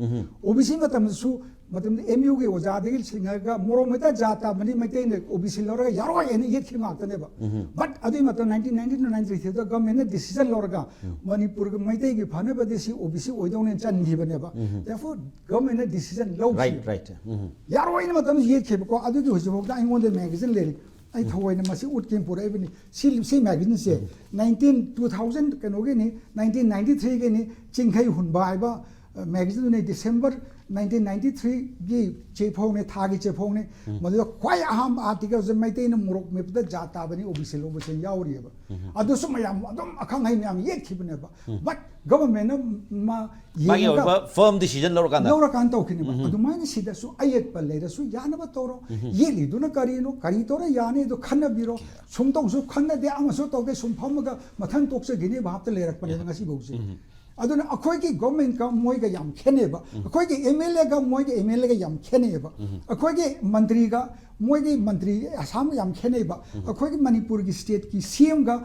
ꯑꯣ ꯕꯤ ꯁꯤ ꯃꯇꯝꯗꯁꯨ, ꯃꯇꯝꯗ ꯑꯦꯝ ꯌꯨꯒꯤ ꯑꯣꯖꯥꯗꯒꯤ ꯁꯤꯡꯉꯒ ꯃꯣꯔꯣꯛ ꯃꯩꯇ ꯖꯥꯠ ꯇꯥꯕꯅꯤ, ꯃꯩꯇꯩꯅ ꯑꯣ ꯕꯤ ꯁꯤ ꯂꯧꯔꯒ ꯌꯥꯔꯣꯏ ꯍꯥꯏꯅ ꯌꯦꯠꯈꯤꯕ ꯉꯥꯛꯇꯅꯦꯕ꯫ But ꯑꯗꯨꯒꯤ ꯃꯇꯝ nineteen ninety to ninety three ꯗ ꯒꯃꯦꯟꯅ ꯗꯤꯁꯤꯖꯟ ꯂꯧꯔꯒ ꯃꯅꯤꯄꯨꯔꯒꯤ ꯃꯩꯇꯩꯒꯤ ꯐꯅꯕꯗꯤ ꯁꯤ ꯑꯣ ꯕꯤ ꯁꯤ ꯑꯣꯏꯗꯧꯅꯦꯅ ꯆꯟꯈꯤꯕꯅꯦꯕ꯫ Therefore ꯒꯃꯦꯟꯅ ꯗꯤꯁꯤꯖꯟ ꯂꯧꯈꯤ꯫ Right, right. ꯌꯥꯔꯣꯏꯅ ꯃꯇꯝꯗ ꯌꯦꯠꯈꯤꯕꯀꯣ꯫ ꯑꯗꯨꯒꯤ ꯍꯧꯖꯤꯛꯐꯥꯎꯗ ꯑꯩꯉꯣꯟꯗ ꯃꯦꯒꯥꯖꯤꯟ ꯂꯩꯔꯤ꯫ ꯑꯩ ꯊꯑꯣꯏꯅ ꯃꯁꯤ ꯎꯠꯀꯦꯅ ꯄꯨꯔꯛꯏꯕꯅꯤ꯫ ꯁꯤ, ꯁꯤ ꯃꯦꯒꯥꯖꯤꯟꯁꯦ nineteen two thousand ꯀꯩꯅꯣꯒꯤꯅꯤ, nineteen ninety three ꯒꯤꯅꯤ, ꯆꯤꯡꯈꯩ ꯍꯨꯟꯕ ꯍꯥꯏꯕ, ꯑ, ꯃꯦꯒꯥꯖꯤꯟꯗꯨꯅꯤ꯫ December nineteen ninety three ꯒꯤ ꯆꯦꯐꯣꯡꯅꯦ, ꯊꯥꯒꯤ ꯆꯦꯐꯣꯡꯅꯦ꯫ ꯃꯗꯨꯗ ꯈ꯭ꯋꯥꯏ ꯑꯍꯥꯟꯕ ꯑꯥꯔꯇꯤꯀꯜꯁꯦ ꯃꯩꯇꯩꯅ ꯃꯣꯔꯣꯛ ꯃꯦꯠꯄꯗ ꯖꯥꯠ ꯇꯥꯕꯅꯤ, ꯑꯣ ꯕꯤ ꯁꯤ ꯂꯧꯕꯁꯦ ꯌꯥꯎꯔꯤꯑꯕ꯫ ꯑꯗꯨꯁꯨ ꯃꯌꯥꯝ ꯑꯗꯨꯝ ꯑꯈꯪ ꯑꯍꯩ ꯃꯌꯥꯝ ꯌꯦꯠꯈꯤꯕꯅꯦꯕ꯫ But ꯒꯚꯔꯟꯃꯦꯟꯅ ꯃꯥ ꯃꯥꯒꯤ ꯌꯦꯡꯉꯒ ꯑꯣꯏꯕ ꯐꯔꯝ ꯗꯤꯁꯤꯖꯟ ꯂꯧꯔꯀꯥꯟꯗ꯫ ꯂꯧꯔꯀꯥꯟꯗ ꯇꯧꯈꯤꯅꯦꯕ꯫ ꯑꯗꯨꯃꯥꯏꯅ ꯁꯤꯗꯁꯨ ꯑꯌꯦꯠꯄ ꯂꯩꯔꯁꯨ ꯌꯥꯅꯕ ꯇꯧꯔꯣ꯫ ꯌꯦꯠꯂꯤꯗꯨꯅ ꯀꯔꯤꯅꯣ, ꯀꯔꯤ ꯇꯧꯔ ꯌꯥꯅꯤ ꯑꯗꯨ ꯈꯟꯅꯕꯤꯔꯣ꯫ ꯁꯨꯝ ꯇꯧꯁꯨ ꯈꯟꯅꯗꯦ, ꯑꯃꯁꯨ ꯇꯧꯗꯦ, ꯁꯨꯝ ꯐꯝꯃꯒ ꯃꯊꯪ ꯇꯣꯛꯆꯈꯤꯅꯤ ꯚꯥꯞꯇ ꯂꯩꯔꯛꯄꯅꯦꯕ ꯉꯁꯤꯐꯥꯎꯁꯦ꯫ ꯑꯗꯨꯅ ꯑꯩꯈꯣꯏꯒꯤ ꯒꯣꯔꯃꯦꯟꯒ ꯃꯣꯏꯒ ꯌꯥꯝ ꯈꯦꯠꯅꯩꯕ꯫ ꯑꯩꯈꯣꯏꯒꯤ ꯑꯦꯝ ꯑꯦꯜ ꯑꯦꯒ ꯃꯣꯏꯒꯤ ꯑꯦꯝ ꯑꯦꯜ ꯑꯦꯒ ꯌꯥꯝ ꯈꯦꯠꯅꯩꯕ꯫ ꯑꯩꯈꯣꯏꯒꯤ ꯃꯟꯇ꯭ꯔꯤꯒ ꯃꯣꯏꯒꯤ ꯃꯟꯇ꯭ꯔꯤ ꯑꯁꯥꯝꯒ ꯌꯥꯝ ꯈꯦꯠꯅꯩꯕ꯫ ꯑꯩꯈꯣꯏꯒꯤ ꯃꯅꯤꯄꯨꯔꯒꯤ ꯁ꯭ꯇꯦꯠꯀꯤ ꯁꯤ ꯑꯦꯝꯒ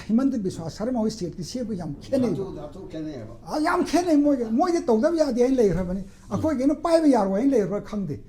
ꯍꯤꯃꯟꯇ ꯕꯤꯁ꯭ꯋꯥ ꯁꯔꯃ ꯍꯣꯏ ꯁ꯭ꯇꯦꯠꯀꯤ ꯁꯤ ꯑꯦꯝꯒ ꯌꯥꯝ ꯈꯦꯠꯅꯩꯕ꯫ ꯙꯥꯇꯨ ꯙꯥꯇꯨ ꯈꯦꯠꯅꯩꯌꯦꯕ꯫ ꯑ, ꯌꯥꯝ ꯈꯦꯠꯅꯩ꯫ ꯃꯣꯏꯒ, ꯃꯣꯏꯗꯤ ꯇꯧꯗꯕ ꯌꯥꯗꯦ ꯍꯥꯏꯅ ꯂꯩꯈ꯭ꯔꯕꯅꯤ, ꯑꯩꯈꯣꯏꯒꯤꯅ ꯄꯥꯏꯕ ꯌꯥꯔꯣꯏ ꯍꯥꯏꯅ ꯂꯩꯈ꯭ꯔꯕ꯭ꯔꯥ ꯈꯪꯗꯦ꯫